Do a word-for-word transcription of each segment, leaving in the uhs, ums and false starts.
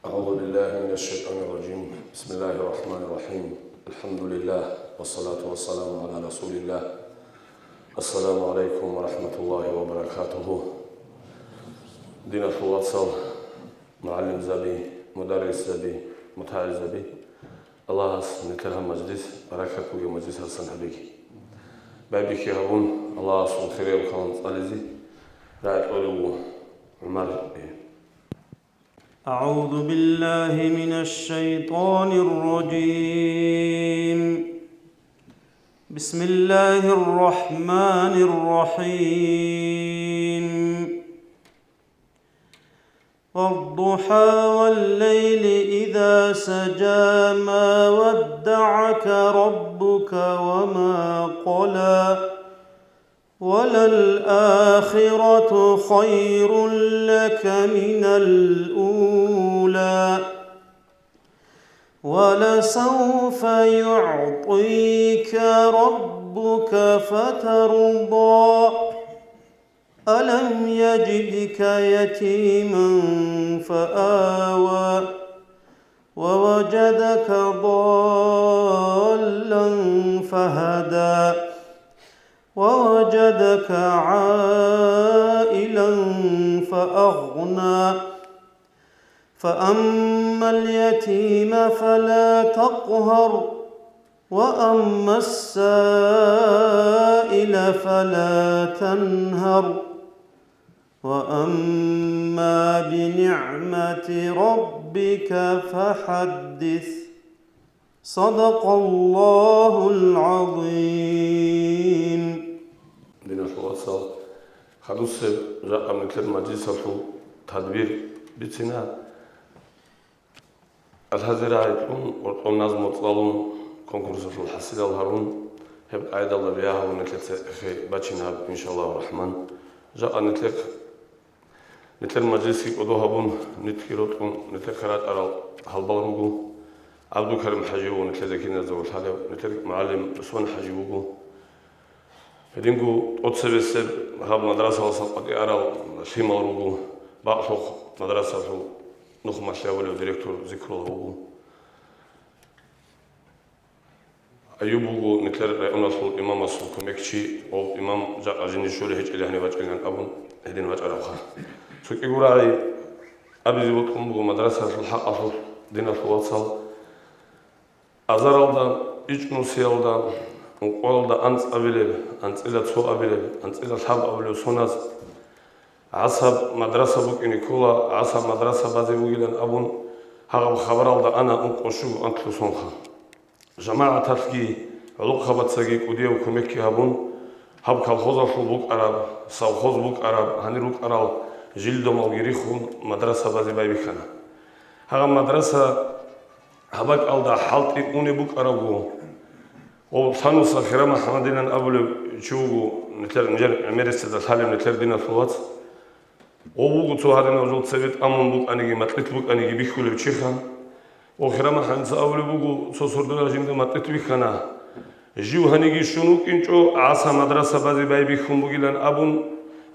أعوذ بالله من الشيطان الرجيم. بسم الله الرحمن الرحيم. الحمد لله والصلاة والسلام على رسول الله. السلام عليكم ورحمة الله وبركاته. Диналъул вацал, мугӀалимзаби, мударрисзаби, мутагӀилзаби, Аллагьас нилъер гьаб мажлис баракат бугеб мажлисалдасан гьабеги. Байбихьи гьабун, Аллагьасул хирияб калам цӀализе рагӀи кьолев вуго ГӀумар. أعوذ بالله من الشيطان الرجيم. بسم الله الرحمن الرحيم. والضحى والليل إذا سجى، ما ودعك ربك وما قلى، وللآخرة خير لك من الأولى، ولسوف يعطيك ربك فترضى، ألم يجدك يتيما فآوى، ووجدك ضالا فهدى، ووجدك عائلا فأغنى، فأما اليتيم فلا تقهر، وأما السائل فلا تنهر، وأما بنعمة ربك فحدث. صدق الله العظيم. Диналъул вацал, хадусеб жакъа нилъер мажлисалъул тадбир бицина. Алхазир гӀайкьун, къоркьон назму цӀалун, конкурсалъул хӀасилал гьарун, гьеб къайдалда бигьа гьабун нилъеца эхе бачин гьаб, иншаллагьу рахман. Жакъа нилъехъ, нилъер мажлисги кӀодо гьабун, нитги рокьун, нилъехъе рачӀарал гьалбал руго. ГӀабдулкарим хӀажи вуго нилъеда киназдаго лъалев, нилъер мугӀалим ГӀусман хӀажи вуго. Гьединго тӀоцебесеб гьаб мадрасалдасан къватӀиарал лъимал руго, бакълъухъ мадрасалъул нух малъи гьабулев директор Зикруллагь вуго. Аюб вуго нилъер районалъул имамасул кумекчи, гъов имам жакъа жиндир щолей гьечӀелей гьанив вачӀинилан абун, гьедин вачӀаравха. Цо кӀиго рагӀи абизе бокьун буго мадрасалъул хӀакъалъулъ, диналъул вацал. Азаралда, ичӀнусиялда, ункъоялда анцӀабилеб, анцӀила цо абилеб, анцӀила лъаб абулеб соназ гӀасаб мадраса букӀине ккола, гӀасаб мадраса базе бугилан абун, гьагъаб хабаралда ана ункъо щуго анлъго сонха. ЖамагӀаталъги, гӀолохъабацаги кӀудияв кумекги гьабун, гьаб колхозалъул букӀараб, совхоз букӀараб, гьанир рукӀарал жил-домалги рихун, мадраса базе байбихьана. Гьагъаб мадраса гьаб бакӀалда хӀалтӀи унеб букӀаравго, гъов Лъануса Хира МухӀаммадилан абулев чи вуго, нилъер нижер гӀемерисезда лъалев нилъер диналъул вац. Гъов вуго цо гьадинав жол цебе тӀамун букӀаниги, макьилъ букӀаниги бихьулев чиха. Гъов Хира МухӀаммадица абулеб буго, цо сордоялъ жинда макьилъ бихьана. Жив гьаниги щун вукӀинчӀо, гӀаса мадраса базе байбихьун бугилан абун,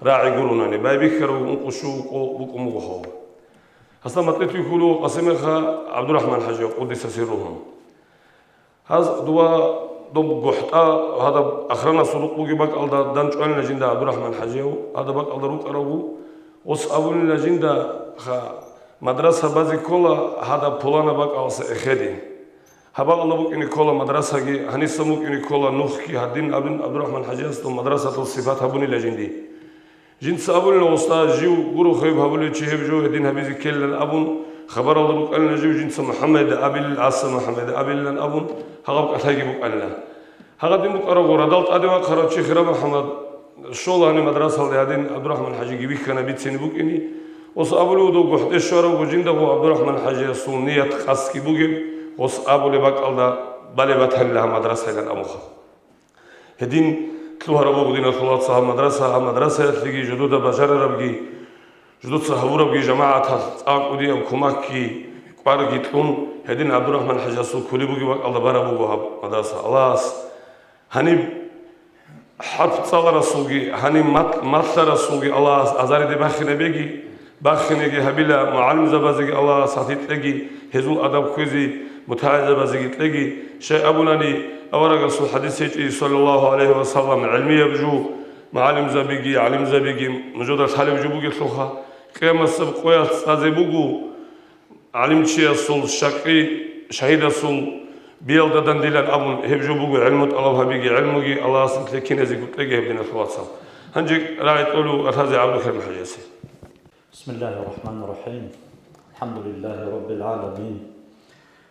рагӀи гуронани, байбихьарав ункъо щуго къо букӀун буго гьав. Гьасда макьилъ бихьулев Къасимиха ГӀабдурахӀман хӀажияв, къуддиса сирругьу. Гьаз дова доб гохӀтӀа гьадаб охранасул рукъ бугеб бакӀалда данчӀванила жинда ГӀабдурахӀман хӀажияв, гьадаб бакӀалда рукӀарав вуго, ос абунила жинда, ха, мадраса базе ккола гьадаб пуланаб бакӀалдаса эхеде. Гьаб бакӀалда букӀине ккола мадрасаги, гьаниса букӀине ккола нухги, гьадин абун ГӀабдурахӀман хӀажиясда мадрасалъул сипат гьабунила жинди. Жинца абулила, уста, жив гуро, хвеб гьабулев чи гьеб жо гьедин гьабизе ккелилан абун, хабаралда рукӀанила жив, жинца МухӀаммад абилил, гӀаса МухӀаммад абилилан абун, гьагъаб кӀалъайги букӀанила. Гьагъадин букӀарабго, радал тӀаде вахъарав чи Хира МухӀаммад щола гьаниб мадрасалде, гьадин ГӀабдурахӀман хӀажиги вихьана бицине букӀине. Ос абулев дов гохӀде щваравго, жиндаго ГӀабдурахӀман хӀажиясул ният къасдги бугеб, ос абулеб бакӀалда балеб батанила гьаб мадрасайилан абуха. Гьедин лъугьараб буго, диналъул вацал, гьаб мадраса, гьаб мадрасаялъеги жодода бажарарабги, жодоца гьабурабги жамагӀаталъ цӀакъ кӀудияб кумекги, кӀварги кьун, гьедин ГӀабдурахӀман хӀажиясул кколеб бугеб бакӀалда бараб буго гьаб мадраса. Аллагьас гьаниб хӀарп цӀаларасулги, гьаниб мат-, малъарасулги Аллагьас азариде бахинабеги, Бахинеги гьабила, мугӀалимзабазеги Аллагьас гьадин кьеги, гьезул адаб кквезе мутагӀилзабазеги кьеги. Щай абунани, аварагасул хӀадис гьечӀищ, саллаллагьу гӀалайгьи ва саллам, гӀелмияб жо, мугӀалимзабиги, гӀалимзабиги нужеда лъалеб жо бугелъулха, къиямасеб къоялъ цӀазе буго, гӀалимчиясул щакъи шагьидасул биялда дандилан абун, гьеб жо буго гӀелму тӀалаб гьабиги, гӀелмуги Аллагьас нилъее киназего кьеги гьеб, диналъул вацал. Гьанже рагӀи кьолев Алхази ГӀабдулкарим хӀажиясе. بسم الله الرحمن الرحيم. الحمد لله رب العالمين.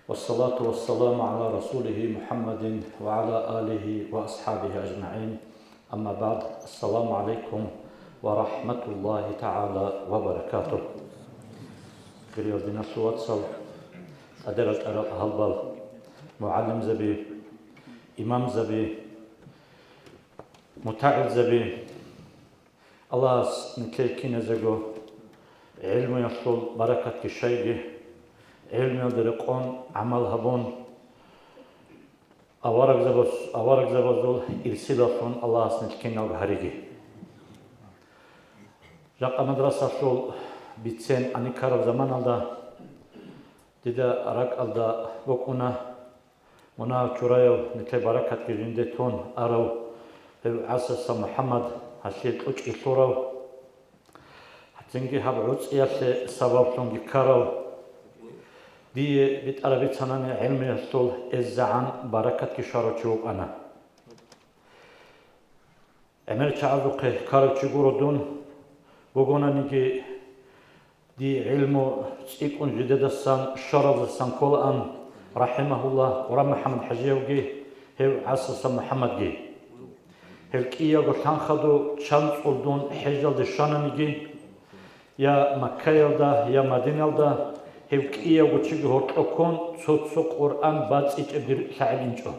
والصلاة والسلام على رسوله محمد وعلى آله وأصحابه أجمعين. أما بعد. السلام عليكم ورحمة الله تعالى وبركاته. Хириял диналъул вацал, тӀадерал-тӀарал гьалбал, мугӀалимзаби, имамзаби, мутагӀилзаби, Аллагьас нилъее киназего гӀелмуялъул баракатги щайги, гӀелмуялда рекъон гӀамал гьабун, аварагзабаз-, аварагзабазул ирсилаллъун Аллагьас нилъ киналго гьариги. Жакъа мадрасалъул бицен аникараб заманалда дида ракӀалда букӀуна мунагьал чураяв, нилъер баракатги жинде тун арав гьев ГӀасаса МухӀаммад, гьалъие кьучӀги лъурав, гьадинги гьаб гӀуцӀиялъе сабаблъунги ккарав, дие битӀараб бицанани гӀелмуялъул эзегӀан баракатги щварав чи вукӀана. ГӀемер чагӀазухъе ккарав чи гуро дун, бугонаниги, дие гӀилму цӀикӀкӀун жидедасан щваралдасан кколаан, рахӀимагьуллагь, Къуран МухӀаммад хӀажиявги, гьев ГӀасаса МухӀаммадги. Гьел кӀиявго лъанхаду чанцӀул дун хӀежалде щвананиги, я Маккаялда, я Мадиналда, гьев кӀиявго чиги гьоркьо ккун, цо-цо Къуран бацӀичӀеб дир лъагӀел инчӀо.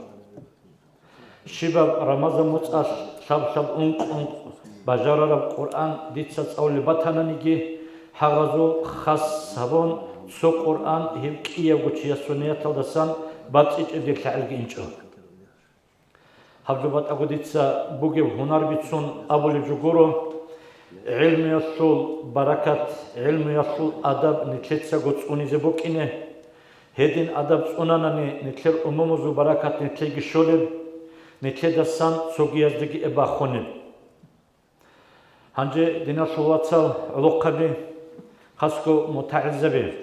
Щибаб Рамазан моцӀалъ лъаб-лъаб ункъ-ункъ бажарараб Къуръан дица цӀалулеб батананиги, гьагъазул хас гьабун, цо Къуръан гьев кӀиявго чиясул нияталдасан бацӀичӀеб дир лъагӀелги инчӀо. Гьаб жо батӀаго дица бугеб гьунар бицун абулеб жо гуро, гӀилмуялъул баракат, гӀилмуялъул адаб нилъецаго цӀунизе букӀине. Гьедин адаб цӀунанани, нилъер умумузул баракат нилъеги щолеб, нилъедасан цогияздеги эб бахунеб. Гьанже, диналъул вацал, гӀолохъаби, хасго мутагӀилзаби.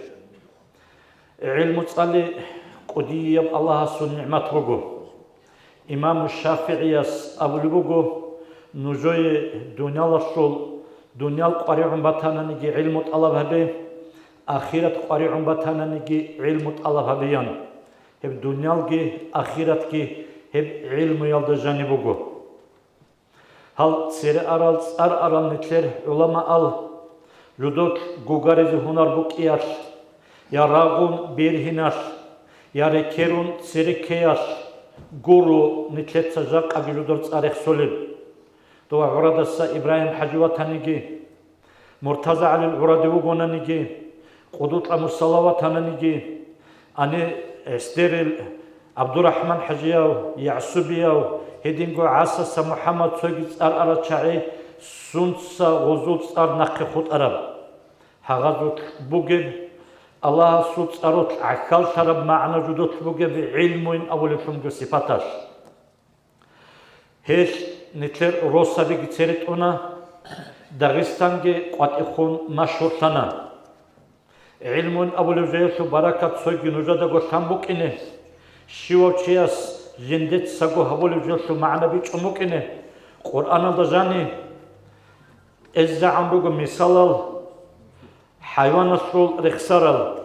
ГӀилму цӀали кӀудияб Аллагьасул нигӀмат буго. Имаму ШафигӀияс абулеб буго: «Нужее дуниялалъул, дуниял къваригӀун батананиги гӀилму тӀалаб гьабе, ахират къваригӀун батананиги гӀилму тӀалаб гьабе», – ян. Гьеб дуниялги ахиратги гьеб гӀилмуялда жаниб буго. Гьал цере арал, цӀар арал нилъер гӀуламаал жудолъ гугаризе гьунар букӀиялъ, я рагъун бергьиналъ, я рекерун цере ккеялъ гуро нилъеца жакъаги жудор цӀар рехсолеб. Дова гӀурадаса Ибрагьим-хӀажи ватаниги, МуртазагӀалил гӀураде вугонаниги, Къудутла Мусала ватананиги, ани гӀесдерил ГӀабдурахӀман-хӀажияв, ЯгӀсубияв, гьединго ГӀасаса МухӀаммад, цоги цӀар арал чагӀи, сунца гъузул цӀар нахъе хутӀараб. Гьагъазулъ бугеб, Аллагьасул цӀарулъ гӀахьаллъараб магӀна жудолъ бугеб гӀилмуйин абулеблъунго сипаталъ. Гьелъ нилъер росабиги цере тӀуна, Дагъистанги къватӀихъун машгьурлъана. ГӀилмуйин абулеб жоялъул баракат цойги нужедаго лъан букӀине, щивав чияс жиндецаго гьабулеб жоялъул магӀна бичӀчӀун букӀине, Къуръаналда жани эзегӀан руго мисалал, хӀайваналъул рехсарал.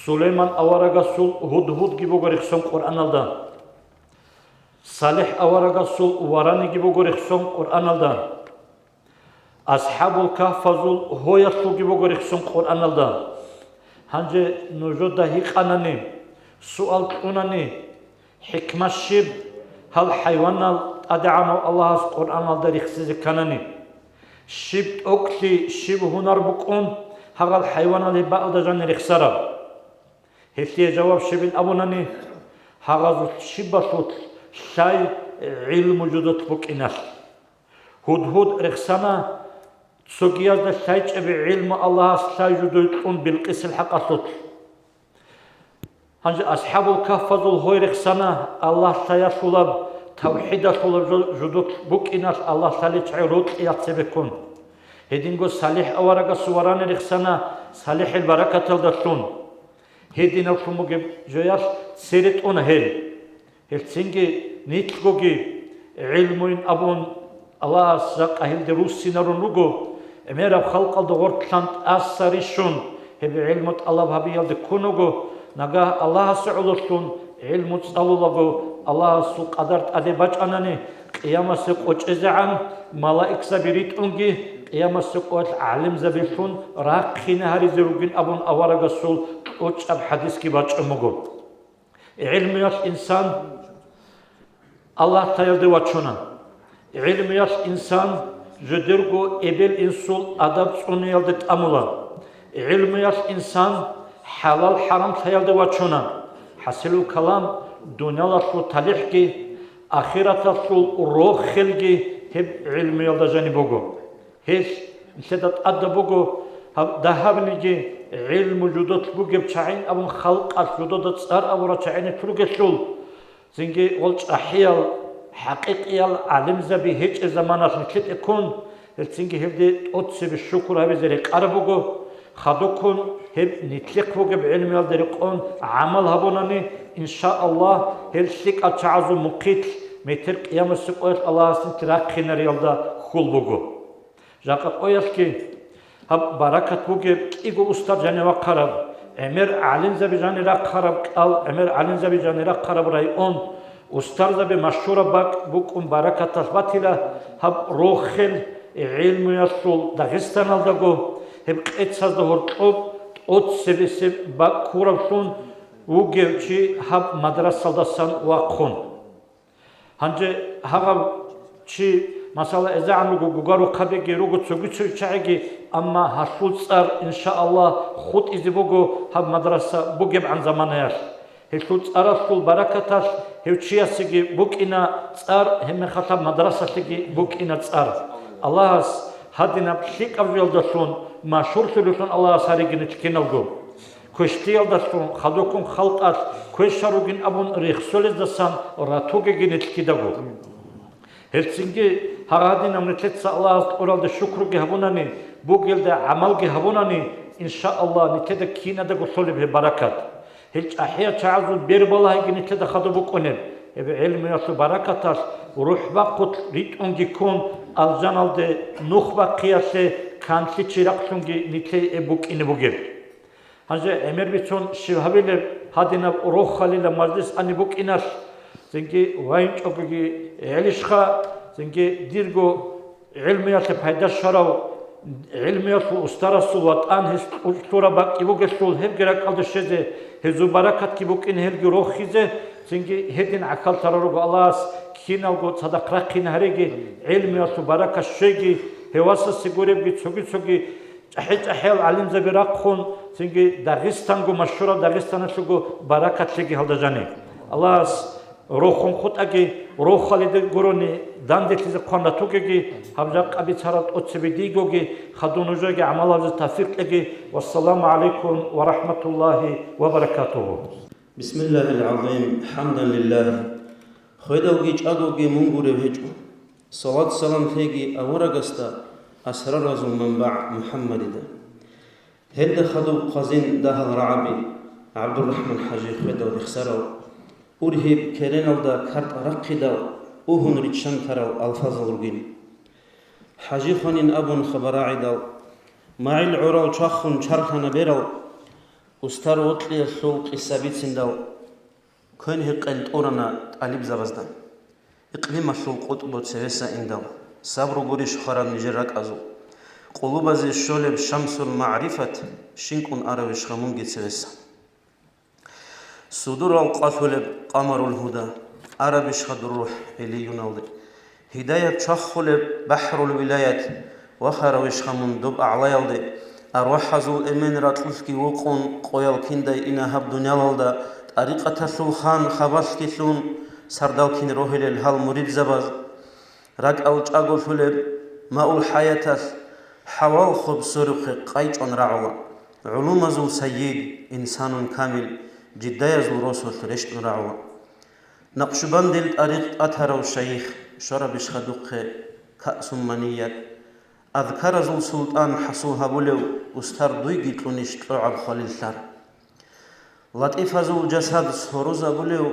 Сулейман аварагасул гьудгьудги буго рехсон Къуръаналда. СалихӀ аварагасул вараниги буго рехсон Къуръаналда. АсхӀабул Кагьфазул гьоялъулги буго рехсон Къуръаналда. Гьанже нужеда гьикъанани, суал кьунани, хӀикмат щиб, гьал хӀайванал ТӀадегӀанав Аллагьас Къуръаналда рехсизе кканани? Щиб тӀокӀлъи, щиб гьунар букӀун, гьагъал хӀайванал гьеб бакӀалда жани рехсараб? Гьелъие жаваб щибин абунани, гьагъазулъ щибалъулъ лъай гӀилму жудолъ букӀиналъ. Гьудгьуд рехсана, Цогиязда лъайчӀеб гӀилму Аллагьас лъай жудой кьун Билкъисил хӀакъалъулъ. Гьанже АсхӀабул Кагьфазул гьой рехсана, Аллагь лъаялъулаб, тавхӀидалъулаб жо-, жудулъ букӀиналъ Аллагь лъаличӀеб рокьи яцебеккун. Гьединго СалихӀ аварагасул варани рехсана, СалихӀил баракаталдалъун. Гьединаблъун бугеб жоялъ цере тӀуна гьел. Гьелцинги нилъгоги гӀилмуйин абун, Аллагьас жакъа гьелде руссинарун руго, гӀемераб халкъалда гъортлъан тӀаса рищун, гьеб гӀилму тӀалаб гьабиялде ккун вуго, нагагь Аллагьасе гӀололъун гӀилму цӀалулаго, Аллагьасул къадар тӀаде бачӀанани, къиямасеб къо чӀезегӀан малаикзаби ритӀунги, къиямасеб къоялъ гӀалимзабилъун рахъине гьаризе ругин абун аварагасул кьучӀаб хӀадисги бачӀун буго. ГӀилмуялъ инсан Аллагьлъаялде вачуна. ГӀилмуялъ инсан жидерго эбел-инсул адаб цӀуниялде тӀамула. ГӀилмуялъ инсан хӀалал-хӀарамлъаялде вачуна. ХӀасилул калам, дуниялалъул талихӀги, ахираталъул рохелги гьеб гӀилмуялда жаниб буго. Гьелъ нилъеда тӀадаб буго гьаб дагьабниги гӀилму жудулъ бугеб чагӀи абун халкъалъ жудуда цӀар абурал чагӀи нилъ ругелъул, цинги гъол чӀахӀиял, хӀакъикъиял гӀалимзаби гьечӀеб заманалъ нилъеде ккун, гьелцинги гьелде тӀоцебе шукур гьабизе рекъараб буго, хадуккун гьеб нилъехъ бугеб гӀилмуялде рекъон гӀамал гьабунани, иншааллагь, гьел лъикӀал чагӀазул мухъилъ метер къиямасеб къоялъ Аллагьас нилъ рахъинариялда хьул буго. Жакъа къоялъги гьаб баракат бугеб кӀиго устар жанивахъараб, гӀемер гӀалимзаби жанирахъараб кӀал, гӀемер гӀалимзаби жанирахъараб район, устарзаби машгьураб бакӀ букӀун баракаталъ батила гьаб рохел гӀилмуялъул Дагъистаналдаго, гьеб къецазда гьоркьоб тӀоцебесеб бакӀ ккураблъун вугев чи гьаб мадрасалдасан вахъун. Гьанже гьагъав чи, масала, эзегӀан руго, гугарухъабиги руго, цоги-цоги чагӀиги, амма гьалъул цӀар, иншааллагь, хутӀизе буго гьаб мадраса бугебгӀан заманаялъ. Гьелъул цӀаралъул баракаталъ гьев чиясеги букӀина цӀар, гьебмехалъ гьаб мадрасалъеги букӀина цӀар. Аллагьас гьадинаб лъикӀаб жоялдалъун машгьурлъулевлъун Аллагьас гьариги нилъ киналго. Квешлъиялдалъун хадуккун халкъалъ квеша ругин абун рехсолездасан ратугеги нилъ кидаго. Гьелцинги гьагъадинаб нилъеца Аллагьас тӀуралде шукруги гьабунани, бугелда гӀамалги гьабунани, иншааллагь, нилъеда кинадаго лъолеб гьеб баракат. Гьел чӀахӀиял чагӀазул бербалагьиги нилъеда хадуб букӀунеб, гьеб гӀилмуялъул баракаталъ рухӀ бахъулъ ритӀунги ккун, алжаналде нух бахъиялъе канлъи чирахълъунги нилъее букӀине бугеб. Гьанже гӀемер бицун щиб гьабилеб гьадинаб рохалила мажлис ани букӀиналъ, цинги вайинчӀогоги гӀелищха, цинги дирго гӀилмуялъе пайда щварав, гӀилмуялъул устарасул ватӀан гьес кьураб бакӀи бугелъул, гьебги ракӀалде щвезе, гьезул баракатги букӀине гьелги рохизе, цинги гьедин гӀахьал тарал руго Аллагьас, киналго цадахъ рахъине гьареги, гӀилмуялъул баракат щвеги, гьев васасе гуребги цоги-цоги ЧӀахӀи-чӀахӀиял гӀалимзаби рахъун, цинги Дагъистанго машгьураб Дагъистаналъего баракат лъеги гьалда жаниб. Аллагьас рохун хутӀаги, рохалида гурони данделъизе хъван ратугеги, гьаб жакъа бицараб тӀоцебе дийгоги, хадув нужееги гӀамал гьабизе тавфикъ кьеги. Вассаламу гӀалайкум ва рахӀматуллагьи ва баракатугьу. Бисмиллагьил гӀазим, хӀамдан лиллагь. Хведалги чӀагоги мун гурев гьечӀо. Салат-салам лъеги аварагасда, асраразул манбагӀ МухӀаммадида. Гьелда хадуб хъвазин дагьал рагӀаби, ГӀабдуррахӀман-хӀажи хведал рехсарал, ургьиб кереналда картӀа рахъидал, угьун риччан тарал алфазал ругин. ХӀажи хванин абун хабар рагӀидал, магӀил гӀорал чвахун чарлъана берал, устар вокьиялъул къиса бициндал, квен-гьекъел тӀурана тӀалибзабазда. Икълималъул къутӀбу цевеса индал, сабру гурищ хвараб нижер ракӀазул? Къулубазе щолеб шамсул магӀрифат, щинкӀун аравищха мунги цевеса? Судурал къвалъулеб къамарул гьуда, арабищха дур рухӀ гӀиллиюналде? Гьидаят чвахулеб бахӀрул вилаят, вахаравищха мун доб агӀлаялде? АрвахӀазул эмен ракьулъги вукъун, къоял киндай ина гьаб дуниялалда, тӀарикъаталъул хан хабалъги лъун, сардал кин рогьилел гьал муридзабаз. РакӀал чӀаголъулеб маул хӀаяталъ, ХӀавал хоб сверухъе къайчӀван рагӀула, гӀулумазул сайид, инсанун камил, жидаязул росулъ рещтӀун рагӀула. Накъшубандил тӀарикъ тӀатарав шайих, щварабищха духъе каъсумманият, азкаразул султӀан хӀасул гьабулев, устар дуйги кьунищ кьогӀаб хвалил лъар? ЛатӀифазул жасад сорозабулев,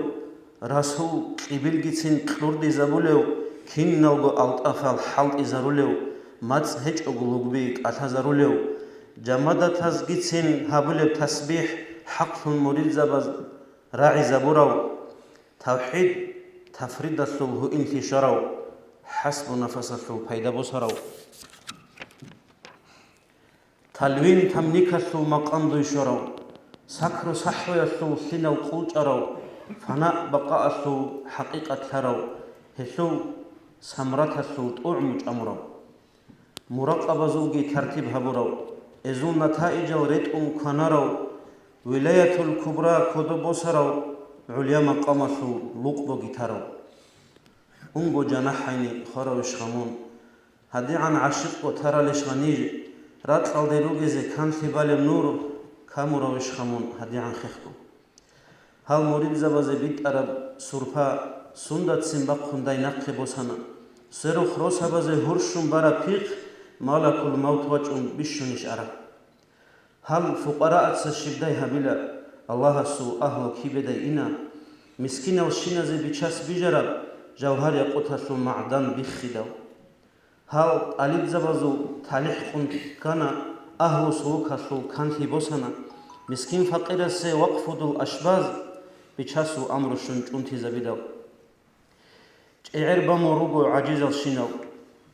расул кьибилгицин кьурдизабулев, киналго алтӀафал хӀалтӀизарулев, мацӀ гьечӀого лугби кӀалъазарулев, жамадатазгицин гьабулеб тасбихӀ хӀакълъун муридзабаз рагӀизабурав, тавхӀид, тафридалъул гьуинлъи щварав, хӀасбу нафасалъул пайда босарав. Талвин тамникалъул макъам дуй щварав, сакру сахӀваялъул лъинал къулчӀарав, фана-бакъаалъул хӀакъикъат лъарав, гьелъул самраталъул тӀугӀму чӀамурав. Муракъабазулги тартиб гьабурав, эзул натаижал ретӀун кванарав, вилаятул кубра кодоб босарав, гӀулия макъамалъул лукъбоги тарав. Унго жанахӀайни хваравищха мун, гьадигӀан гӀашикъго таралищха ниж, ракьалде ругезе канлъи балеб нур, камуравищха мун гьадигӀан хехго. Гьал муридзабазе битӀараб сурпа сундацин бахъун дай нахъе босана, сверухъ росабазе гьурщун бараб пихъ малакул мавт вачӀун бищунищ ара? Гьал фукъарааца щибдай гьабила, Аллагьасул агьлу кибедай ина, мискиналщиназе бичас бижараб жавгьар-якъуталъул магӀдан биххидал. Гьал тӀалибзабазул талихӀ къун ккана, агьлу сулукалъул канлъи босана, мискин-факъирасе вакъфудул ашбаз бичасул амру щун чӀунтизабидал. ЧӀегӀер бамун руго гӀажизалщинал,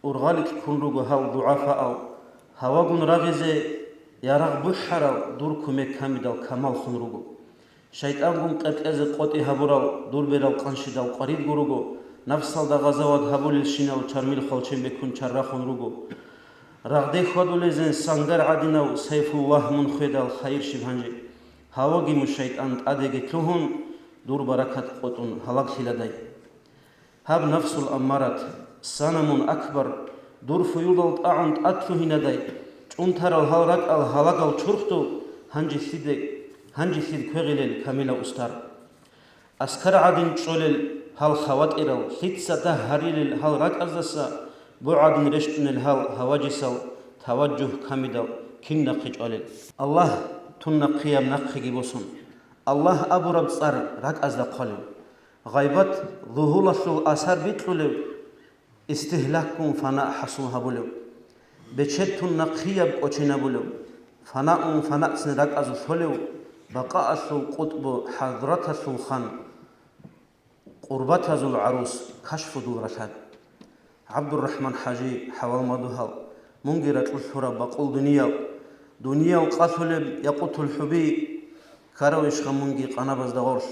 ургъаликь ккун руго гьал дугӀафаал, гьавагун рагъизе ярагъ бухӀарал дур кумек камидал камалхун руго. ШайтӀангун къеркьезе къотӀи гьабурал дур берал къанщидал къваридго руго, нафсалда гъазават гьабулелщинал чармил хвалчен бекун чаррахун руго. Рагъде хьвадулезен сангар гӀадинав Сайфуллагь мун хведал хайир щиб гьанже? Гьаваги мун шайтӀан тӀадеги лъугьун, дур баракат къотӀун гьалаглъиладай. Гьаб нафсул аммарат, санамун акбар, дур фуюлдал тӀагӀун тӀад лъугьинадай, чӀунтарал гьал ракӀал гьалагал чурхдул, гьанжелъиде, гьанжелъид квегъилел камила устар. Аскар гӀадин чӀолел гьал хаватӀирал, лъица дагь гьарилел гьал ракӀаздаса, бу гӀадин рещтӀунел гьал гьаважисал таваджугь камидал кин нахъе чӀвалел. Аллагь тун нахъияб нахъеги босун, Аллагь абураб цӀар ракӀазда хъвалев, гъайбат, лугьулалъул асар бикьулев, истигьлакгун фана хӀасул гьабулев, бечедтун нахъияб кӀочинабулев, фанаун фанацин ракӀазулъ лъолев, бакъаалъул къутӀбу хӀадраталъул хан, къурбатазул гӀарус, кашфудул ралъад. ГӀабдуррахӀман-хӀажи, хӀавал мадугьал, мунги ракьулъ лъураб бакъул дуниял, дуниял къалъулеб якъутул хӀуби, ккаравищха мунги къанабазда гъорлъ?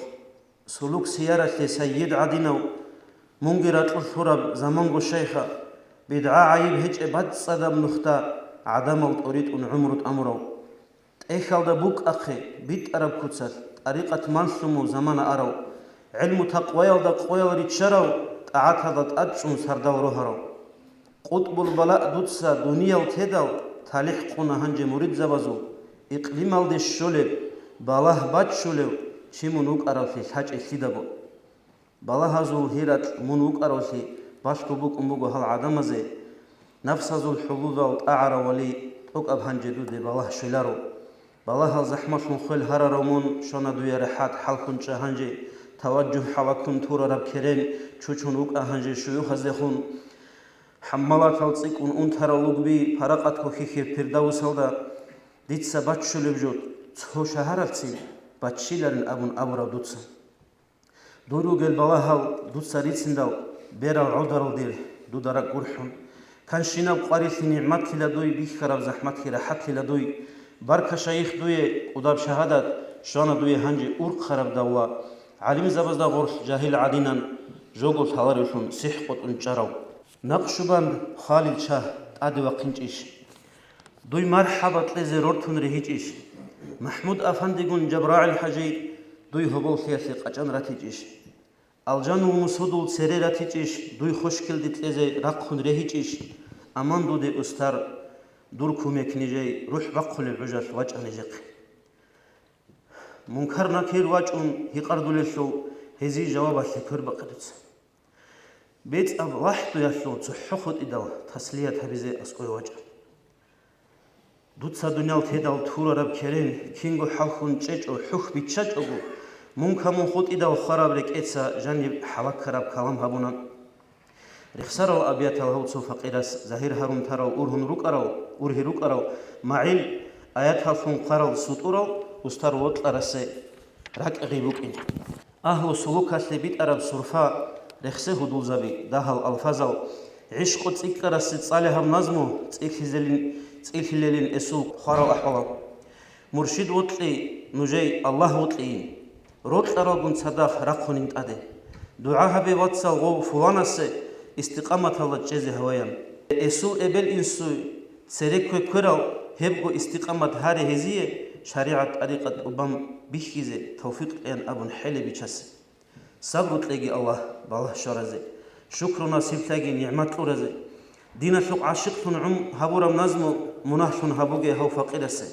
Сулук сияралъе сайид гӀадинав, мунги ракьулъ лъураб заманго шайха, бидгӀа гӀайиб гьечӀеб бацӀцӀадаб нухда гӀадамал тӀоритӀун гӀумру тӀамурав. ТӀехьалда букӀахъе, битӀараб куцалъ, тӀарикъат манлъумул замана арав, гӀелму-такъваялда къоял риччарав, тӀагӀаталда тӀадчӀун сардал рогьарав. КъутӀбул балагь дуца дуниял тедал, талихӀ къуна гьанже муридзабазул, икълималде щолеб, балагь баччулев чи мун вукӀаравлъи лъачӀелъидаго. Балагьазул гьиракь мун вукӀаравлъи балъго букӀун буго гьал гӀадамазе, нафсазул хӀулулал тӀагӀарав вали, тӀокӀаб гьанже дуде балагь щвеларо. Балагьал захӀмалъун хвел гьарарав мун, щвана дуе рахӀат, хӀалхун чӀа гьанже, таваджугь хӀалакун турараб керен чучун вукӀа гьанже шуюхаздехун. ХӀаммалатал цӀикӀкӀун унтарал лугби паракъат кохихьеб Пирдавусалда, дица баччулеб жо цо шагьаралцин баччиларин абун абурав дуца. Дур ругел балагьал дуца рициндал, берал гӀодарал дир, дуда ракӀ гурхӀун. Канщинаб къварилъи нигӀматлъила дуй, бихьараб захӀматги рахӀатлъила дуй. Барка, шайих, дуе, кӀудаб шагьадат, щвана дуе гьанже урхъараб давла. ГӀалимзабазда гъорлъ жагьил гӀадинан, жого лъаларевлъун сихӀ къотӀун чӀарав. Накъшубанд, хвалил чагь, тӀаде вахъинчӀищ? Дуй мархӀаба кьезе рортун регьичӀищ? МахӀмуд-афандигун ЖабрагӀил-хӀажи дуй гьоболлъиялъе къачӀан ратичӀищ? Алжанул Мусудул цере ратичӀищ, дуй хошкилде кьезе рахъун регьичӀищ? Аман дуде, устар! Дур кумек нижей рухӀ бахъулеб гӀужалъ вачӀа нижехъе. Мункар-накир вачӀун гьикъардулелъул гьезие жавабалъе квербакъе дуца. БецӀаб лахӀдуялъул цохӀо хутӀидал таслият гьабизе аскӀове вачӀа. Дуца дуниял тедал турараб керен кинго хӀалхьун чӀечӀо, хӀухь биччачӀого, мун камун хутӀидал хвараб рекӀеца жаниб хӀалаккараб калам гьабуна. Рехсарал абиятал гьав цо факъирас загьир гьарун тарал ургьун рукӀарал, ургьи рукӀарал, магӀил аяталлъун хъварал сутӀурал устар вокьарасе ракӀ гъи букӀин. Агьлу сулукалъе битӀараб сурфа рехсе гьудулзаби, дагьал алфазал, гӀишкъу цӀикӀкӀарасе цӀалеб гьаб назму цӀилъизелин, цӀилъилелин эсул хварал ахӀвалал. Муршид вокьи, нужей Аллагь вокьийин. Рокьаралгун цадахъ рахъунин тӀаде. ДугӀа гьабе, вацал, гъов фуланасе истикъаматалда чӀезе гьаваян. Эсул эбел-инсуй цере ккве кверал, гьебго истикъамат гьаре гьезие шаригӀат-тӀарикъат тӀубан бихьизе тавфикъ кьеян абун хӀелеб бичасе. Сабру кьеги Аллагь балагь щваразе, шукру насиблъаги нигӀмат кьуразе. Диналъухъ гӀащикълъун гӀум гьабураб назму мунагьлъун гьабуге гьав факъирасе.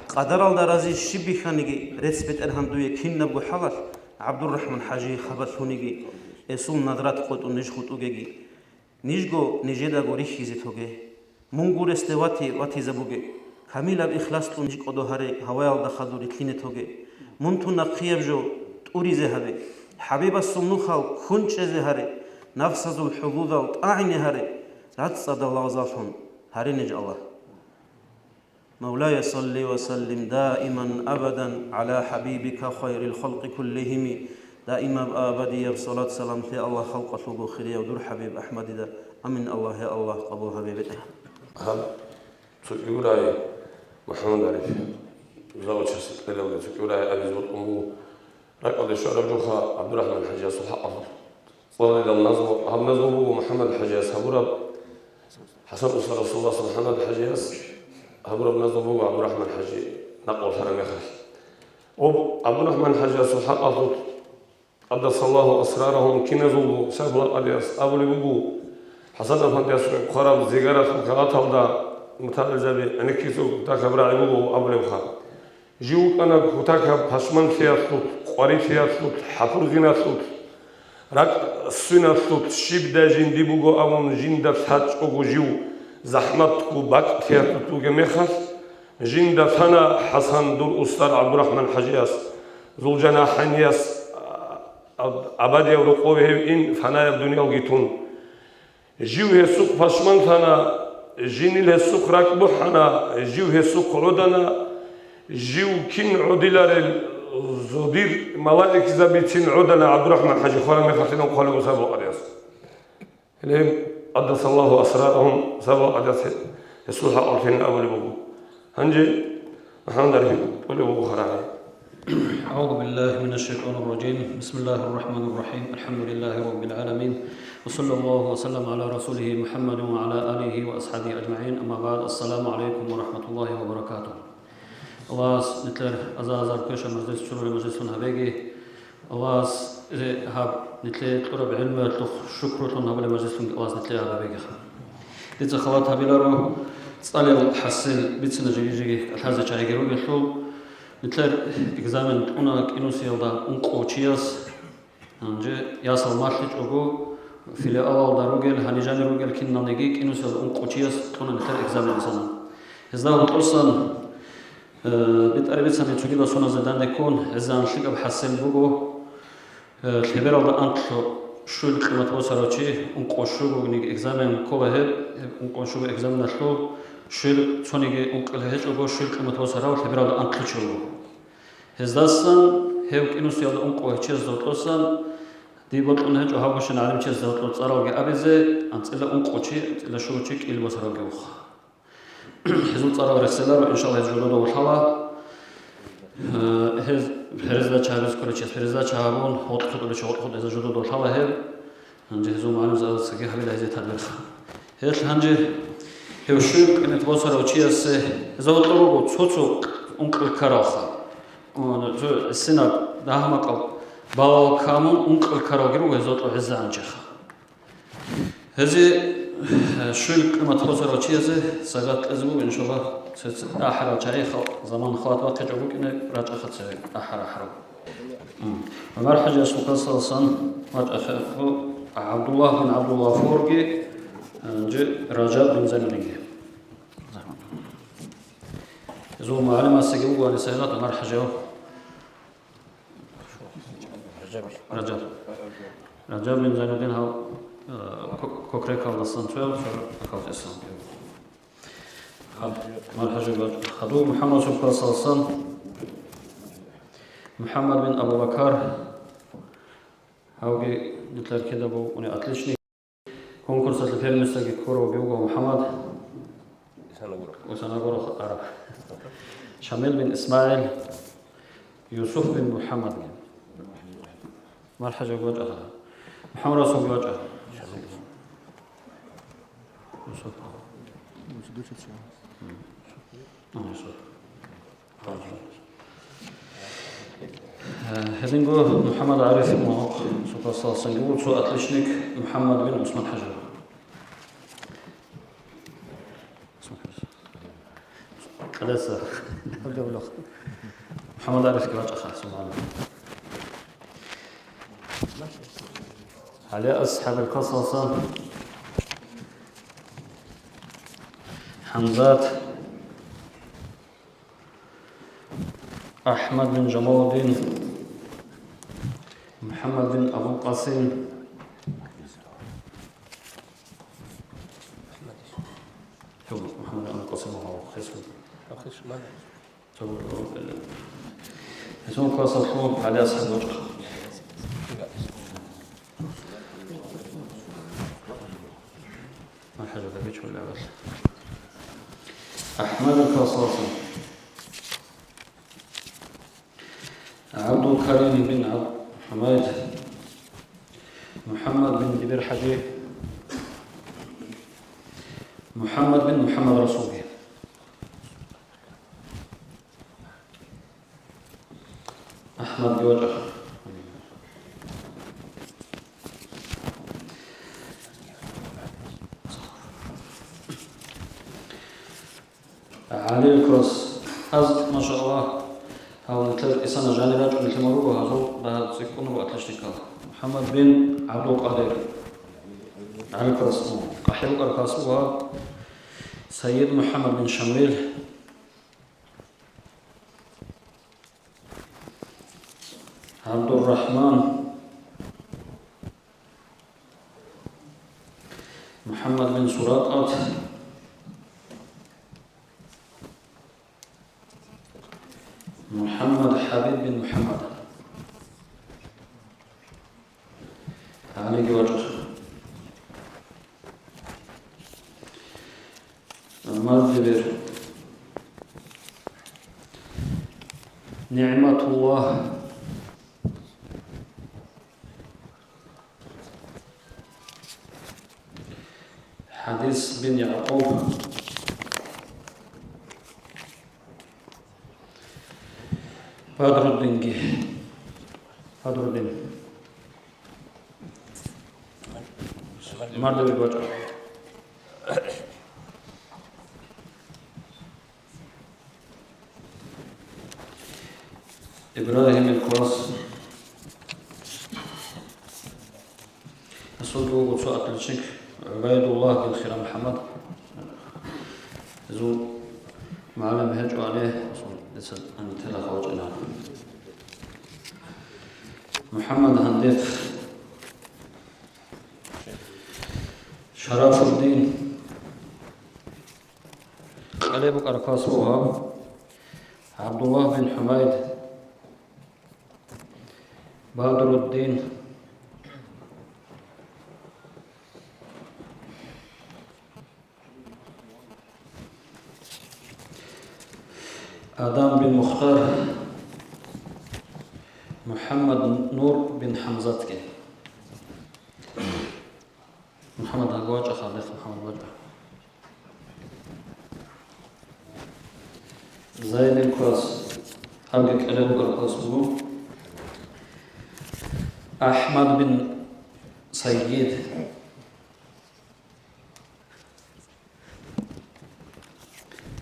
Къадаралда рази щиб бихьаниги, рецц-бетӀергьан дуе кинабго хӀалалъ ГӀабдуррахӀман ХӀажие хабар лъуниги, эсул надрат къотӀун ниж хутӀугеги. Нижго нижедаго рихьизе тоге. Мун гуресде вати ватизабуге. Камилаб ихласдун ниж кӀодо гьаре, гьаваялда хадур рилълъине тоге. Мун тун нахъияб жо тӀуризе гьабе. ХӀабибасул нухал ккун чӀезе гьаре. Нафсазул хӀулудал тӀагӀине гьаре. РацӀцӀадал лагъзаллъун гьаре ниж Аллагь. مولاي صل وسلم دائما أبدا على حبيبك خير الخلق كلهم. Даимаб абадияб салат-салам лъе Аллагь халкъалъулго хирияв дур ХӀабиб АхӀмадида. Амин, Аллагь, я Аллагь, къабул гьабе бетӀер. Гьаб цо кӀиурай, МухӀаммад Ариф, завучасе кьелалде цо кӀиурай абизе бокьун буго. РакӀалде щвараб жоха ГӀабдурахӀман ХӀажиясул хӀакъалъулъ цӀалилал назму, гьаб назму буго МухӀаммад ХӀажияс гьабураб, ХӀасан уса Расулаллас МухӀаммад ХӀажияс гьабураб назму буго ГӀабдурахӀман ХӀажи накълулъараб мехалъ. Об ГӀабдурахӀман ХӀажиясул хӀакъалъулъ, къаддасаллагьу асрарагьум, киназулго Сайфулла къадияс абулеб буго, ХӀасан афандияс хъвараб зигаралъул кагъаталда мутагӀилзаби гӀенеккизе кутакаб рагӀи буго абулебха. Жив вукӀана кутакаб пашманлъиялъулъ, къварилъиялъулъ, хӀапургъиналъулъ, ракӀсуналъулъ, щибдай жинди буго абун жинда лъачӀого жив захӀматго бакӀлъиялъулъ вугеб мехалъ, жинда лъана ХӀасан дур устар ГӀабдурахӀман ХӀажияс, ЗулжанахӀанияс, аб-, абадияб рокъове гьев ин, фанаяб дуниялги тун. Жив гьесухъ пашманлъана, жинил гьесухъ ракӀ бухӀана, жив гьесухъ гӀодана, жив кин гӀодиларел зодир малаикзабицин гӀодана ГӀабдурахӀман ХӀажи хвараб мехалъ, ин хъвалев Сайфулла къадияс. Гьеле, къаддасаллагьу асрарагьум, Сайфулла къадияс гьесул хӀакъалъулъин абулеб буго. Гьанже МухӀаммад Ариф кьолеб буго хъарагӀи. أعوذ بالله من الشيطان الرجيم. بسم الله الرحمن الرحيم. الحمد لله رب العالمين. وصلى الله وسلم على رسوله محمد وعلى آله وأصحابه أجمعين. أما بعد. السلام عليكم ورحمة الله وبركاته. Аллагьас нилъер азар-азар квеша мажлис чурулеб мажлислъун гьабеги. Аллагьас, э, гьаб нилъее кьураб гӀилмуялъухъ шукрулъун гьабулеб мажлислъунги Аллагьас нилъее гьаб гьабегиха. Дица халат гьабиларо, цӀалел хӀасил бицина жиги-жиги кӀалъазе чагӀиги ругелъул, нилъер экзамен кьуна кӀинусиялда ункъо чияс, гьанже ясал малъичӀого, филиалалда ругел, гьанижани ругел киналниги кӀинусиялда ункъо чияс кьуна нилъер экзамен, инсана. Гьезда гьоркьосан, э, битӀараб бицани цогидал соназда данде ккун, гьезда анлъикӀаб хӀасил буго. Э, лъебералда анкьго щуел къимат босарав чи, ункъо щугониги экзамен ккола гьеб, гьеб ункъо щуго экзаменалъул щуел цониги ункъилъ гьечӀого, щуел къимат босарав лъебералда анкьго чи вуго. Гьездасан гьев кӀинусиялда ункъо гьечиясда гьоркьосан, дие бокьун гьечӀо гьаб гущин гӀалимчиясда гьоркьоб цӀаралги абизе, анцӀила ункъо чи, анцӀила щуго чи кӀил босаравги вуха. Гьезул цӀарал рехселаро, иншалла, гьез жододав лъала. Э, гьез передача гьабиз кколев чияс передача гьабун, гъоркь хутӀулев чи гъоркь хутӀизе жододав лъала гьеб. Гьанже гьезул мугӀалимзабацаги гьабила гьезие тадбирха. Гьелъ гьанже гьев щуел къимат босарав чиясе гьезда гьоркьор руго цо-цо ункъил ккаралха. О, цо гӀисинаб дагьа-макъаб балал камун ункъил ккаралги руго гьезда гьоркьор гӀезегӀан чеха. Гьезие Щуел къимат босарав чиязе сагат кьезе буго, иншаллагь, цец-, ахӀарал чагӀи хал-, заман халат бахъичӀого букӀине рачӀаха цеве ахӀар-ахӀарав. М. ГӀумар ХӀажиясул классаласан вачӀахъе ГӀабдуллагь бин ГӀабдулгъафурги, э, же Ражаб бин Зайнудинги. Зул мугӀалимасеги вугоани сайгъат ГӀумар ХӀажияв. Ражаб. Ражаб бин Зайнудин гьав, э, ко-, Кокрекалдасан цоял, цо-, Кокрекалдасан. Гьаб-, мархӀажи бач-, хадув МухӀаммад Расул саллаллагьу гӀалайгьи ва саллам, МухӀаммад бин Абу Бакар, гьавги нилъер кида букӀуни отличник. Конкурсалъе первенствоги ккурав Биугов МухӀаммад. Усанагуров. Усанагуров араб. Шамил бин ИсмагӀил, Юсуф бин МухӀаммадги. МархӀажи вачӀа. МухӀаммад Расулги вачӀа. Юсуф. М. Юсуф. Гьединго МухӀаммад ГӀариф Магьуд, Расул саллаллагьу гӀалайгьи ва саллам, цо отличник МухӀаммад бин ГӀусман ХӀажи. Къалеса. МухӀаммад ГӀарифги вачӀаха, субхӀаналлагь. ГӀали асхӀабил классаласан ХӀамзат, АхӀмад бин Жамалудин, МухӀаммад бин Абул Къасим. МухӀаммад бин Абул Къасим. Гьесул классалъул ГӀали асхӀаб вачӀа. АхӀмадил классалъул ГӀабдул Карим бин ГӀабд ХӀумайд, МухӀаммад бин Дибир ХӀажи, МухӀаммад бин МухӀаммад Расулги. АхӀмадги вачӀа. ГӀалил класс. Аз, машаллагь, гьав нилъер исана жанир рачӀунелъи руго, гьазул дагьаб цӀикӀкӀун руго отличникал. МухӀаммад бин ГӀабдулкъадир. ГӀалил класс. КъахӀел рукӀарал класс буго гьав. Сайид МухӀаммад бин Шамил. ГӀабдуррахман, МухӀаммад бин Суракъат, МухӀаммад ХӀабиб бин МухӀаммад. ГӀалиги вачӀа. Мардивер. НигӀматуллагь. ХӀадис бин Якъуб. Бадруддинги. Бадруддин. Мардавиги вачӀа. Ибрагьимил класс. Асулги вуго цо отличник ГӀубайдуллагь бин Хира МухӀаммад. Зул мугӀалим гьечӀо гьале, дица тела хавчӀина. МухӀаммад Гьандекъ. Шарафуддин. Къалеб букӀараб класс буго гьаб. ГӀабдуллагь бин ХӀумайд. Бадруддин. Адам бин Мухтар, МухӀаммад Нур бин ХӀамзатги. МухӀаммад гьаб вачӀа, халдехъ МухӀаммад вачӀа. Зайдил класс, гьабги кӀалеб букӀараб класс буго. АхӀмад бин Сайид.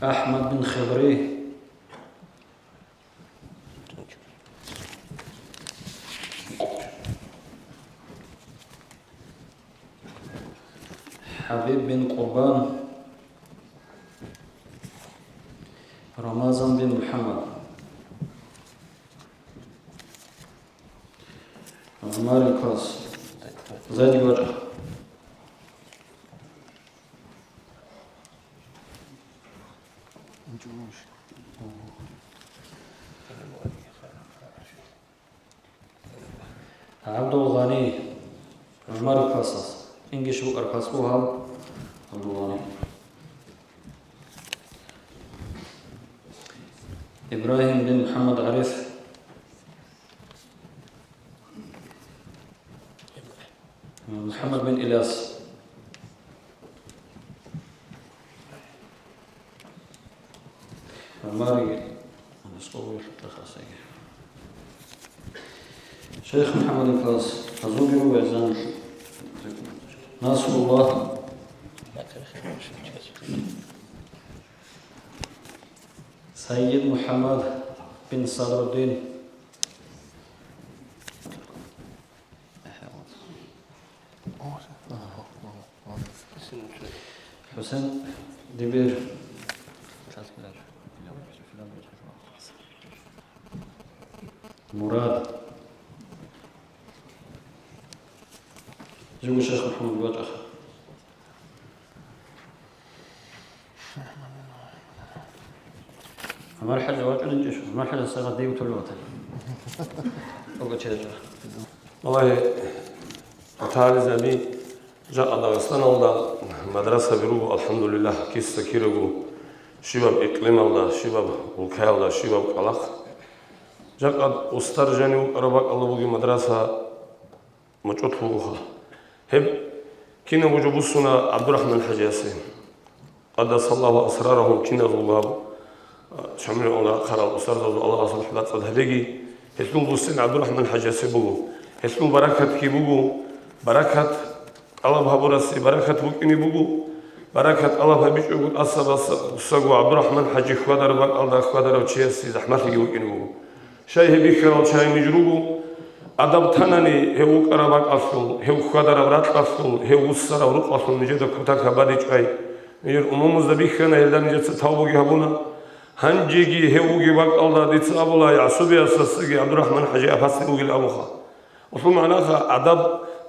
أحمد بن خضري، حبيب بن قربان، رمضان بن محمد. عمار الكاس. زيد الوجه. عبد الغني. عمار الكاس. Инги шугар касбу гьал. عبد الغني. إبراهيم بن محمد عارف. محمد بن إلياس. عماري. شيخ محمد الكاس. أزوجه ويزان. نصر الله. سيد محمد بن صدر الدين. حسين دبير. مراد. جيبوا الشيخ محمد الوجه. عمار حاجة واجه نجيش. عمار حاجة صيغة ديوت الوطن. Валлагьи, гьатализаби, жакъа Дагъистаналда мадрасаби руго, алхӀамдулиллагь, киса кирего, щибаб икълималда, щибаб улкаялда, щибаб кӀалахъ. Жакъа устар жанив вукӀараб бакӀалда бугеб мадраса мочӀулъ бугоха. Гьеб кинабго жо буссуна ГӀабдурахӀман хӀажиясе. Къаддасаллагьу асрарагьум, киназулаб, а, Шамилгьанил рахъарал устарзабазул Аллагьас рахӀмат бацӀцӀад гьабеги, гьелъул буссин ГӀабдурахӀман хӀажиясе буго. Гьелъул баракатги буго, баракат тӀалаб гьабурасе баракат букӀине буго, баракат тӀалаб гьабичӀого тӀасабаса гьусаго ГӀабдурахӀман хӀажи хьвадараб бакӀалда хьвадарав чиясе захӀмалъиги букӀине буго. Щай гьеб бихьарал чагӀи ниж руго, адаб танани гьев вукӀараб бакӀалъул, гьев хьвадараб ракьалъул, гьев вуссараб рукъалъул нижеда кутакаб бадичӀай. Нижер умумузда бихьана, гьелда нижеца тавбуги гьабуна. Гьанжеги гьев вугеб бакӀалда дица абула, ГӀасубиясасаги ГӀабдурахӀман хӀажи апасни вугил абуха. Гьелъул магӀнаха, адаб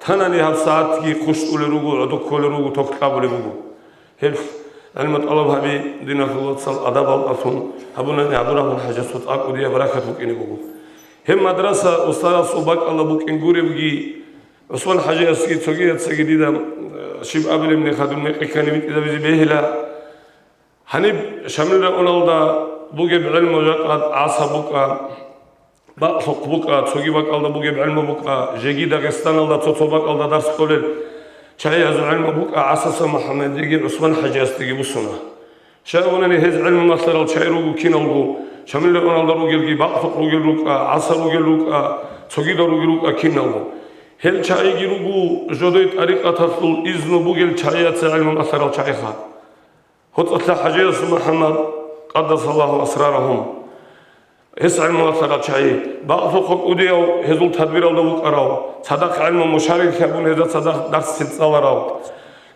танани гьаб сагӀатги хъущтӀулел руго, гӀодоб кколел руго, ток кьабулеб буго. Гьеб гӀилму тӀалаб гьаби, диналъул вацал, адабалдалъун гьабунани ГӀабдурахӀман хӀажиясул цӀакъ кӀудияб баракат букӀине буго. Гьеб мадраса устарасул бакӀалда букӀин гуребги, ГӀусман хӀажиясги цогияцаги дида, э, щиб абилеб мехалъ дун мекъи ккани битӀизабизе бегьила. Гьаниб Шамил районалда бугеб гӀилму жакъа ГӀаса букӀа, бакълъухъ букӀа, цоги бакӀалда бугеб гӀилму букӀа, жеги Дагъистаналда цо-цо бакӀалда дарс кьолел чагӀиязул гӀилму букӀа ГӀасаса МухӀаммадиги ГӀусман хӀажиясдеги буссуна. Щай гьунани гьез гӀилму малъарал чагӀи руго киналго, Шамил районалда ругелги, бакълъухъ ругел рукӀа, ГӀаса ругел рукӀа, цогидал ругел рукӀа киналго. Гьел чагӀиги руго жодой тӀарикъаталъул изну бугел чагӀияца гӀилму малъарал чагӀиха. ГьоцӀалъа ХӀажияс МухӀаммад, къаддасаллагьу асрарагьум. Гьес гӀилму малъарал чагӀи, бакълъухъа кӀудияв гьезул тадбиралда вукӀарав, цадахъ гӀилму мушарик гьабун гьезда цадахъ дарс цӀаларав.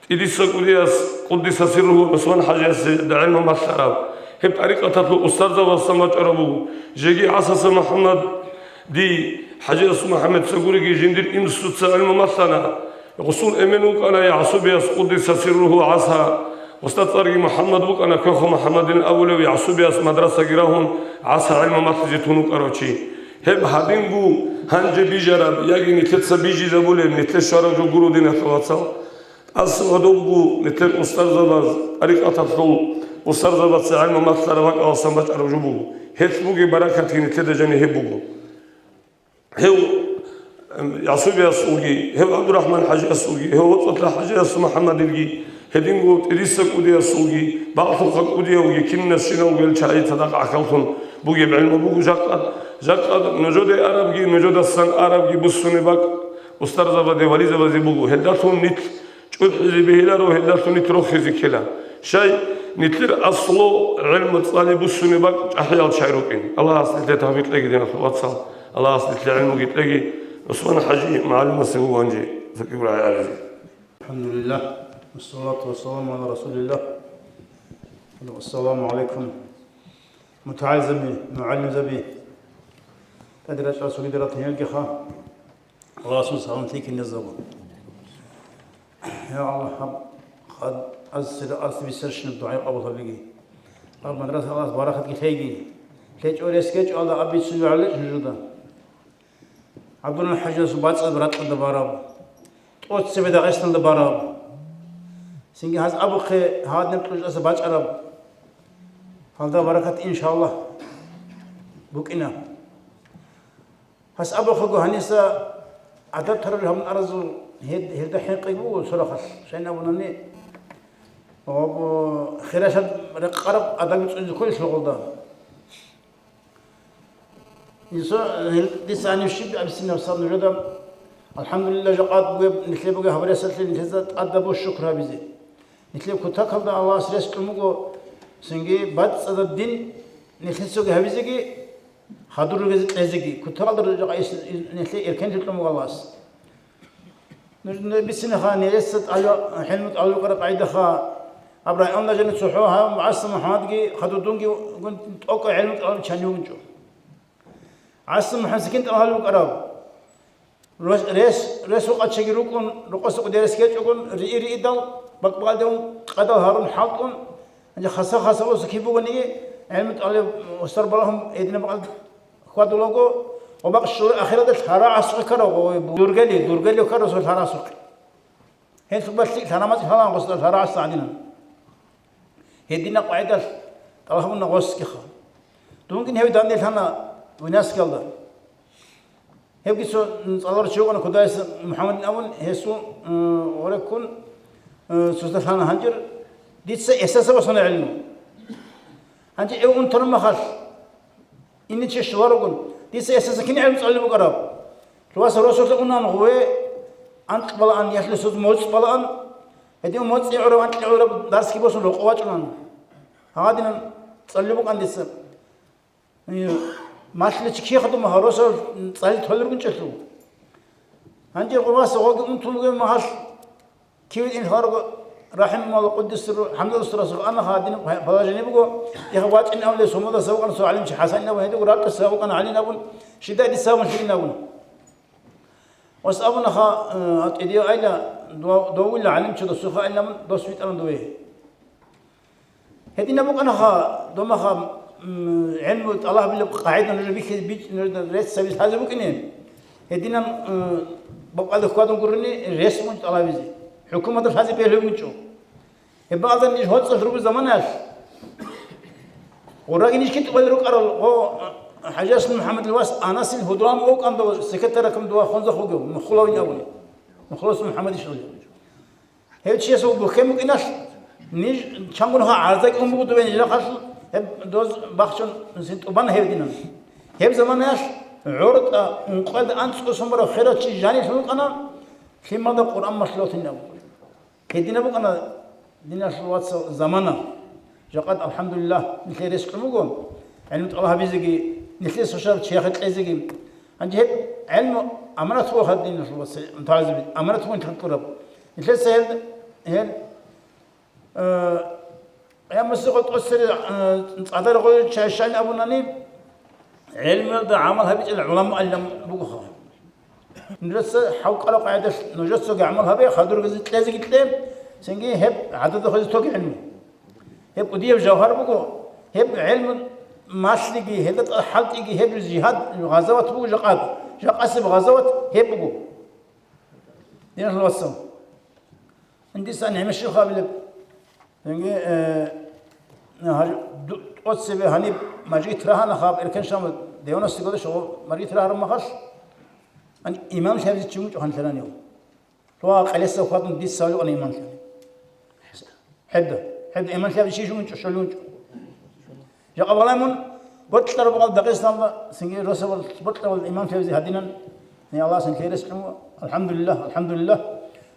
ТӀидиса кӀудияс, къуддиса сирругьу, ГӀусман хӀажиясе гӀилму малъараб. Гьеб тӀарикъаталъул устарзабазасан бачӀараб буго. Жеги ГӀасаса МухӀаммад, ди, ХӀажияс МухӀаммад цогуриги жиндир инсуца гӀилму малъана. Гъусул эмен вукӀана ГӀасубияс, къуддиса сирругьу, ГӀаса. Гъусда цӀарги МухӀаммад букӀана, Кохо МухӀаммадин абулев, ГӀасубияс мадрасаги рагьун, ГӀаса гӀилму малъизе тун вукӀарав чи. Гьеб гьадингу гьанже бижараб яги нилъеца бижизабулеб, нилъе щвараб жо гуро, диналъул вацал. ТӀаса гьадубгу нилъер устарзабаз, тӀарикъаталъул устарзабаца гӀилму малъараб бакӀаласан бачӀараб жо буго. Гьелъ бугеб баракатги нилъеда жаниб гьеб буго. Гьев, эм, ГӀасубиясулги, гьев ГӀабдурахӀман хӀажиясулги, гьев ГьоцӀалъа ХӀажияс МухӀаммадилги, гьединго ТӀидиса кӀудиясулги, бакълъухъа кӀудиявги, кинасщиналго гьел чагӀи цадахъ гӀахьаллъун бугеб гӀилму буго жакъа, жакъа нужеде арабги, нужедасан арабги буссунеб бакӀ устарзабазе, вализабазе буго. Гьелдалъун нилъ чӀухӀизе бегьиларо, гьелдалъун нилъ рохизе ккела. Щай? Нилъер аслу гӀилму цӀали буссунеб бакӀ чӀахӀиял чагӀи рукӀин. Аллагьас нилъее тавфикъ кьеги, диналъул вацал. Аллагьас нилъее гӀилмуги кьеги. ГӀусман ХӀажи мугӀалимасин вугьанчи закигурай гӀаризе. Алхамдулиллагь. Вассалату вассаламу гӀала расулиллагь. Ассаламу гӀалайкум. МутагӀалимзаби, мугӀалимзаби. ТӀаде рачӀарас вугеда ратан гьелгиха. Аллагьасул салам лъикӀинезабун. Я Аллагь, гьаб хъад-, аз сира-, аз бисерщинаб дугӀа къабул гьабиги. Гьаб мадраса Аллагьас баракатги лъейги. ЛъечӀо рес гьечӀо, Аллагь, аб бицунеб гьалечӀо нужеда. ГӀабдулла ХӀажиясул бацӀцӀадаб ракьалда бараб. ТӀоцебе Дагъистаналда бараб. Цинги гьаз абухъе гьадинаб кьучӀдаса бачӀараб. Гьалда баракат, иншаллагь, букӀина. Гьас абухъего гьаниса гӀадат тараб гьабун аразул гьед-, гьелда хӀинкъи буго цо рахъалъ, шайин абунани, ва, хиралъад рекъараб адаб цӀунизе кколелъул гъолда. Инса, гьел-, дица гьанив щиб абицине, гьабсагӀат нужеда, алхӀамдулиллагь, жакъа бугеб, нилъее бугеб гьаб ресалъе нилъеца тӀадаб буго шукр гьабизе. Нилъер кутакалда Аллагьас рес кьун буго, цинги бацӀцӀадаб дин нилъецаги гьабизеги, хадур ругезе кьезеги, кутакалда ружахъа ис-, ис-, нилъее эркенлъи кьун буго Аллагьас. Нуж-, нуж бицинеха, нилъеца тӀалу-, гӀилму тӀалукъараб къагӀидаха, гьаб районда жана цохӀо гьав ГӀасан МухӀамадги хадудунги гун тӀокӀа гӀилму тӀалаб чан вугинчӀо. ГӀасан МухӀамад цинги тӀалхӀал вукӀарав. Рос-, рес, рес вукъачаги рукӀун, рокъоса кӀудерес гьечӀогун, рии-риидал, бакӀбакӀалдегун, къадал гьарун хӀалтӀун, гьанже хаса-хасалуса киб бугониги, гӀилму тӀалеб устар балагьун гьединаб бакӀалде хьвадулаго, ва бакъ щула ахирадалъ гьарагӀасухъе ккарав, ой, дургели, дургели ккарав лъарагӀасухъе. Гьелъ балъи лъарамаз лъалаан гъосда лъарагӀаса гӀадинан. Гьединаб къагӀидалъ тӀалхӀабуна гъосгиха. Дунгин гьев данделъана Буйнакскалда. Гьевги цо цӀаларав чи вукӀана, Кудаев МухӀаммадин абун, гьесул, э, гъореккун, э, цоцалъана гьанжир, дица эсаса босана гӀилму. Гьанже гьев унтараб махалъ, ине чи щоларогун, дица эсаса кин гӀилму цӀалулеб букӀараб? Лъугьаса росулъа унан гъуве, анкь балаан, ялъусуз моцӀ балаан, гьедин моцӀи гӀураб, анкьи гӀураб дарсги босун рокъов вачӀунан. Гьагадинан цӀалулеб букӀан дица. Малъичи кихадума гьаросал цӀали толел рукӀинчӀелъул. Гьанже гъуваса гъоги унтун вугев магьалъ, кивил ин хварго рахӀималла къуддисру ХӀамзат устарасухъ ана гьадин положение буго, ихъ вачӀин авле сумудаса вукъана цо гӀалимчи ХӀасан абун гьедиго ракӀаса вукъана гӀалин абун, щидай дица абун лъигин абун. Ос абунаха, э, гьатӀидияв айла, дов-, довила гӀалимчи досухъа айламун, дос витӀаран дове. Гьединаб букӀанаха, домаха, м, гӀилму тӀалабилеб къагӀида нужер бихьи-, бич-, нужер рецц гьабиз лъазе букӀине. Гьединан, м, бакӀалде хьвадун гурони рес мун тӀалабизе. ХӀукуматалъ лъазе бегьлъи букӀинчӀо. Гьеб бакӀалда ниж гьоцӀалъ руго заманаялъ. Гъураги ниж китӀубали рукӀарал, гъо, ХӀажияс МухӀаммадил вас Анасил гьудулан вукӀан дов секретарь ракам дова хунзахъ вугев, Мухъулавин абуни. Мухъулас МухӀаммадиш абуни. Гьев чиясул бухьен букӀиналъ, ниж чангун гьа гӀарзаги ун буго дубе нижахъалъ, гьеб доз бахчун син тӀубан гьев динан. Гьеб заманаялъ гӀортӀа ункъоялда анцӀго сон барав херав чи жанив лъун вукӀана, лъималда Къуръан малъулев ватинав. Гьединаб букӀана, диналъул вацал, замана. Жакъад, алхӀамдулиллагь, нилъее рес кьун буго, гӀилму тӀалаб гьабизеги, нилъее сошаб чияхъе кьезеги. Гьанже гьеб гӀилму аманат буго, диналъул вацал, мутагӀалимзаби, аманат буго нилъ кьураб. Нилъеца гьел, гьел, э, къиямасеб къо тӀоцере, э, цӀадар гъой чайщайин абунани, гӀелмуялда гӀамал гьабичӀел гӀуламу алилан бугоха. Нужеца хӀалкъараб къагӀидалъ нужецаги гӀамал гьабе, хадургезе кьезеги кье, цинги гьеб гӀадада хвезе тоги гӀелму. Гьеб кӀудияб жавгьар буго, гьеб гӀелму малъиги, гьелда тӀад хӀалтӀиги, гьеб жигьад, гъазават буго жакъад, жакъасеб гъазават гьеб буго. Диналъул вацал. Дица нигӀмат щиб гьабилеб? Цинги, э, гьар-, ду-, тӀоцебе гьаниб мажгит рагьана хаб, эркен шамал девяностые годы шо мажгит рагьараб махалъ, гьаниб имам лъабизе чи вугев гьанлъаранив. Лъугьа-къелеса хьвадун дица вугев имам лъаби. ХӀеда, хӀеда имам лъабизе чи вугев, щолев вугев. Жакъа балай мун, бокьараб гъал Дагъистаналда, цинги росабал бокьараб имам лъабизе гьадинан, гьей, Аллагьас нилъее рес кьун, алхӀамдулиллагь, алхӀамдулиллагь.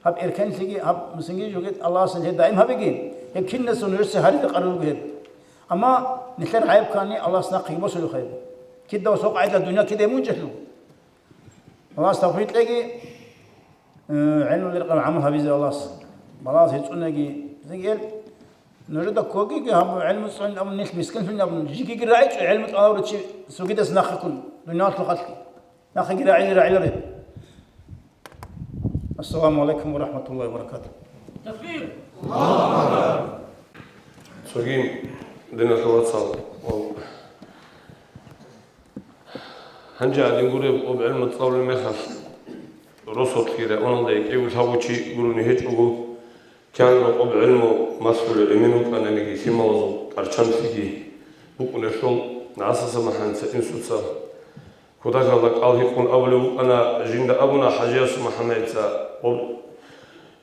Гьаб эркенлъиги, гьаб цинги жугьутӀ Аллагьас нилъее даим гьабиги. Гьеб кинаса нужеца гьаризе къарулеб гьеб. Амма нилъер гӀайиб ккани, Аллагьас нахъеги босулеб гьеб. Кида ва сокъайда дунъя кида мунчӀелъул. Аллагьас тавфикъ кьеги, э, гӀелму рекъон гӀамал гьабизе Аллагьас. Балагьас гьецӀунаги, зигел, нужеда ккогиги гьаб гӀелму цӀалин абун, нилъ мискинлъун абун, жигиги рагӀичӀо гӀелму тӀалабурав чи цогидас нахъе ккун, дуниялалъул халкъ. Нахъеги рагӀи-, рагӀиларе. Ассаламу гӀалайкум ва рахӀматуллагьи ва баракатугь. Такбир! Цоги, диналъул вацал, гьанже гӀадин гуреб, об гӀелму цӀалулеб мехалъ, росулъги районалда гьекъеги лъабго чи гурони гьечӀого, кигӀан рокъоб гӀелму малъулел эмен вукӀананиги, лъималазул тӀарчанлъиги букӀунелъул, ГӀасаса МухӀаммадица инсуца Кутакалда кӀал гьикъун абулеб букӀана, жинда абуна ХӀажияс МухӀаммадица, гъоб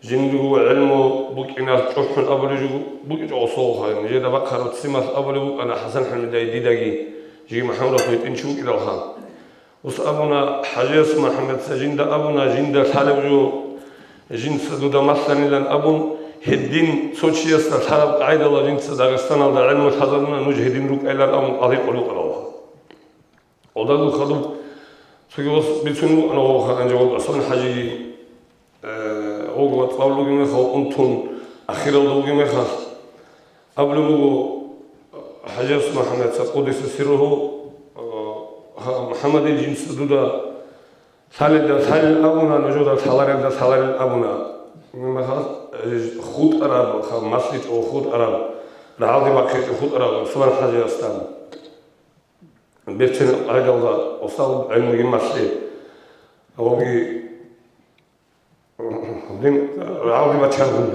жиндирго гӀелму букӀиналъ чӀухӀун абулеб жо букӀичӀого солха, нижеда бахъараб ццималъ абулеб букӀана ХӀасан ХӀамидай дидаги, жеги МухӀаммад Рахъуй тӀинчи вукӀиналха. Ус абуна ХӀажияс МухӀаммадица, жинда абуна, жинда лъалеб жо жинца дуда малъанилан абун, гьедин цо чиясда лъараб къагӀидала жинца Дагъистаналда гӀелму лъазабуна, нуж гьедин рукӀайилан абун кӀал гьикъулев вукӀаналха. Гъолдагул хадуб цоги вас бицунев вукӀана гъов ха-, гьанже гъоб ГӀусман ХӀажиги, э, гъого вацӀцӀалулев вугеб мехалъ, унтун, ахиралда вугеб мехалъ, абулеб буго, э, ХӀажияс МухӀаммадица къудиса сирругьу, э, гьа, МухӀаммадил жинца дуда лъалелда лъалел абуна, нужеда лъаларелда лъаларел абуна. Гьеб мехалъ, э, хутӀараб, ха-, малъичӀого хутӀараб, рагӀалде бахъичӀого хутӀараб ГӀусман ХӀажиясда. Берцинаб къагӀидалда осал гӀелмуги малъе. Гьавги дин рагӀалде бачаргун.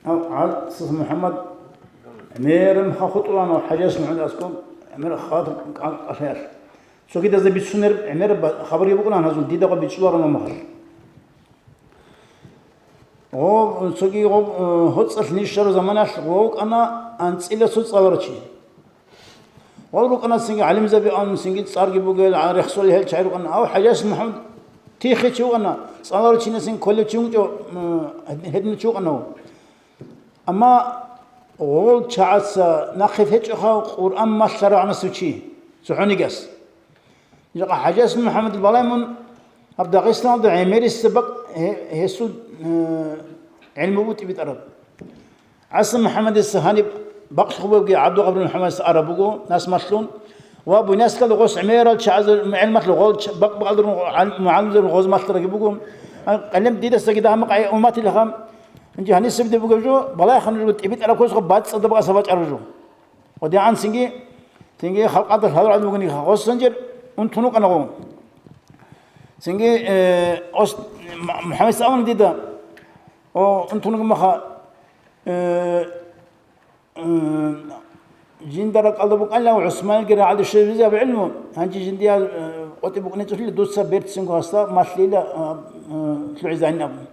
Гьав, гьав, Сус МухӀаммад, гӀемераб ха хутӀулаан ХӀажияс МухӀаммад аскӀоб, гӀемераб ха кӀал-, кӀалъаялъ. Цогидазда бицунеб гӀемераб хабарги букӀунаан гьазул, дида гъо бичӀчӀуларун мехалъ. Гъо, цоги гъо, э, гьоцӀалъ ниж щвараб заманалъ гъо вукӀана анцӀила цо цӀаларав чи. Гъо рукӀана цинги гӀалимзаби абун, цинги цӀарги бугел, а, рехсолел гьел чагӀи рукӀана. Гьав ХӀажияс МухӀаммад тихи чи вукӀана, цӀаларав чинасин кколев чи вукӀанчӀо, м, гьединав чи вукӀана гьав. Амма гъол чагӀаца нахъе течӀоха Къуръан малъарав гӀанасев чи, цохӀонигас. Жакъа ХӀажияс МухӀаммадил балай мун гьаб Дагъистаналда гӀемерисеб бакӀ гье-, гьесул, э, гӀелму бутӀи битӀараб. ГӀаса МухӀаммадица гьаниб бакълъухъ бугебги ГӀабдулгъабрил МухӀаммадица араб буго, нас малъун. Ва Буйнакскалда гъос гӀемерал чагӀазул гӀелмалъул гъол ч-, бакъ-бакъалдурун гӀал-, мугӀалимзабил гъоз малъараги буго. А, къалем дидасаги дагьа-макъ умматилха. Гьанже гьанисеб де бугеб жо, балагьеха нуж буго, тӀибитӀараб косго бацӀцӀадаб аса бачӀараб жо. Ва дигӀан цинги, цинги халкъалда лъаларал бугони гъос гьанжер унтун вукӀана гъо. Цинги, э, ос-, М-, МухӀаммадица абуна дида, о, унтун вугеб маха, э, м, жинда ракӀалда букӀанила ГӀусманилги рагӀалде щвезаб гӀелму, гьанже жиндиял, э, къотӀи букӀинчӀелъила дуца берцинго гьасда малъила, а, а, лъугӀизайин абун.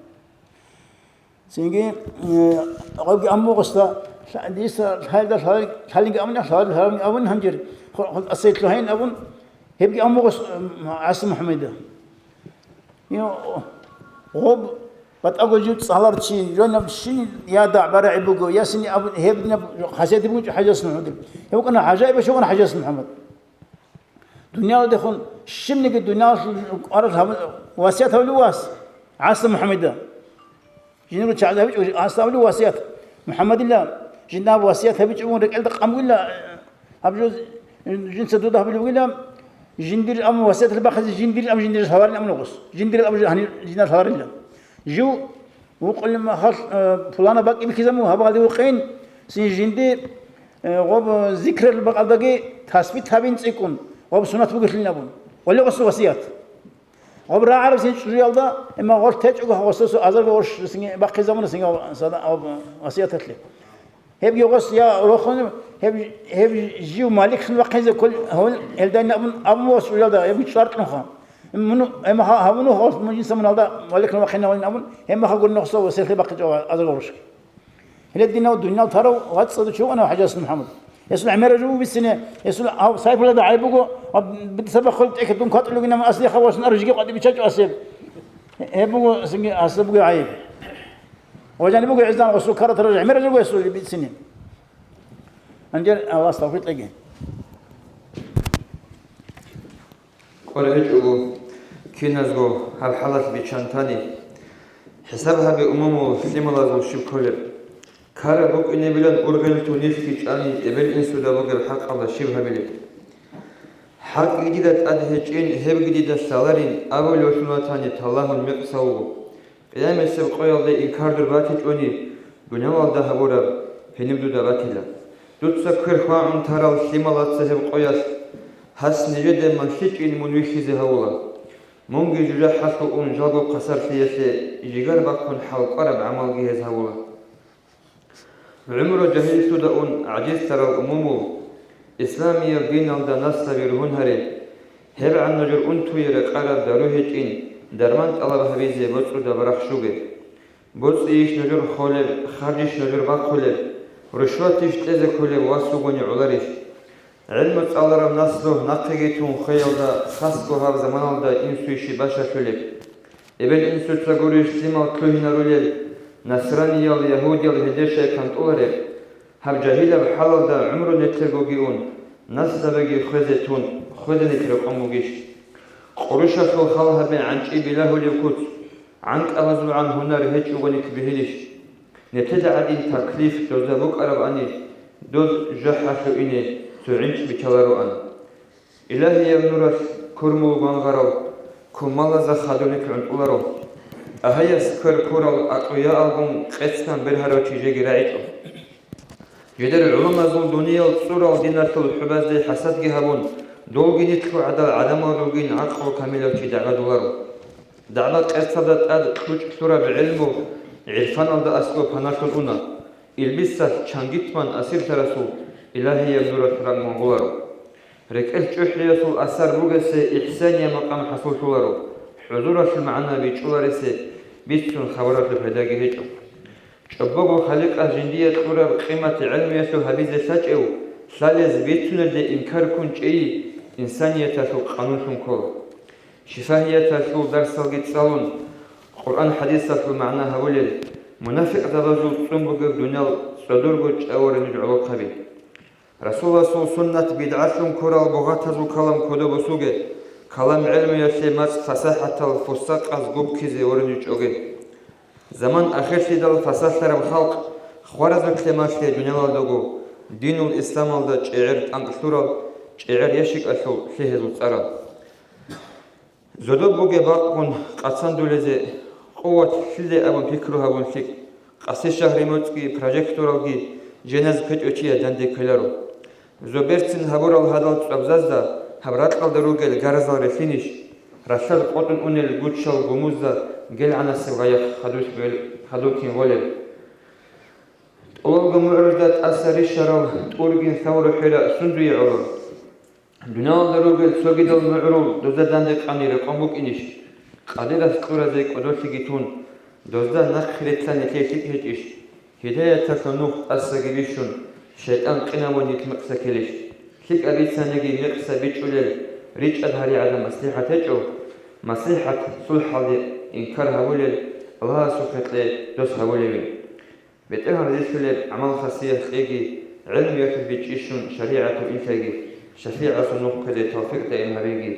Цинги, э, гъабги аммугъасда, лъа-, дица лъалда лъалин-, лъалинги абуна, лъалда лъалинги абун гьанжер, хо-, хо-, асай лъугьайин абун, гьебги аммугъас, м, ГӀаса МухӀаммадида. Гьев, гъоб батӀаго жив цӀаларав чи, жонаб щин я дагӀба-рагӀи буго, я сини абун, гьеб динаб хасият бугин ХӀажияс МухӀаммадил. Гьев вукӀана гӀажаиб, гьев вукӀана ХӀажияс МухӀаммад. Дуниялалдехун щибниги дуниялалъул кӀварал гьабун, васият гьабулев вас, ГӀаса МухӀаммада. Жиндирго чагӀаз гьабичӀо, ГӀаса гьабулев васият. МухӀаммадила жинда гьаб васият гьабичӀо бугин рекӀелда къан бугила, гьаб жо жинца дуда гьабулеб бугила, жиндир абун васияталъе бахъизе, жиндир абун жиндир лъаларин абун гъос. Жиндир абун жи-, гьанир жинда лъаларила. Жив вукъулеб мехалъ, э, пуланаб бакӀи бихьизабун, гьаб гьалде вукъин, цин жинди, э, гъоб зикрал бакӀалдаги тасбит гьабин цӀикӀкӀун, гъоб суннат бугелъин абун. Гъоле гъосул васият. Гъоб рагӀараб цин чӀужуялда, имма гъолъ течӀого гъосасул азарго гъорш цин бахъизабуна цин гъоб сада-, гъоб васияталъе. Гьебги гъос я рохун, гьеб, гьеб жив маликлъун вахъизе ккол, гьавун гьелдайин абун, абун гъос чӀужуялда, гьебги чӀваркьунха. Муну, имма гьа-, гьавуну гъос мун жинца муналда маликлъун вахъинавин абун, гьеб маха гурин гъосул васияталъе бахъичӀо азарго гъорш. Гьеле динав дуниял тарав вацӀцӀадав чи вукӀана ХӀажияс МухӀаммад. Гьесул гӀемераб жо буго бицине, гьесул гьав сайпулада гӀайиб буго, ва бицабахъул тӀехьа дун кватӀулев вугин, амма аслиха ва сунар жиги къватӀи бичачӀо асеб. Гьеб буго, гьасда буго гӀайиб. Ва жаниб буго гӀездан гъосул каратара гӀемер жо гьесул бицинин. Гьанже Аллагьас тавфикъ кьеги. КӀвар гьечӀого, киназго гьаб хӀалалъ биччан тани, хӀисаб гьабе умумул лъималазул щиб кколеб. Ккараб букӀинебилан ургъел тунилъги чӀани, эбел-инсуда бугеб хӀакъалда щиб гьабилеб. ХӀакъги дида тӀад гьечӀин, гьебги дида лъаларин абулев лъун ватани, таллагьун мекъса вуго. Къиямасеб къоялде инкар дур батичӀони, дуниялалда гьабураб гьениб дуда батила. Дуца квер хвагӀун тарал лъималаца гьеб къоялъ, гьас нижеде малъичӀин мун вихьизе гьавула. Мунги жужахӀалъув ун жалго хъасарлъиялъе жигар бахъун хӀалкӀвараб гӀамалги гьез гьавула. ГӀумру жагьиллъуда ун гӀажизлъарал умумул, исламияб диналда наслаби ругьун гьаре. ГьебгӀан нужер унтуе рекъараб дару гьечӀин, дарман тӀалаб гьабизе боцӀуда барахщуге. БоцӀийищ нужер холеб, харжищ нужер бахъулеб, рушватищ кьезе кколеб вас вугони гӀоларищ? ГӀилму цӀаларав наслу нахъеги тун хвеялда, хасго гьаб заманалда инсуйищ бащалъулеб? Эбел-инсуца гурищ лъимал лъугьинарулел, насраниял, ягьудиял гьелде щай кантӀулареб? Гьаб жагьилаб хӀалалда гӀумру нилъергоги ун, наслабиги хвезе тун, хвезе нилъ рекъон бугищ? Къурушалъул хал гьабе гӀанчӀи билагьулев куц, гӀанкӀабазулгӀан гьунар гьечӀого нилъ бегьилищ? Нилъеда гӀадин таклиф дозда букӀарабани, доз жахӀалъув ине цо гӀинчӀ биччалароан. Илагьияб нуралъ курмул гвангъарав, кумалазда хадур нилъ гӀунтӀуларо. Агьаяс квер ккурал акьуяалгун къеццан бергьарав чи жеги рагӀичӀо. Жидер гӀуламазул дуниял цӀурал диналъул хӀубазде хӀасадги гьабун, долги нилъго гӀадал гӀадамал ругин гӀакълу камилав чи дагӀбадуларо. ДагӀба-къецалда тӀад кьучӀ лъураб гӀелму гӀирфаналда аскӀоб паналъун уна. Илбисалъ чангитман асирлъарасул илагьияб нуралъ рагӀ мугъуларо. РекӀел чӀухӀиясул асар бугесе ихсания макъам хӀасуллъуларо, хӀузуралъул магӀна бичӀчӀуларесе бицун хабаралъул пайдаги гьечӀо. ЧӀобого Халикъас жиндие кьураб къимат гӀелмуялъул гьабизе лъачӀев, лъалез бицунелде инкар ккун чӀей инсанияталъул къанунлъун ккола. Шифагьияталъул дарсалги цӀалун, Къуръан-хӀадисалъул магӀна гьабулел, мунафикъзабазул цӀун бугеб дуниял цӀодорго чӀаворе нуж гӀолохъаби. Расуласул суннат бидгӀалъун ккурал бугъатазул калам кодо босуге, калам гӀелмуялъе мацӀ фасахӀатал фуссакъаз губкизе воре нуж чӀоге. Заман ахирлъидал фасалъараб халкъ хваразулъе малъе дуниялалдаго, динул исламалда чӀегӀер тӀанкӀ лъурал, чӀегӀер ящикӀалъул лъегьезул цӀарал. Зодоб бугеб бакъгун къацандулезе, къуват лъиле абун пикру гьабун лъикӀ, къаси шагьри моцӀги прожекторалги женаз ккечӀо чияс данде ккеларо. Зо берцин гьабурал гьадал цӀвабзазда гьаб ракьалда ругел гарзал релълъинищ? Ралъад къотӀун унел гучал гумузда гелгӀанасеб гъаяхъ хадур бел-, хадур кин гъолел? ТӀолалго мугӀрузда тӀаса рищарал тӀургин лъавурухӀера сундуе гӀоло? Дуниялалда ругел цогидал мугӀрул дозда данде къани рекъон букӀинищ? Къадирас кьуразе кӀодолъиги тун, дозда нахъе рилълъан нилъее лъикӀ гьечӀищ? Гьидаяталъул нух тӀасаги бищун, шайтӀан къинабун нилъ мекъса ккелищ? ЛъикӀаб бицаниги мекъса бичӀчӀулел ричӀчӀад гьаригӀадаб маслихӀат гьечӀо, маслихӀат сулхӀалде инкар гьабулел, Аллагьасухъе кье дос гьабулевин. БетӀергьан разилъулеб гӀамал-хасият кьеги, гӀелмуялъул бичӀчӀи щун шаригӀаталъул инлъайги, шафигӀасул нух ккезе тавфикъ даим гьабеги,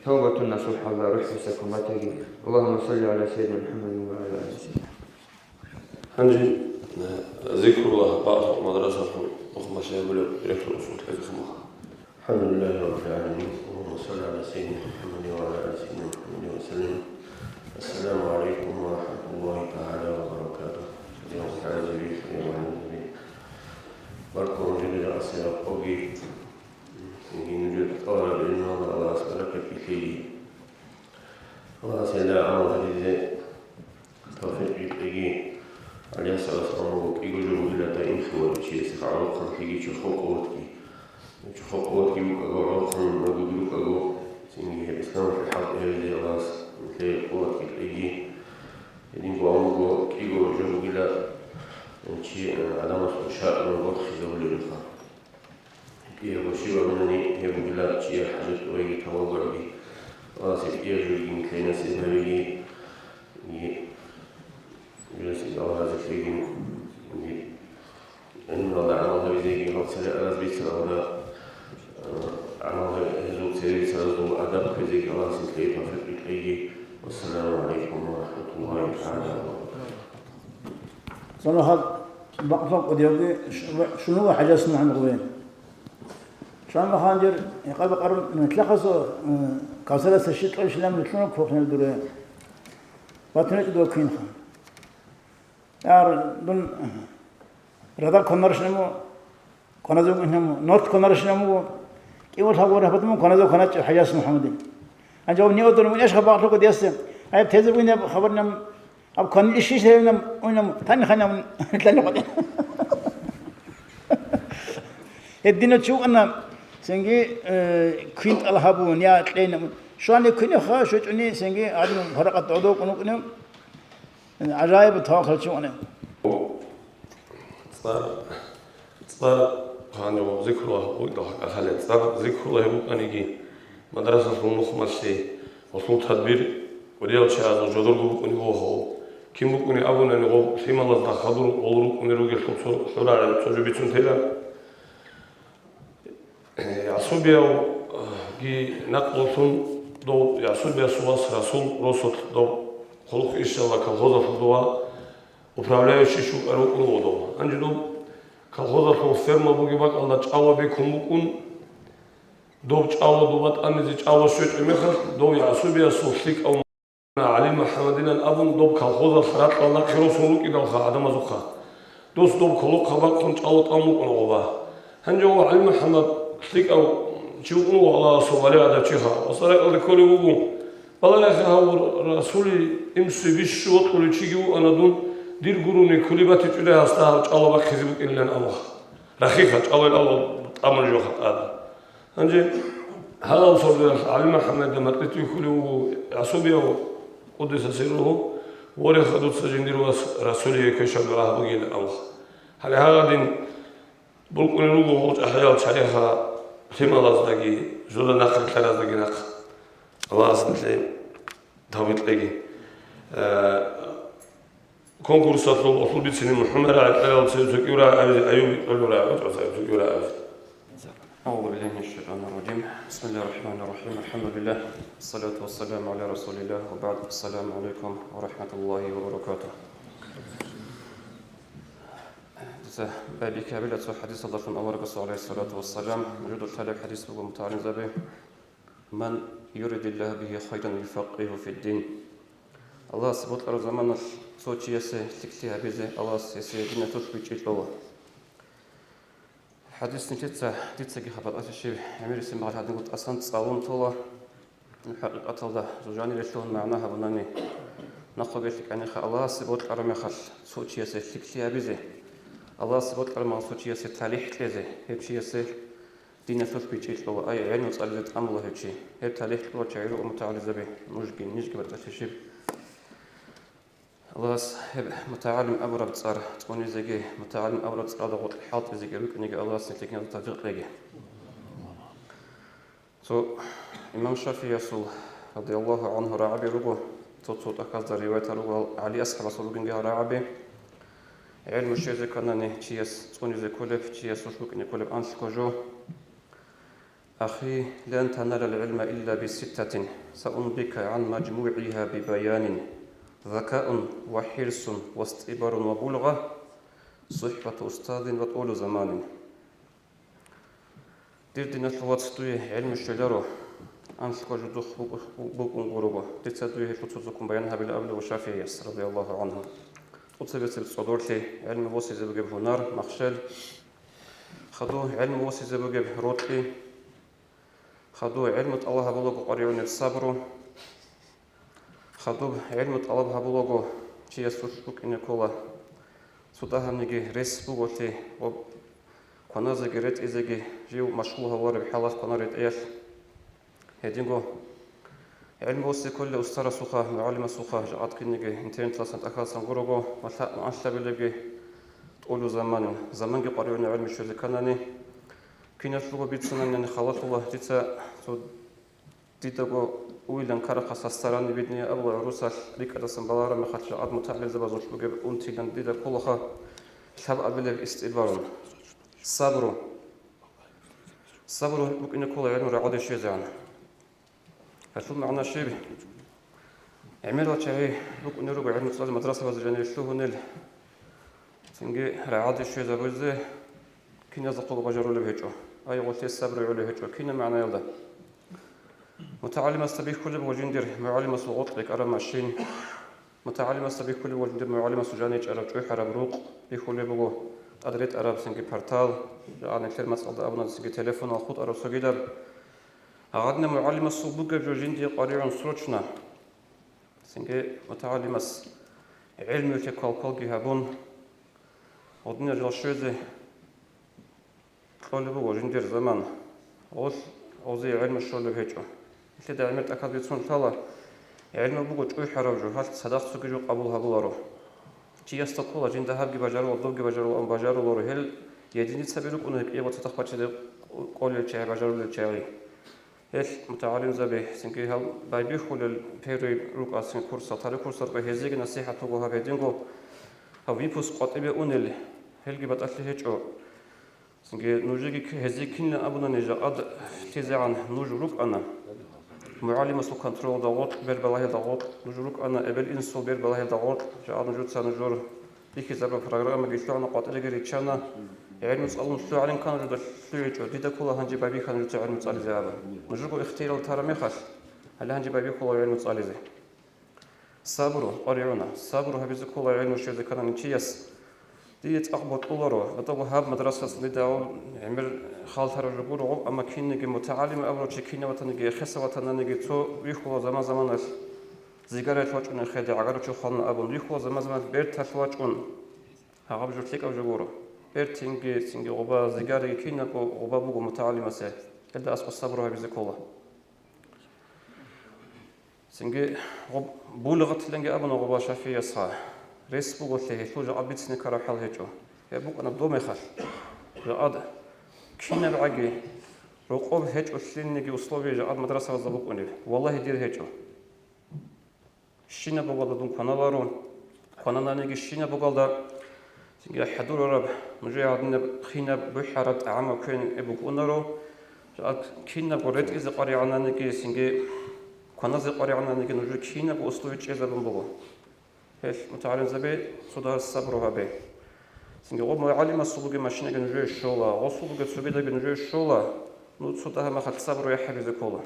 тавбатун насухӀалда рухӀ гьесакун батаги. Аллагьумма салли гӀала сайидина МухӀаммадин ва гӀала али сайидина. Гьанже, э, зикруллагь бакӀалъухъ мадрасалъул нухмаша гьабулеб директор усул хӀезухъ муха. الحمد لله رب العالمين، اللهم صل على سيدنا محمد وعلى آل سيدنا محمد وسلم. السلام عليكم ورحمة الله تعالى وبركاته. Баркалла жибе асияб къоги, цинги нужер тӀалаб гӀелмуялда Аллагьас баракат кьеги. Аллагьас гьелда гӀамал гьабизе тавфикъ кьеги. ГӀалияс Аллагьас амруго кӀиго жо бугила даимлъун вачиясе гӀолохъанлъиги чорхол къуватги. Чорхол къуватги букӀаго, гӀолохъанлъиги рукӀаго, цинги гьеб исламалъе хӀалтӀи гьабизе Аллагьас нилъее къуватги кьеги. Гьединго амруго кӀиго жо бугила чи, э, гӀадамасул шаргӀалъун борхизабулеб рехха. КӀиябго щибаб мунани гьеб бугила чияр хӀажат тӀубайги тавбу гьаби. Аллагьас гьеб кӀияб жоги нилъее насиб гьабеги. Гьелъ Аллагь разилъеги, гӀилмуялда гӀамал гьабизеги, гьал цере аразбицаралда, э, гӀамал гьаб-, гьезул цере царазул адаб кквезеги Аллагьас нилъее тавфикъ кьеги. Вассаламу гӀалайкум ва рахӀматуллагьи тагӀала ва баракатугьу. Цо нухалъ бакълъун кӀудиявги ш-, ва-, шунула хӀажас нугӀан гъуе. Шуан махандир, гьекъа-бакъарун, метлахъасо, э, кавсараса щикълъун шилан мутлъун кохнел дуре. Батуна чӀудо квинха. Яр дун радаб кванарщинаб буго, кваназе вугинаб буго, норт кванарщинаб буго, кӀивалъа гъура гьабатун кваназе кваначӀеб хӀажас МухӀаммадил. Гьанже гьаб ниодун винашха багълъуго диясде, гьаб тезе винаб хабарнам, аб кванилищ гьелинам, уйнам, тани ханам, лъани къватӀи. Гьедина чи вукӀана, цинги, э, квинтӀал гьабун, я кьейна. Щвани квинеха, щвечӀони, цинги гьадин гьаракъат додо кӀунукӀунев. ГӀажаиб таваккал чи вукӀана. ЦӀар, цӀар, гьанив зикрула гьабугӀидал хӀакъалъале, цӀар зикрула гьеб букӀаниги, мадрасалъул нухмалъе гъолъул тадбир, кӀудиял чагӀазул жодорго букӀунеб буго гьаб. Кин букӀунеб абунани, гъоб лъималазда хадур гъол рукӀунел ругелъул цо хӀурагӀи цо жо бицун тела. ГӀасубиявги накълулъун дов ГӀасубиясул вас Расул росулъ дов хъулухъ ишала колхозалъул дова управляющий щукӀар вукӀун вуго дов. Гьанже дов колхозалъул ферма бугеб бакӀалда чӀалаби ккун букӀун, дов чӀала дова тӀамизе чӀала щвечӀеб мехалъ, дов ГӀасубиясул лъикӀав ГӀали МухӀаммадилан абун, доб колхозалъ ракьалда нахъе росун рукӀиналха гӀадамазухъа. Дос доб колохъа бахъун чӀала тӀам букӀун гъоба. Гьанже ва ГӀали МухӀаммад лъикӀав чи вукӀун вуго Аллагьасул вали гӀадав чиха. Ва саракьалда кколев вуго: «Балагье гьав Расули имсуе бищун вокьулев чиги вуана дун, дир гурони кколеб батичӀони гьасда гьав чӀала бахъизе букӀинилан абуха. Рахиха, чӀалал алал тӀамун жоха тӀада». Гьанже гьалал сордоялъ ГӀали МухӀаммадида макьилъ вихьулев вуго ГӀасубияв, къуддиса сирругьу, вореха дуца жиндир вас Расулие квешаб дугӀа гьабугейилан абуха. Гьале гьагъадин букӀунел руго гъол чӀахӀиял чагӀиха лъималаздаги, жуда нахъ рилълъараздаги нахъ. Аллагьас нилъее тавфикъ кьеги. Э, Конкурсалъул гъолъул бицине МухӀаммад рагӀи кьелал цеве цо кӀиго рагӀи абизе, Аюб кьолев рагӀи, вацӀцӀалъ цо кӀиго рагӀи абизе. أعوذ بالله من الشيطان الرجيم. بسم الله الرحمن الرحيم. الحمد لله. الصلاة والسلام على رسول الله. وبعد. السلام عليكم ورحمة الله وبركاته. Дица байбихьи гьабила цо хӀадисалдалъун аварагасул гӀалайгьиссалату вассалам жидер лъалеб хӀадис буго, мутагӀалимзаби. «Ман юридиллагьу бигьи хайран юфаккигьу фиддин». Аллагьасе бокьараб заманалъ цо чиясе лъикӀлъи гьабизе Аллагьас гьесие диналъулъ бичӀчӀи кьола. ХӀадис нилъеца дицаги хабар тӀаса щиб гӀемерисеб мехалъ гьадинго тӀасан цӀалун тола. ХӀакъикъаталда жо жанире лъугьун магӀна гьабунани, нахъ гьелъ кӀаниха Аллагьасе бокьараб мехалъ цо чиясе лъикӀлъи гьабизе, Аллагьасе бокьараб мехалъ цо чиясе талихӀ кьезе, гьеб чиясе диналъулъ бичӀчӀи кьола, ай, гӀелму цӀализе тӀамула гьев чи. Гьеб талихӀ кьурал чагӀи руго мутагӀалимзаби, нужги, нижги батӀалъи щиб. Аллагьас гьеб мутагӀалим абураб цӀар цӀунизеги, мутагӀалим абураб цӀаралда гъоркь хӀалтӀизеги рукӀинеги Аллагьас нилъеги тавфикъ кьеги. Цо имам ШафигӀиясул, радияллагьу гӀангьу, рагӀаби руго, цо-цо тӀахьазда риваятал руго гьал ГӀали асхӀабасул ругинги гьал рагӀаби. ГӀелму щвезе кканани чияс цӀунизе кколеб, чиясулъ букӀине кколеб анлъго жо. أخي، لن تنال العلم إلا بستة، سأنبئك عن مجموعها ببيان: ذكاء، وحرص، واصطبار، وبلغة، صحبة أستاذ، وطول زمان. Дир диналъул вац, дуе гӀелму щвеларо, анлъго жо духъ букӀу-, букӀун гурого. Дица дуе гьелъул цо-цоккун баян гьабила абулеб ШафигӀияс, радияллагьу гӀангьу. ТӀоцебесеб цӀодорлъи, гӀелму босизе бугеб гьунар, махщел, хадуб гӀелму босизе бугеб рокьи, хадуб гӀелму тӀалаб гьабулаго къваригӀунеб сабру, хадуб гӀелму тӀалаб гьабулаго чиясулъ букӀине ккола цо дагьабниги рес буголъи ва кваназеги ретӀизеги жив машгъул гьавулареб хӀалалъ кванар ретӀеялъ. Гьединго гӀелму босизе кколел устарасухъа, мугӀалимасухъа жакъа кинниги интернеталдасан тӀахьалдасан гурого ва лъа-, анлъабилебги тӀолу заманин, заманги къваригӀуна гӀелму щвезе кканани. Киналъулго бицунани халалъула дица цо Дидаго уйилан карахъас гьасда рани бидни абула гӀурусалъ рикӀкӀадасан балагьараб мехалъ жакъад мутагӀалимзабазулъ бугеб унтилан дида кколаха лъабабилеб истӀибарун. Сабру. Сабру букӀине ккола гӀелму рагӀаде щвезегӀан. Гьелъул магӀна щиб? ГӀемерал чагӀи букӀунел руго гӀелму цӀализе мадрасабазда жанире лъугьунел, цинги рагӀаде щвезабизе киназухъего бажарулеб гьечӀо. Ай, гъолъие сабру гӀолеб гьечӀо. Кинаб магӀнаялда? МутагӀалимасда бихьулеб буго жиндир мугӀалимасул гъоркь рекӀараб машин. МутагӀалимасда бихьулеб буго жиндир мугӀалимасул жаничӀараб чӀухӀараб рукъ, бихьулеб буго тӀад ретӀараб цинги портал, жагӀад нилъер мацӀалда абуна цинги телефонал хутӀараб цогидаб. Гьагъадинаб мугӀалимасул бугеб жо жиндие къваригӀун срочно. Цинги мутагӀалимас гӀелмуялъе квалквалги гьабун, гъодинал жал щвезе кьолеб буго жиндир заман, гъолъ гъозие гӀелму щолеб гьечӀо. Нилъеда гӀемер тӀахьазда бицун лъала, гӀелму буго чӀухӀараб жо, гьалъ цадахъ цоги жо къабул гьабуларо. Чиясда ккола, жинда гьабги бажарула, добги бажарула, ан бажаруларо, гьел единицаби рукӀуна гьеб кӀиябго цадахъ бачине кӀолел чагӀи, бажарулел чагӀи. Гьел мутагӀалимзаби, цинги гьал байбихьулел первый рукӀа, цин курсал, второй курсал рукӀа, гьезиеги насихӀат буго гьаб гьединго, гьав выпуск къватӀибе унел, гьелги батӀалъи гьечӀо. Цинги нужеги к-, гьезие кинилан абунани жакъад лъизегӀан нуж рукӀана, мугӀалимасул контролда гъоркь, бер балагьелда гъоркь нуж рукӀана, эбел-инсул бер балагьелда гъоркь, жакъад нужеца нужер бихьизабураб программаги лъугӀана, къватӀиреги риччана, гӀелму цӀалун лъугӀалин ккана нужеда лъугӀичӀо, дида ккола гьанже байбихьа нужеца гӀелму цӀализе абун. Нужерго ихтияр тараб мехалъ, гьале гьанже байбихьула гӀелму цӀализе. Сабру къваригӀуна, сабру гьабизе ккола гӀелму щвезе кканани чияс. Дие цӀакъ бокьуларо, батӀаго гьаб мадрасаялъ дида гӀемер хал тараб жо гуро гъоб, амма кинниги мутагӀалим абурав чи кинав ватаниги, эхеса ватананиги, цо вихьула заман-заманалъ зигараялъ вачӀунел хеде, гӀагарав чи хвана абун, вихьула заман-заманалъ берталъ вачӀун. Гьаб жо лъикӀаб жо гуро. Бертинги, цинги гъоба, зигариги кинабго гъоба буго мутагӀалимасе. Гьелда аскӀоб сабру гьабизе ккола. Цинги гъоб-, булгъатиланги абуна гъоба ШафигӀиясха. Рес буго лъе, гьелъул жакъа бицине ккараб хӀал гьечӀо. Гьеб букӀана доб мехалъ. Жакъад кинабгӀаги рокъоб гьечӀолъинниги условия жакъад мадрасабазда букӀунеб. Валлагьи, дир гьечӀо. Щинаб бугалда дун кваналаро, кванананиги щинаб бугалда, цинги хӀадурараб, нужее гьадинаб хинаб бухӀараб тӀагӀамаб квен букӀунаро, кинабго ретӀизе къваригӀананиги, цинги кваназе къваригӀананиги нужее кинабго условия чӀезабун буго. Гьел мутагӀалимзаби цо дагьаб сабру гьабе. Цинги гъоб мугӀалимасул бугеб машинаги нужее щола, гъосул бугеб цогидаги нужее щола, ну, цо дагьаб мехалъ сабру гьабизе ккола.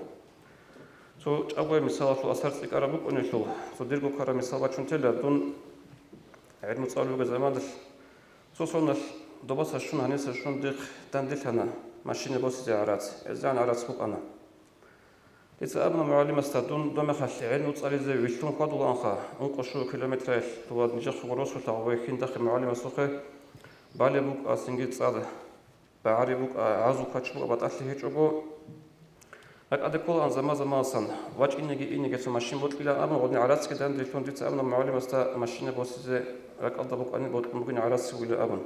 Цо чӀагояб мисалалъул асар цӀикӀкӀараб букӀунелъул, цо дирго ккараб мисал бачун тела, дун гӀелму цӀалулеб заманалъ цо соналъ добаса щун, гьаниса щун дихъ данделъана машина босизе гӀарац, гӀезегӀан гӀарац букӀана. Дица абуна мугӀалимасда, дун доб мехалъ гӀелму цӀализе вилълъун хьвадулаанха, ункъо-щуго километраялъ, дова нижехъего росулъа гъобе хьиндахъе мугӀалимасухъе балеб букӀа, цинги цӀад багӀариб букӀа, гӀазу квач букӀа, батӀалъи гьечӀого. РакӀалде кколаан заман-заманасан, вачӀинеги инеги цо машин бокьилан абун, гъодин гӀарацги данделъун дица абуна мугӀалимасда машина босизе ракӀалда букӀани бокьун бугин гӀарац бугилан абун.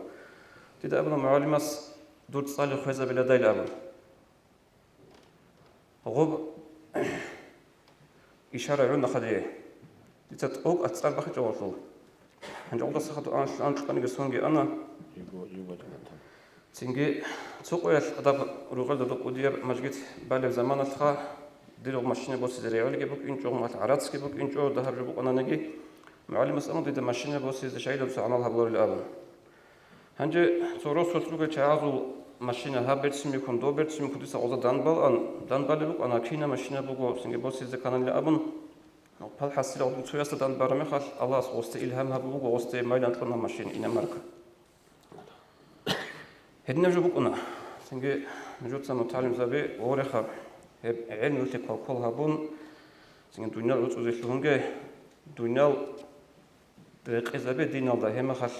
Дида абуна мугӀалимас, дур цӀали хвезабиладайилан абун. Гъоб ишара гӀунаха дие. Дица тӀокӀ ацӀар бахъичӀо гъолъул. Гьанже гъолдаса хадур ан-, анкьаниги сонги ана. Цинги цо къоялъ гьадаб ругъелда доб кӀудияб мажгит балеб заманалъха, дир машина босизе регӀелги букӀинчӀо, гьалъ гӀарацги букӀинчӀо, дагьаб жо букӀананиги, мугӀалимас аму дида машина босизе шагьидаб цо гӀамал гьабуларил абун. Гьанже цо росулъ ругел чагӀазул машина гьаб берцин бихьун, доб берцин бихьун дица гъоза данбалан, данбалеб букӀана, кина машина буго, цинги босизе ккананила абун, пал хӀасилал цоясда данбараб мехалъ, Аллагьас гъосда илгьам гьабун буго, гъосда гьеб майилан кьуна машина, иномарка. Гьединаб жо букӀуна. Цинги нужеца мутагӀалимзаби гъореха, гьеб гӀелмуялъе квалквал гьабун, цинги дуниял гӀуцӀузе лъугьунге, дуниял рекъезабе диналда, гьеб мехалъ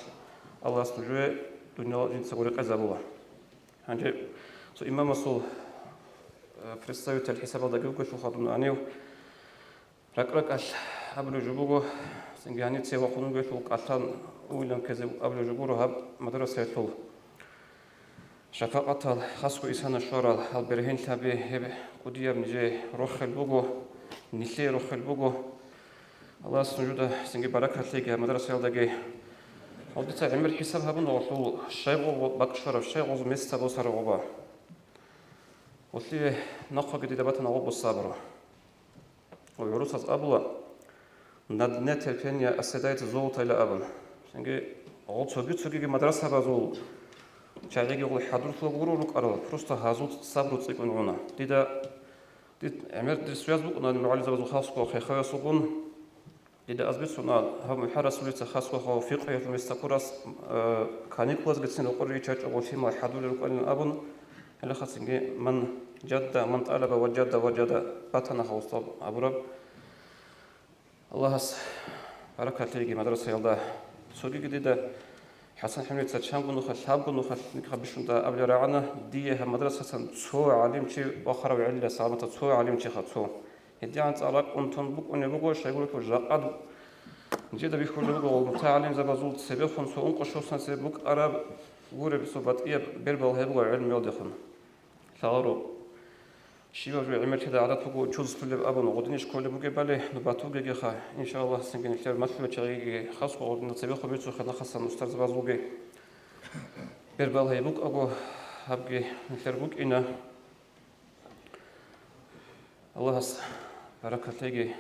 Аллагьас нужее дуниял жинцаго рекъезабула. Гьанже цо имамасул, э, представитель хӀисабалдаги вугелъулха дун гьанив, ракӀ-ракӀалъ абулеб жо буго, цинги гьаница вахъун вугелъул кӀалъан уйилан ккезе абулеб жо гуро гьаб мадрасаялъул. Шапакъатал хасго исана щварал гьал бергьенлъаби гьеб кӀудияб нижее рохел буго, нилъее рохел буго. Аллагьас нужеда цинги баракат лъеги гьаб мадрасаялдаги. Гьав дица гӀемер хӀисаб гьабуна гъолъул щайгъулго бакӀ щвараб, щайгъулго места босараб гъоба. Гъолъие нахъеги дида батана гъобго сабру. Ва гӀурусаз абула: «На дне терпения оседает золото», — ила абун. Цинги гъол цоги-цогиги мадрасабазул чагӀиги гъол хӀадурлъула гуро рукӀарал, просто гьазул сабру цӀикӀкӀун гӀуна. Дида, дид гӀемер дир связь букӀуна мугӀалимзабазул хасго хехавасулгун. Дида аз бицуна, гьав МухӀаррасулица хасго гьав фикъгьиялъул места ккурас, э, каникулазгицин рокъор ричарчӀого лъимал хӀадулел рукӀанин абун, гьелахъацинги ман жадда, ман тӀалаба ва жадда, ва жада батана гьав устав абураб. Аллагьас баракат лъеги мадрасаялда. Цогиги дида ХӀасан ХӀамидица чанго нухалъ, лъабго нухалъ никъа бищунда абулеб рагӀана, дие гьаб мадрасасан цо гӀалимчи вахъарав гӀелила, саламатаб цо гӀалимчиха цо. ГьедигӀан цӀар ракӀ унтун букӀунеб буго, щайгурелъул жакъа нижеда бихьулеб буго, гъол мутагӀалимзабазул цебехун цо ункъо-щосан цебе букӀараб гуреб цо батӀияб бербал гьеб буго гӀелмуялдехун. Лъаларо, щибаб жо гӀемерлъида гӀадат буго училище лъулеб абун, гъодине школе бугебали нубат бугегиха, иншаллагь, цинги нилъер малъулел чагӀиги хасго гъодинал цебехун бицухъе нахъасан устарзабазулги бербал гьеб букӀаго, гьабги нилъер букӀина. Аллагьас баракат лъеги,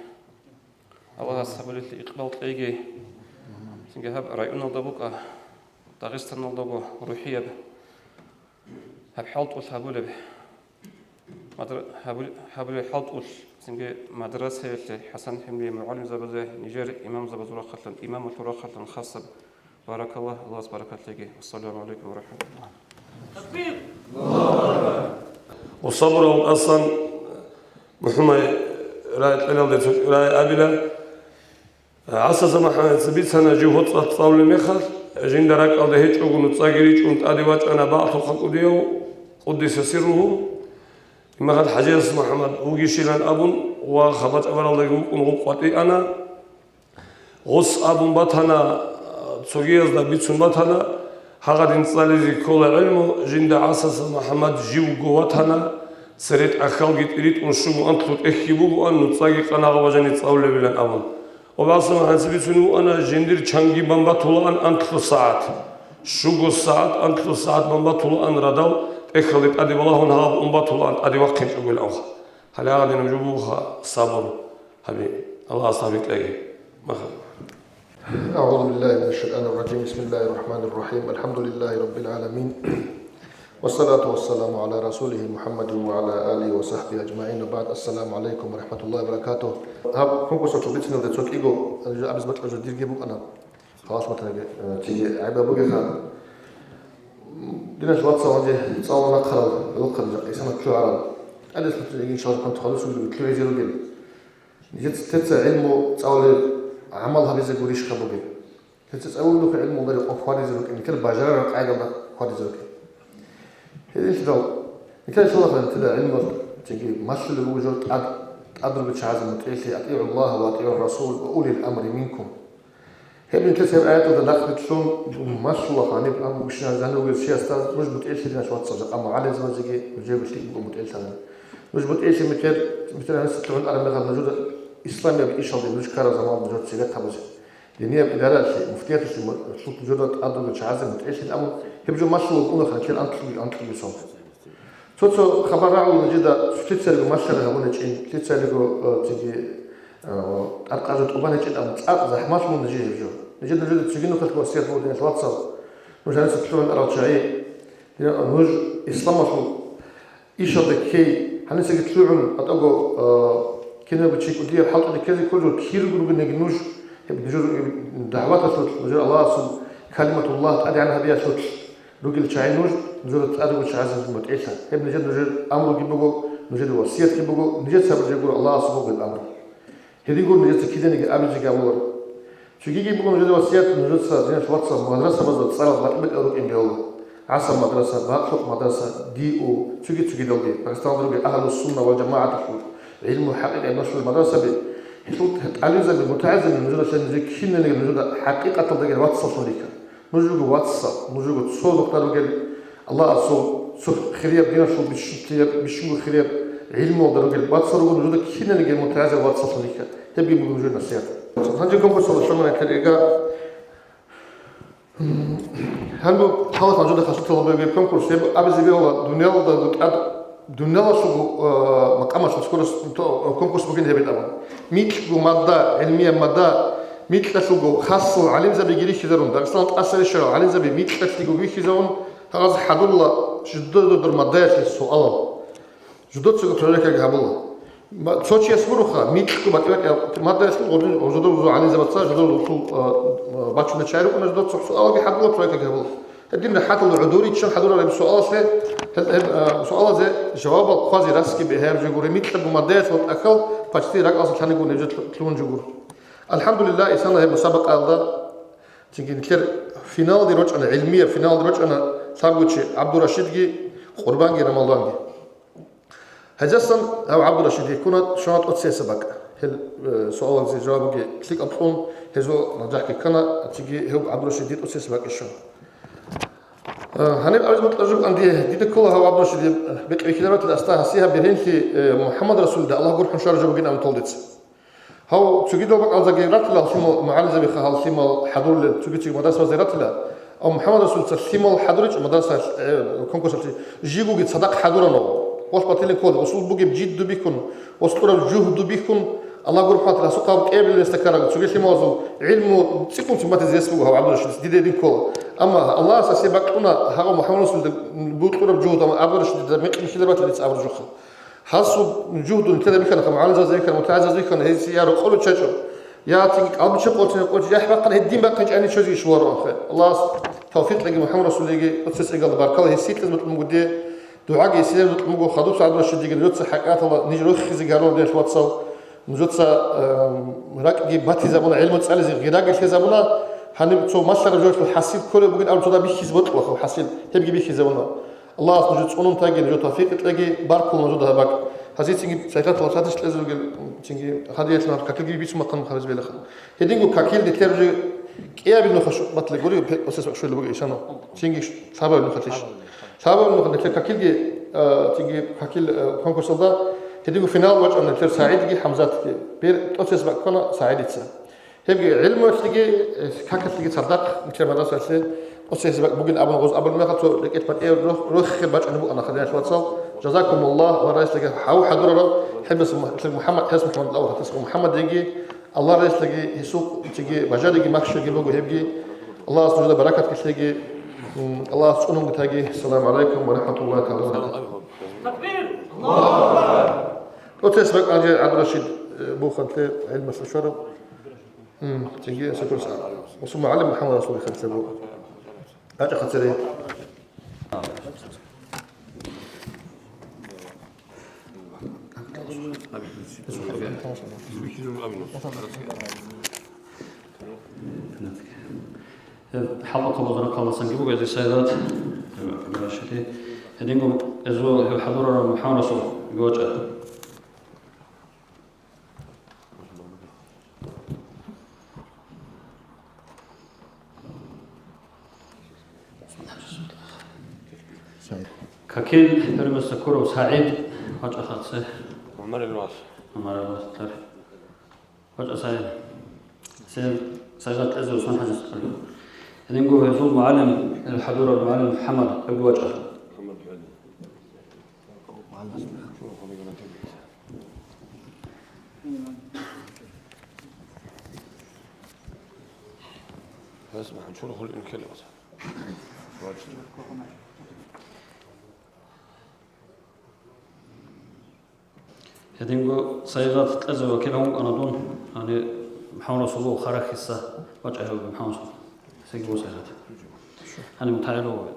Аллагьас гьабулелъе икъбал кьеги. Цинги гьаб районалда букӀа, Дагъистаналдаго рухӀияб гьаб хӀалтӀулъ гьабулеб, мадра-, гьабул-, гьабулеб хӀалтӀулъ цинги мадрасаялъе ХӀасан ХӀамидие, мугӀалимзабазе, нижер имамзабазул рахъалъан, имамалъул рахъалъан хасаб баракалла, Аллагьас баракат лъеги. Ассаламу гӀалайкум ва рахӀматуллагь. Ва сабурал асан МухӀаммад рай кьелалде цо рай абила. ГӀасаса МухӀаммадица бицана жив гьоцӀалъ цӀалулеб мехалъ, жинда ракӀалда гьечӀого нуцӀаги ричӀун тӀаде вачӀана бакълъухъа кӀудияв, къуддиса сирругьу. Имахъал ХӀажияс МухӀаммад вугищилан абун ва хабар чӀваралдаги вукӀун гъуб къватӀиана. Гъос абун батана, цогиязда бицун батана, гьагъадин цӀализе ккола гӀелму, жинда ГӀасаса МухӀаммад живго ватана, цере тӀахьалги тӀиритӀун щуго анлъго тӀехьги бугоан, нуцӀаги къанагъ бажани цӀалулебилан абун. Ва ГӀасаса МухӀаммадица бицунев вуана, жиндир чанги бамбатулаан анлъго сагӀат. Щуго сагӀат, анлъго сагӀат бамбатулаан радал, тӀехьалде тӀаде балагьун гьаб ун батулаан тӀаде вахъинчӀогоил авха. Гьале гьагъадин жо бугоха сабур. Гьаби, Аллагьас гьаби кьеги. Маха. أعوذ بالله من الشيطان الرجيم. بسم الله الرحمن الرحيم. الحمد لله رب العالمين. والصلاة والسلام على رسوله محمد وعلى آله وصحبه أجمعين. وبعد. السلام عليكم ورحمة الله وبركاته. Гьаб конкурсалъул бициналде цо кӀиго абиз бакьа жо дирги букӀана. Халас матанаги, э, цинги гӀайба бугеха. Динаш вацал гьанже цӀалун рахъарал, гӀолохъаби жакъа исана ччугӀарал. ТӀадес лъутун игин шалхан тухалусулги лъугӀизе ругел. Нижеца теца гӀилму цӀалулеб гӀамал гьабизе гурищха бугеб? Теца цӀалулебухъе гӀилму дари къо хьвадизе рукӀин, нилъер бажарараб къайдалда хьвадизе рукӀин. Гьединлъидал, нилъер лъалаха нилъеда гӀилму цинги малъулеб буго жо тӀад, тӀад руго чагӀазе мутӀигӀлъи, «أطيعوا الله وأطيعوا الرسول وأولي الأمر منكم». Гьеб нилъер гьеб аяталда нахърилълъун малъула гьаниб абу гущинал жанивгил чиясда нуж мутӀигӀлъи, динаш вацал, жакъа мугӀалимзабазеги нужего лъикӀ буго мутӀигӀлъаран. Нуж мутӀигӀлъи метер, метер гьаниса лъугӀун араб мехалда нужеда исламияб ишалде нуж ккараб заманалда нужер церехъабазе, динияб идаралъе, муфтияталъе м-, лъут нужеда тӀад руго чагӀазе мутӀигӀлъи абун, гьеб жо малъула букӀунаха нилъер анкьлъуги, анкьлъуги сон. Цо-цо хабар рагӀула нижеда, лъицариго малъара гьабунечӀин, лъицариго, э, цинги, э, тӀаркъазул тӀубанечӀин абун, цӀакъ захӀмалъун нижее гьеб жо. Нижеда нужеда цоги нухалъ васият буго, диналъ вацал. Нуж гьаниса лъугӀун арал чагӀи, динал, нуж исламалъул ишалда ккей, гьанисаги лъугӀун, атӀаго, э, кинабго чи кӀудияб хӀалтӀуде ккезе кколел жо, кир ругониги нуж, гьеб нужер дагӀваталъулъ, нужер Аллагьасул калиматуллагь тӀадегӀан гьабиялъулъ, ругел чагӀи нуж, нужеда тӀад руго чагӀазе мутӀигӀлъа. Гьеб нижер нужер амруги буго, нужер васиятги буго, нижеца гьабулеб гуро Аллагьасул бугеб амру. Гьедин гуро нижеца киданиги абизе гьабуларо. Цогиги буго нужеда васият, нужеца, диналъ вацал, мадрасабазда цӀарал батӀи-батӀиял рукӀин бегьула. ГӀаса мадраса, Бакълъухъ мадраса, ДИУ, цоги-цогидалги, Дагъистаналда ругел Агьлу-сунна вал-жамагӀаталъул гӀилму хӀакъикъат бащулел мадрасаби, гьелъул тӀалибзаби, мутагӀилзаби нужеда лъай, нужер киналниги нужеда хӀакъикъаталдаги вацаллъун рихьа. Нуж руго вацал, нуж руго цо нухда ругел Аллагьасул Цо хирияб, диналъул бищунго хирияб гӀилмуялда ругел вацал руго нужеда киналниги мутагӀазал вацаллъун йихьа. Гьебги буго нужер насихӀат. Гьанже конкурсалда щвана нилъер. Гьанже халатан жо хасутал бугеб конкурс, гьеб абизе бегьула, дуниялалда тӀад, дуниялалъулго, э, макъамалъул скорость, то, конкурс бугин гьебин абун. Микьго мадда, гӀилмияб мадда, микьалъулго хасал гӀалимзабиги рихьизарун, Дагъистаналда тӀаса рещтӀарал гӀалимзаби микьалъиго вихьизарун, гьагъаз хӀадурла жидеда додор маддаялъе суалал. Жидецаго проверкаги гьабула. Ма-, цо чияс гуроха, микьго батӀи-батӀи маддаялъул гъоркье жидер гӀалимзабаца жидер гъоркьул, а, а, бачунел чагӀи рукӀуна, жидер цо суалги хӀадула, проверкаги гьабула. Гьедин рахӀатал гӀодор риччан хӀадурараб суалалъе, гьел, гьел, а, суалазе жавабал хъвазе расги бегьаяб жо гуро, микьго маддаялъул тӀахьал почти ракӀалдаса лъаниго нижер лъу-, лъугьун жо гуро. АлхӀамдулиллагь, исана гьеб мусабакъаялда цинги нилъер финалде рочӀана, гӀилмияб финалде рочӀана лъабгочи ГӀабдурашидги Къурбанги Рамалданги. Гьезасан гьав ГӀабдурашид йиккуна, щвана тӀоцесеб бакӀ. Гьел, э, суалазе жавабги лъикӀаб кьун, гьезул нажахӀги ккана, цинги гьев ГӀабдурашид тӀоцесеб бакӀ щвана. Э, гьаниб абизе бокьараб жо букӀана дие, дида ккола гьав ГӀабдурашид бекьбихьиларатил аста гьасие гьаб бергьенлъи, э, МухӀаммад Расулида Аллагь гурхӀун щвараб жо бугин абун толдица. Гьав цогидал бакӀалдаги ратила гьал лъимал, мугӀалимзабиха гьал лъимал хӀадурлел, цоги-цоги мадрасабазде ратила. Амма МухӀаммад Расулица лъимал хӀадуричӀо мадрасаялъ, э, конкурсалъе, жигоги цадахъ хӀадурана. Валъ батилин ккола, усул бугеб жидду бихьун, ва кьураб жугьду бихьун, Аллагь гурхӀун гьатӀи, гьасухъ гьаб кӀиабилеб гьесда ккараб, цоги лъималазул гӀилму цӀикӀкӀун цин батизе гьес буго гьав ГӀабдурашидица, дида гьедин ккола. Амма Аллагьас гьасие бакьуна гьагъав МухӀаммад Расулида бокьараб жугьутӀ, амма ГӀабдурашидида мекъи бихьизабатилица абураб жуха. Гьасул жугьдун нилъеда бихьана, мугӀалимзабазда бихьана, мутагӀилзабазда бихьана, гьез я рокъор руччачӀо, я цинги кӀалбича къоцин къочӀ, яхӀ бахъана гьедин бахъинчӀ гӀаниччозе иш варо ахӀе. Аллагьас тавфикъ кьеги, МухӀаммад Расулидаги тӀоцесеб гьалда баркала, гьес сикьиз бутӀун буго дие, дугӀаги гьесие бутӀун буго, хадуб сагӀат рашидиги нужеца хӀакъатала ниж рохизе гарула, диналъ вацал, нужеца, эм, ракӀги батизабуна, гӀилму цӀализе гъираги лъезабуна, гьаниб цо малъараб жоялъул хӀасил кколеб бугин абун цо дагь бихьизе бокьула, хӀасил гьебги бихьизабуна. Аллагьас нужер цӀунун таги, нужер тавфикъ кьеги, баркула нужеда гьаб бакӀ. Гьазицинги сайкатал сатиш кьезе ругел, цинги гьадиялъун гьаб какилги бицун бахъан хабиз белаха. Гьединго какил нилъер уже кӀиабил нуха шу-, батле гури, пе-, осес бакӀ щвела буго ишана. Цинги ш-, лъабабил нуха тиш. Лъабабил нуха нилъер какилги, а, цинги какил, а, конкурсалда гьединго финал вачӀана нилъер СагӀидги ХӀамзатги. Бер тӀоцес бакӀ ккана СагӀидица. Гьебги гӀилмуялъеги, э, какалъеги цадахъ нилъер мадрасалъе осес бугин абун гъоз абулеб мехалъ, цо рекӀелъ батӀияб рох-, рохел бачӀунеб букӀана, хадиналъ вацал. Жазакумуллагь, Аллагь райсдаги гьав хӀадурарал, гьебмаса МухӀаммад, гьес МухӀаммад Аллагь гьатесго МухӀаммадиги, Аллагь райсдаги гьесул цоги бажариги махщелги буго гьебги. Аллагьас нужеда баракат кьеги, м, Аллагьас цӀунунги таги. Ассаламу гӀалайкум ва рахӀматуллагьи тагӀала ва баракатугьу. Такбир! Аллагьу акбар! Оцес бакӀанже ГӀабдурашид, э, Буханлъе гӀилмалъ щварав. М, цинги сукурса. Усу мугӀалим МухӀаммад Расул хъалцебу. ГьачӀа хъацере. ХӀалкъа кабазра каласанги буго, гьезие сайрат. Гьединго гьезул гьев хӀадурарав МухӀаммад Расул гьечӀо. Какил первенство ккурав СагӀид вачӀа хъацӀе. ГӀумар ибн Ас. ГӀумар ибн Ас, тар. ВачӀа СагӀид. Сен сайрат кьезе Усман хӀажи сукъа. Гьединго гьезул мугӀалим, гьел хӀадурав мугӀалим МухӀаммад гьебги вачӀа. Гьединго сайрат кьезе вакил гьавун кӀана дун, гьанив МухӀаммад Расул харахьиса вачӀа гьев МухӀаммад Расул. Сеги босайрат. Гьанив мутагӀил вуго.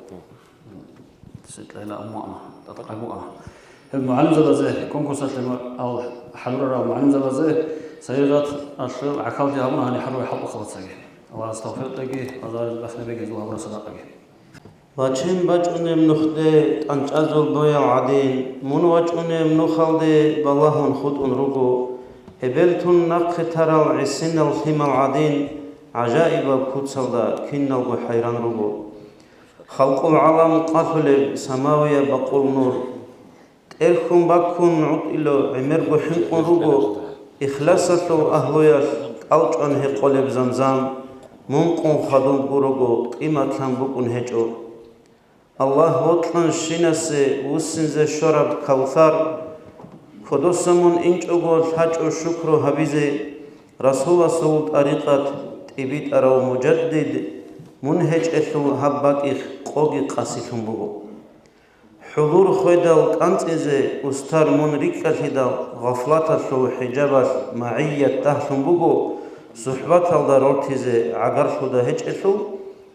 Сетла ила умуана, татӀа къагуана. Гьеб мугӀалимзабазе, конкурсалъе ма-, ал хӀадурарал мугӀалимзабазе сайрат алъул гӀахьаллъи гьабуна, гьанив хӀадурай хӀалкӀухъа вацаги. Аллагьас тавфикъ кьеги, базарил бахнебеги гьезул гьабура садакъаги. Вачин бачӀунеб нухде тӀанчӀазул боял гӀадин, мун вачӀунеб нухалде балагьун хутӀун руго. Гьебел тун нахъе тарал гӀисинал лъимал гӀадин, гӀажаибаб куцалда киналго хӀайран руго. Халкъул гӀалам къалъулеб самавияб бакъул нур. ТӀерхьун баккун гӀутӀила гӀемерго хӀинкъун руго, ихласалъул агьлуялъ кӀалчӀван гьекъолеб замзам, мункъун хадуб гурого къиматлъан букӀун гьечӀо. Аллагь вокьанщинасе вуссинзе щвараб кавсар, кодоса мун инчӀого лъачӀо шукру гьабизе, Расуласул тӀарикъат тӀибитӀарав мужаддид мун гьечӀелъул гьаб бакӀихъ къоги къасилъун буго. ХӀузур хведал кӀанцӀизе устар мун рикӀкӀалъидал гъафлаталъул хӀижабалъ магӀият дагьлъун буго, сухӀбаталда рортизе гӀагарлъуда гьечӀелъул,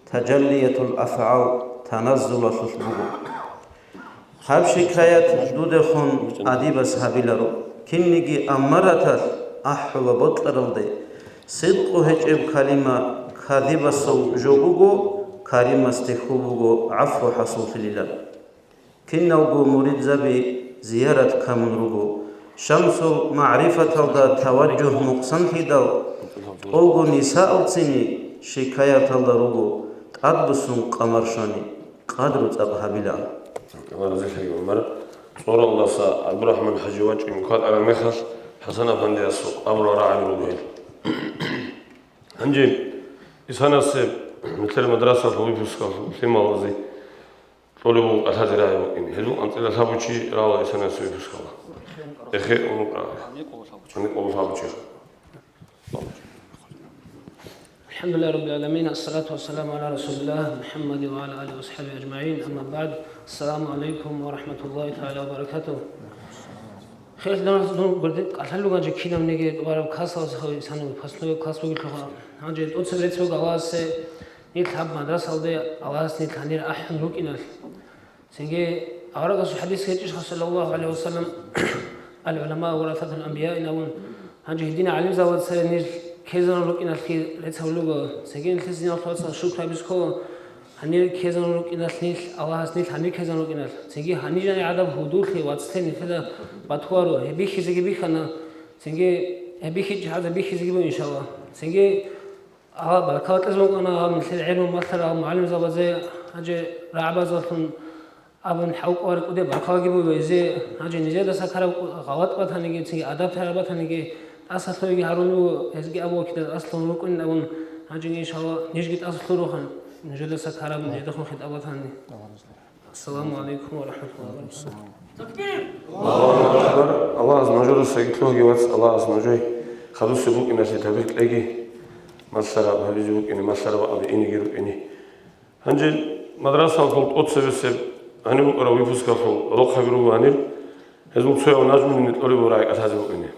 тажаллиятул афгӀал таназзулалъулъ буго. Гьаб шикаят дудехун адибас гьабиларо, кинниги аммараталъ ахӀула бокьаралде, сидкъу гьечӀеб калима кадибасул жо буго, каримасде хьул буго гӀафу хӀасуллъилилан. Киналго муридзаби зиярат камун руго, Шамсул магӀрифаталда таважжугь мукъсанлъидал, тӀолго нисаалцини шикаяталда руго, тӀадбуссун къамар щвани, къадру цӀакъ гьабилаан. Аллагь разилъаги, ГӀумар. ЦӀоралдаса ГӀабдурахӀман хӀажи вачӀун кватӀараб мехалъ, ХӀасан афандиясухъ абурал рагӀаби руго гьел. Гьанже Исанасе нилъер мадрасалъул выпускалъул лъималазе кьолеб буго кӀалъазе рагӀи букӀине. Гьезул анцӀила лъабго чи рала Исанасе выпускала. Эхе унукъа. Гьаниб къоло лъабго чи. الحمد لله رب العالمين، الصلاة والسلام على رسول الله محمد وعلى آله وصحبه أجمعين، أما بعد، السلام عليكم ورحمة الله تعالى وبركاته. Хириял диналъул вацал, гурде кӀалъалуган же кинабниги бараб классалъ хависан, паслуги класс бугелъулха. Гьанже тӀоцебе рецц буго Аллагьасе, нилъ гьаб мадрасалде Аллагьас нилъ гьанир ахӀун рукӀиналъ. Цинги аварагасул хӀадис гьечӀищха, саллаллагьу гӀалайгьи ва саллам, «Ал-гӀулама варасатул анбия» инавун. Гьанже гьедин гӀалимзабаца нилъ ккезарун рукӀиналъги рецц гьабулеб буго. Цинги нилъеца, диналъул вацал, шукр гьабизе ккола, гьанир ккезарун рукӀиналъ нилъ, Аллагьас нилъ гьанир ккезарун рукӀиналъ. Цинги гьанир жаниб гӀадаб гьудуллъи, вацлъи нилъеда батуаро, гьеб бихьизеги бихьана, цинги гьеб бихьичӀеб хӀалда бихьизеги буго, иншаллагь. Цинги Аллагь баркала кьезе букӀана гьаб нилъер гӀелму малъарал мугӀалимзабазе, гьанже рагӀабазалъун абун хӀалкӀолареб кӀудияб баркалаги буго гьезие, гьанже нижедаса ккараб гъалатӀ батаниги, цинги адаб тараб батаниги, тӀасалъугьиги гьарулел руго, гьезги абула кидаялъ тӀасалъугьун рукӀунин абун, гьанже, иншаллагь, нижги тӀасалъугьунаро, нижедаса ккараб, нижедехун хитӀаб батани. Ассаламу гӀалайкум ва рахӀматуллагьи ва баракатугьу. Аллагьу акбар. Аллагьас нужедасаги лъугьги, вац, Аллагьас нужее хадусеб букӀиналъе тавфикъ кьеги, малъараб гьабизе букӀине, малъараб абе инеги рукӀине. Гьанже мадрасалъул тӀоцебесеб гьанив вукӀарав выпускалъул рохъаби руго гьанир, гьезул цояв нажмуни кьолеб рагӀи кӀалъазе букӀине.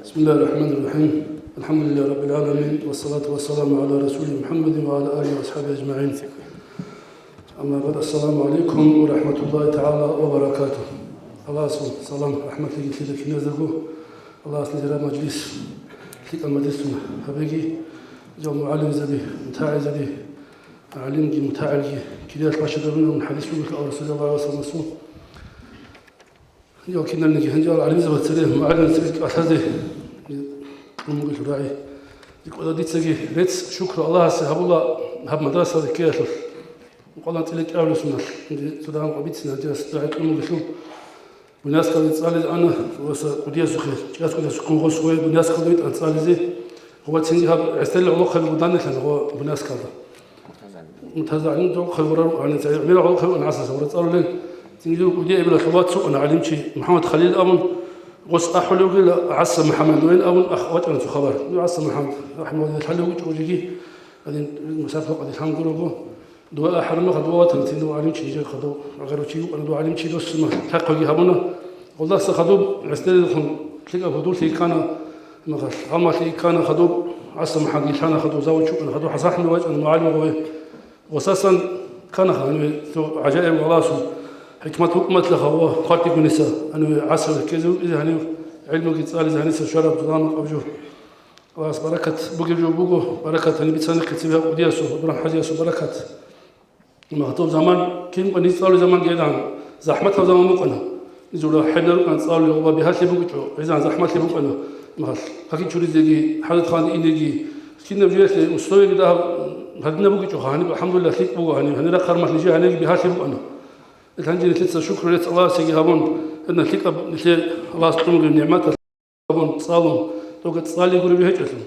بسم الله الرحمن الرحيم. الحمد لله رب العالمين. والصلاة والسلام على رسول محمد وعلى آله وأصحابه أجمعين. أما بعد. السلام عليكم ورحمة الله تعالى وبركاته. Аллагьасул салам, рахӀматлъиги лъила киназдаго. Аллагьас нижер мажлис лъикӀаб мажлисун гьабеги, жал мугӀалимзаби, мутагӀилзаби, гӀалимги, мутагӀилги, кириялъ бащадабунеб хӀадис бугелъул, Расулуллагь саллаллагьу гӀалайгьи ва саллам. Гьанже киналниги, гьанже гӀалимзабаз цере, мугӀалимзабаз цере кӀалъазе кьун бугелъул рагӀи. РикӀкӀада дицаги рецц, шукру Аллагьасе гьабула гьаб мадрасалде ккеялъулъ. Къолан цӀила кӀиабилеб соналъ, гьанже цо дагьаб къо бицина, гьанже рагӀи кьун бугелъул, Буйнакскалде цӀализе ана, ва са кӀудиясухъе, чияс кӀудиясухъе гъос гъой Буйнакскалде витӀана цӀализе, ва цинги гьаб гӀестелил гӀолохъаби буданилан гъо Буйнакскалда. Муртаза гӀалим дол хъалгъура рукӀана, цӀай гӀемерал гӀолохъаби вукӀана гӀасаса, гъура цӀалулел. Цинги кӀудияй эбелалъул вац вукӀана гӀалимчи МухӀаммад Халил абун, гъос ахӀулев вугила ГӀаса МухӀаммад вугин абун, ах вачӀана цо хабар. Ну, ГӀаса МухӀаммад, рахӀимагьуллагь, лъалев вугичӀо жеги, гьадин, мусафир къадилъан гурого. Дуа ахӀараб мехалъ дуа ватана, цин дов гӀалимчи, нижер хадув гӀагарав чи вукӀана, дов гӀалимчи дос лъакъаги гьабуна. Гъолдаса хадуб гӀестелилхъун лъикӀаб гьудуллъи ккана, мехалъ гӀалмалъи ккана хадуб, ГӀаса МухӀаммад лъана хадуб, завуч вукӀана хадуб, ХӀасан ахӀмад вачӀана мугӀалим гъове. Гъосасан ккана гьаниве цо гӀажаиб Аллагьасул хӀикмат, хӀукматлъаха ва хъватӀигуниса гьаниве гӀасар ккезе вукӀизе, гьанив гӀилмуги цӀализе гьаниса щвараб зуламалъ аб жо. Аллагьас баракат бугеб жо буго, баракат гьаниб бицанихъе цебе гьаб кӀудиясул, ГӀабдурахӀман хӀажиясул баракат. Гьадаб заман, кин ва ниж цӀалулел заман гьедигӀан, захӀматаб заман букӀана. Ниж гьеб рукӀана цӀалулел, ва бигьалъи бугичӀо, гьезан захӀмалъи букӀана. Гьалъ, каки чуризеги, хӀажатханалде инеги, кинаб жоялъе условияги дагьаб Гьадинаб бугичӀо, гьаниб, алхӀамдулиллагь, лъикӀ буго гьаниб, гьанир рахъармалъ нижее гьанирги бихьалъи букӀана. Ил гьанже нилъеца шукру рецц Аллагьасеги гьабун, гьедина лъикӀаб нилъее Аллагьас кьунгев нигӀматалъ гьабун, цӀалун, тӀока цӀали гуреб гьечӀелъул.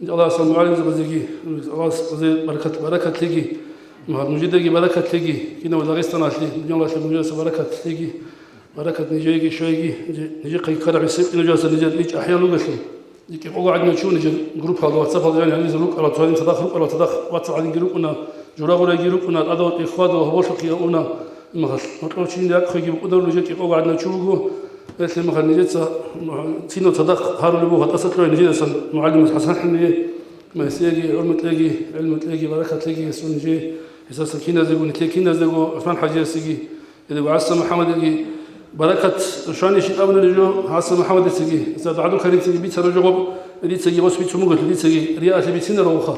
Аллагьас мугӀалимзабазеги, Аллагьас баракат, баракат лъеги, нужедаги баракат лъеги, кинав Дагъистаналъе, дуниялалъе нужедаса баракат лъеги, баракат нижееги, щвеги, нижехъе ккараб гьесие нужедаса нижер ичӀ ахӀиял ругелъул. КӀикъого гӀадинав чи вуго нижер группаялда, WhatsApp-алда жаниб гьанир рукӀарал, цоцазин цадахъ рукӀарал, цадахъ вацал гӀадинги рукӀуна, жура-гъурайги рукӀуна, тӀадав тӀехь хьвадал гьоболлъухъе уна, имахал, гьоркьов чи ракӀ хвеги букӀунаро нижер кӀикъого гӀадинав чи вуго, гьелъ имахал нижеца цинав цадахъ гьарулеб буго, гьатӀаса кьола нижедасан мугӀалимас ХӀасан ХӀамиде, гьесиеги гӀумру кьеги, гӀилму кьеги, баракат лъеги гьесул нижее, гьесдасан киназего, нилъее киназего, ГӀусман ХӀажиясеги, Гьедин ГӀасан МухӀаммадилги баракат щванищин абуна жо ГӀасан МухӀаммадицаги, ГӀабдулкаримцаги бицараб жо гъоб, дицаги гъос бицун буго, дицаги риялъе бицинаро вуха.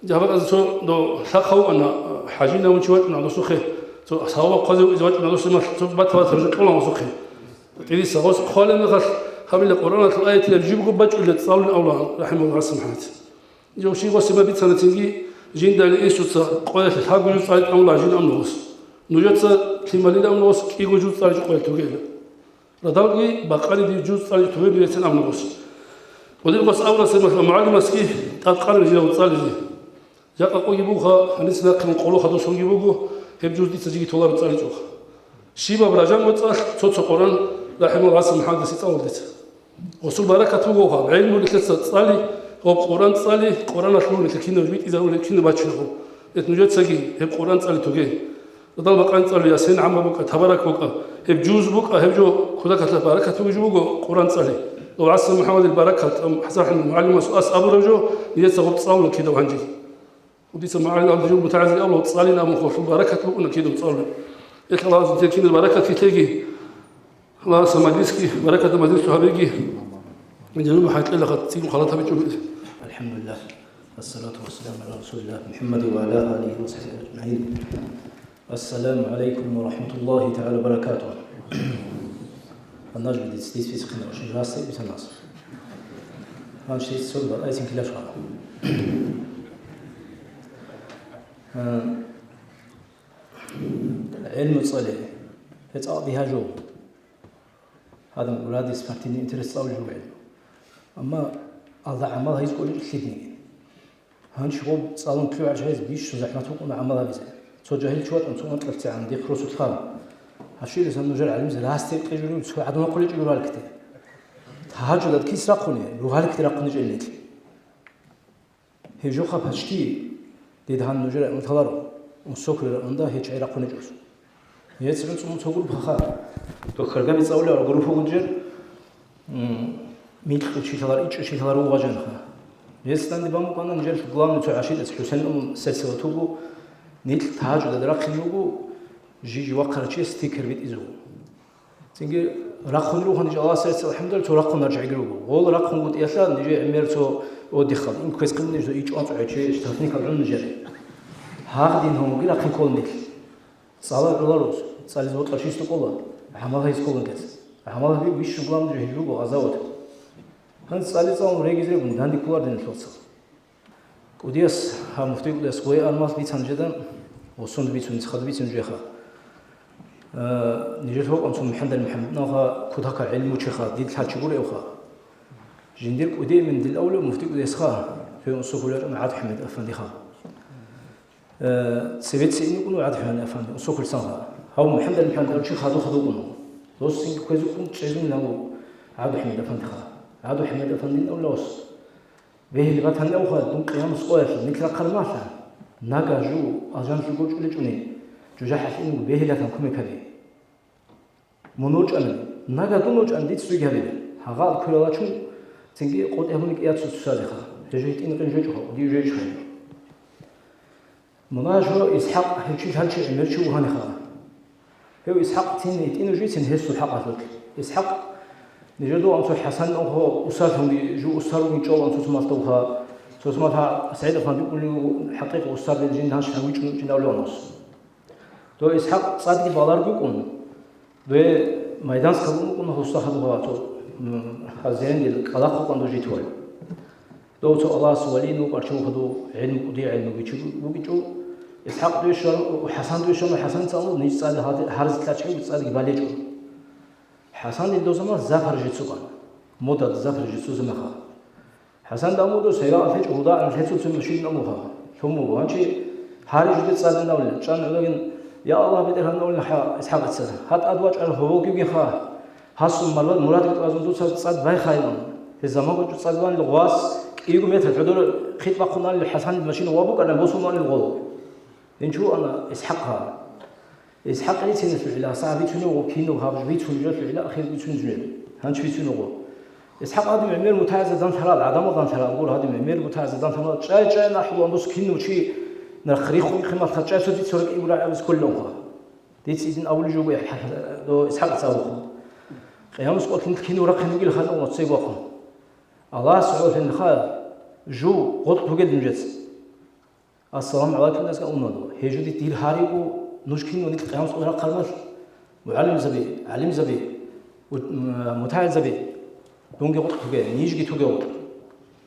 Гьаб бакӀазе цо дов лъахъав вукӀана, хӀажи навун чи вачӀуна досухъе, цо саваб хъвазе вукӀизе вачӀуна досухъе, цо бата-батараб жо кьола гъосухъе. ТӀадаса гъос хъвалеб мехалъ, гьабила Къуръаналъул аятилан жибго бачӀунеб цӀалулин абула, рахӀимагьуллагь, ГӀасан МухӀаммад. Жо щиб гъосиба бицана цинги, жинда Иисуца къоялъе лъабго жуз цӀаличӀ амула жин амнугъос. Нужеца лъималил амнугъос кӀиго жуз цӀаличӀ къоялъ тугейила. Радалги бакъариде жуз цӀаличӀ тугейила нужецин амнугъос. Гъодир гъос абурасеб мехалъ мугӀалимасги тӀадкъана жинав цӀализе. Жакъа къоги буха, гьаниса нахъе къоло хадусулги буго, гьеб жуз дица жиги толаро цӀаличӀоха. Щибаб ражамго цӀалъ цо-цо Къуръан рахӀимагьуллагь ГӀасан МухӀаммадица цӀалула дица. Гъосул баракат буго гьаб, гӀелму нилъеца цӀали, гъоб Къуръан цӀали, Къуръаналъ буго нилъер кинаб битӀизарулеб, кинаб бачунеб. Гьеб нужецаги гьеб Къуръан цӀали туге. Радал бакъан цӀалула, Ясин гӀамма букӀа, Табарак букӀа, гьеб жуз букӀа, гьеб жо кутакалъ баракат бугеб жо буго Къуръан цӀали. Дов ГӀасан МухӀаммадил баракат, ам, ХӀасан ХӀамид мугӀалимас ас абураб жо нилъеца гъоб цӀалула кида гьанжеги. Дица магӀарилалда жив мутагӀазил авлу цӀалин абун хъулъул баракат букӀуна кидав цӀалун. Эх, Аллагьас нилъер киназда баракат лъеги, Аллагьас мажлисги, баракатаб мажлис гьабеги. Жаниб хӀакъилахъат цӀикӀкӀун халат гьабичӀо. الحمد لله. والصلاة والسلام على رسول الله محمد وعلى آله وصحبه أجمعين. السلام عليكم ورحمة الله تعالى وبركاته. Гьанже дицин бицинаб жо, жинца бицанас. Гьанже дицин сордо, айсин килаш гьара. Э, гӀелму цӀали, гьеб цӀакъ бигьа жо. Гьадин, ради спортивный интерес цӀалулеб жо гӀелму. Амма алда гӀамал гьайзе кӀолеб лъидниги. Гьанже гъоб цӀалун лъугӀарищ гьез, бищун захӀмат букӀуна гӀамал гьабизе. Цо жагьил чи вачӀун, цо анкьалцегӀан дихъ росулъ хал. Гьащирасан нужер гӀалимзе рас текъи жури, цо гӀадамал хъуличӀого раликде. Тагьажудалда кис рахъуни, ругьаликде рахъуничӀел нилъ. Гьеб жо хъа пачти, дид гьан нужер гӀумру таларо, унсокрира унда гьечӀай рахъуничӀос. Гьецин цӀун цо группа ха. Дохкаргаби цӀалулев группа гунжер, м, микьу чилъалар, ичӀу чилъалар вугъа жанха. Гьецин данде бан букӀана нижер главный цо гӀашидас ХӀусен ум сельсовет вуго, нилъ тагьажудалда рахъин руго, жижи вахъарав чияс стикер битӀизе вуго. Цинги рахъун руго ниж Аллагьасда рецц, алхӀамдулиллагь, цо рахъун рачӀиги руго. Гъол рахъун гутӀиялъа нижер гӀемер цо отдыхал, инквес къимниж цо ичӀван цо гӀече, техникал гӀун нижер. Гьагъ дин гьунги рахъин кколин нилъ. ЦӀала гӀоларус, цӀализ вокьа чисто кӀола, гӀамал гьайз кколин гьез. ГӀамал гьаби вищун главный жо гьеб буго, гъазават. Гьанже цӀали цӀалун региз регун, данде кколар динилъ вацал. КӀудияс, гьав муфти кӀудияс гъой армалъ бицан жеда, ва сунда бицун, хада бицун жеха. Э, нижер гьоркьан цо МухӀаммад МухӀаммад нагъа кутака гӀилму чеха, дид лъачи гуревха. Жиндир кӀуди эмен дил авлу муфти кӀудиясха, цоян усухъуларун ГӀабдухӀамид Афандиха. Э, цевеца ин йикӀун ГӀабдухӀамид Афанди, усухъулсанха. Гьав МухӀаммад МухӀаммад чи хадур-хадур вукӀун. Дос цинги кквезукӀун чӀезун лагу ГӀабдухӀамид Афандиха. ГӀабдухӀамид Афандин авлаус. Бегьил батани авха, дун къиямас къоялъ нилъ рахъармалъа. Нага жу, алжан жуго чӀуличӀуни, жужахӀалъ ин бегьилатан кумекаби. Мун вучӀани, нага дун вучӀани, дица цоги гьабила. Гьагъал квералачун, цинги къотӀи гьабуни кӀияцу цусазеха. Гьежо гьитӀин къин жечӀо, див жечӀо. Мунажо ИсхӀакъ гьев чи лъанчи гӀемер чи вугьаниха. Гьев ИсхӀакъ цин гьитӀин вужицин гьесул хӀакъалъулъ. ИсхӀакъ нижер дугӀан цо ХӀасан нугьо усарлъунги жу усар вугин чӀолан цо цумалъ тавха. Цо цумалъ гьа СагӀид Афанди кӀулев хӀакъикъ усар дин жин гьанж гьавичӀун чинавлъунус. Дов ИсхӀакъ цӀадги баларгукӀун, дов майданскалгун вукӀун гьусда хадув гьаватур, м, гьазирендил кӀалахъукъан дов житвай. Дов цо Аллагьасул валиин вукӀарчи вухадув гӀилму кӀудиял гӀилму бичи вукӀинчӀо. ИсхӀакъ дуе щвана, ХӀасан дуе щвана, ХӀасан цӀалун, ниж цӀади гьади-, гьарзилъачӀи цӀадиги балечӀо. ХӀасан ил дозамал запаржицу бан. Модад запаржицу замаха. ХӀасан дамудо сайрал лъечӀо, гьуда ан лъецун цун машин амуха. Лъумуго, гьанчи гьари жуде цӀадин авлин, чӀан гӀодогин, я Аллагь, БетӀергьан авлин хӀа ИсхӀакъица. ГьатӀад вачӀар гьоболги вугин ха. Гьасул мурад-, мурадги тӀазун дуца цӀад байхайилан. Гьез заман гъочӀо цӀад ван гъвас кӀиго метр гӀодор хитӀ бахъун алил ХӀасан машина ва букӀана босун алил гъол. Гьенчу ана ИсхӀакъ гьа. ИсхӀакъ рицинелъул гӀила, сагӀ бицунев гъо кино гьаб бицун жо лъугӀила ахир бицун жо. Гьанч бицунев гъо. ИсхӀакъ гьадин гӀемер мутагӀизадан лъарал, гӀадамалдан лъарал гур гьадин гӀемер мутагӀизадан лъарал. ЧӀай-чӀай нахъ лугьун дос кино чи нарх рихун ихъимал хъачӀай цо дица ракӀи гура абис кколлонха. Дица идин авулев жо гуй ИсхӀакъ цавухъун. Къиямас къотӀин кино рахъин вугил хадур цей вахъун. Аллагьас гӀолъин ха жу гъотӀ бугел нужец. Ассаламу гӀалайкум, дас гӀумаду. Гьежуди дир гьариго, нуж кино нилъ къиямас къо рахъармал? МугӀалимзаби, гӀалимзаби, у-, м-, мутагӀилзаби, дунги гъутӀ туге, нижги туге гъутӀ.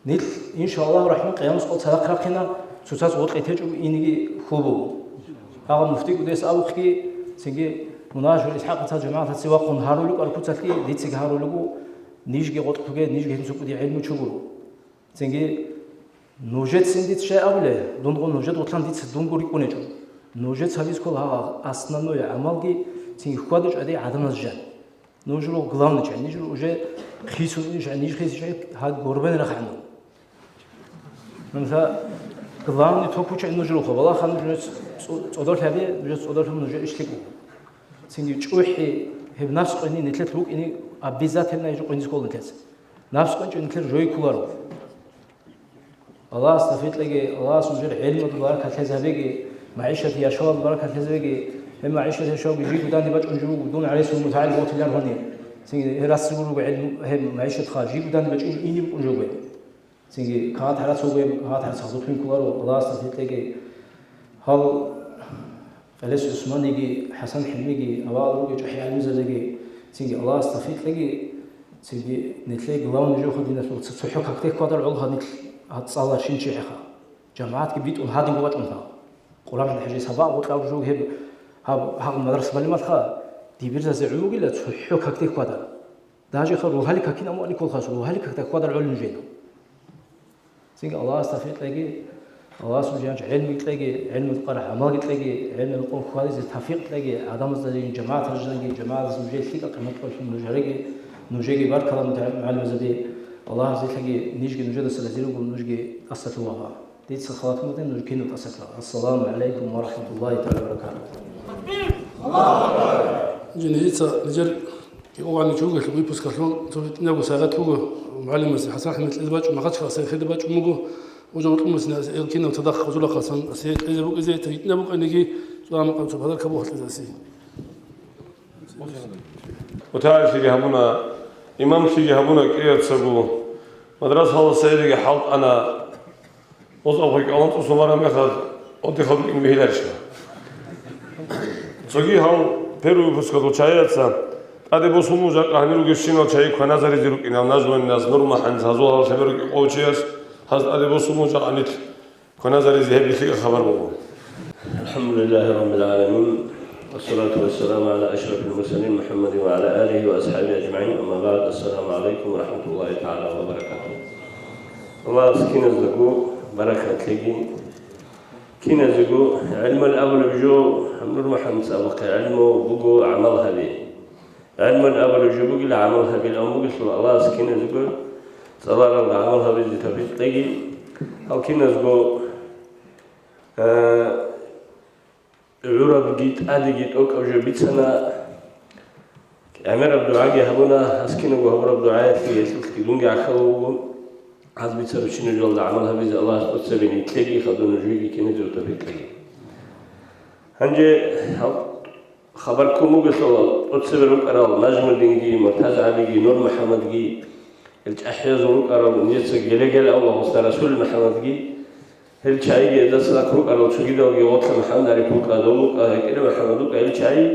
Нилъ, иншаллагьу рахӀман, къиямас къо цадахъ рахъина, цоцаз гъутӀ гъетечӀого иниги хьул буго. Гьагъа муфтикӀудес абухъги, цинги мунажул ИсхӀакъица жамагӀатаце вахъун гьарулев аркуцалъги, дицаги гьарулего, нижги гъутӀ туге, нижги гьенцукъуди гӀелму чугуро. Цинги нужецин дица щай абулеб, дунгъун нужед гъутлъан дица дунго рикӀкӀунечӀо. Нужец гьабиз ккола гьагъа основной гӀамалги, цинги хьвадичӀади гӀадамаз жан. Нуж руго главный чагӀи, ниж руго уже хисун иш, ниж хисичӀай гьаг гурбен рахъану. Нуса главный топучай нуж руго, валаха нуж цӀо-, цӀодорлъаби, нуж цӀодорлъун нуж ишлъи буго. Цинги чӀухӀи, гьеб напс къойни нилъелъ букӀини обязательно ижу къойниз ккола нилъеца. Напс къойчӀо нилъер жой кколаро. Аллагьас тавфикъ кьеги, Аллагьас нужер гӀелмуялда баракат лъезабеги, магӀишат яшавалда баракат лъезабеги, гьеб магӀишат яшавги жиб данде бачӀун жо буго, дун гӀарисул мутагӀил гъотилар гьуни. Цинги гьеб расси гур руго гӀелму, гьеб магӀишатха жиб данде бачӀун ине букӀун жо буго. Цинги кагъат гьарац гьуго гьеб, кагъат гьарац гьалдухъин кколаро, Аллагьас тавфикъ кьеги. Гьал Къелес ГӀусманиги, ХӀасан ХӀилмиги, авал ругел чӀахӀи гӀалимзабиги, цинги Аллагьас тавфикъ кьеги, цинги нилъее главный жоха диналъул ца-, цохӀо какде хьвадар гӀоло гьанилъ гьаб цӀаларщинчи гӀеха. ЖамагӀатги битӀун гьадинго вачӀун гьав. Къуран хӀалхӀежи сабагъ гъутӀав жо гьеб гьаб гьагъ мадраса балималха, дибирзазе гӀумугила цохӀо какде хьвадар. Даже ха рогьалил какин амуани колхас, рогьалил какда хьвадар гӀолин жена. Цинги Аллагьас тавфикъ кьеги, Аллагьас нуж янчӀ гӀелму кьеги, гӀелму къара гӀамалги кьеги, гӀелму къо хьвадизе тавфикъ кьеги, гӀадамазда жин жамагӀат гьаржанги, жамагӀатаз нужее лъикӀа къимат къолъун нуж гьареги, нужеги баркала мутагӀим гӀалимазаби, Аллагьас зилъаги нижги нужедаса разил ругел нужги тӀасалъугьа. Дица халатун батин, нуж кинул тӀасалъугьа. Ассаламу гӀалайкум ва рахӀматуллагьи тагӀала ва баракатугьу. Жин дица нижер Иоанничи вугелъул выпускалъул цо витӀинабго сайгъат буго, мугӀалимасе ХӀасан ХӀилмица кьезе бачӀун, Махачкаласе хеде бачӀун буго, гьужа гьоркьумасина гьел кинаб цадахъ хӀузурахъасан асе кьезе букӀизе, витӀинаб букӀаниги, цо гьамакъан цо подарка буго кьезе асе. МутагӀиллъиги гьабуна, имамлъиги гьабуна кӀияцаго, мадрасалда сайриги хӀалтӀана. Гъоз абхъи кӀалан цӀусун вараб мехалъ, отдыхалда рукӀин бегьиларищха? Цоги гьав первый выпускалъул чагӀияца тӀаде босун буго жакъа гьанир ругебщинал чагӀи кваназаризе рукӀинал нажманиназ Нурмаханец гьазул гьалаб лъаберукӀи къов чияс гьаз тӀаде босун буго жакъа нилъ кваназаризе гьеб бихьига хабар буго. الحمد لله رب العالمين. والصلاة والسلام على أشرف المرسلين محمد وعلى آله وأصحابه أجمعين. أما بعد. السلام عليكم ورحمة الله تعالى وبركاته. Аллагьас киназдаго баракат лъеги. Киназего гӀелмал абулеб жо, гьаб Нурмаханец абухъе, гӀелму буго гӀамал гьаби. ГӀелмал абулеб жо бугила гӀамал гьабил, амма бугелъул Аллагьас киназего цӀаларал гӀамал гьабизе тавфикъ кьеги. Гьал киназго, а, гӀурабги тӀадеги тӀокӀаб жо бицана. ГӀемераб дугӀаги гьабуна, гьас кинабго гьабураб дугӀаялъе гьелъулъги дунги гӀахьалав вуго, гьаз бицарабщинаб жоялда гӀамал гьабизе Аллагьас тӀоцебе нилъеги хадур нужееги киназего тавфикъ кьеги. Гьанже гьаб хабар ккун бугелъул, тӀоцебе рукӀарал Нажмуддинги, МуртазгӀалиги, НурмухӀамадги, гьел чӀахӀиязул рукӀарал нижеца геле-геле авлахъуса Расул МухӀамадги, гьел чагӀиги гьездаса нахъ рукӀарал цогидалги, Гъотлъа МухӀамад-Ариф вукӀа, дов вукӀа, ГьекӀире МухӀамад вукӀа, гьел чагӀи.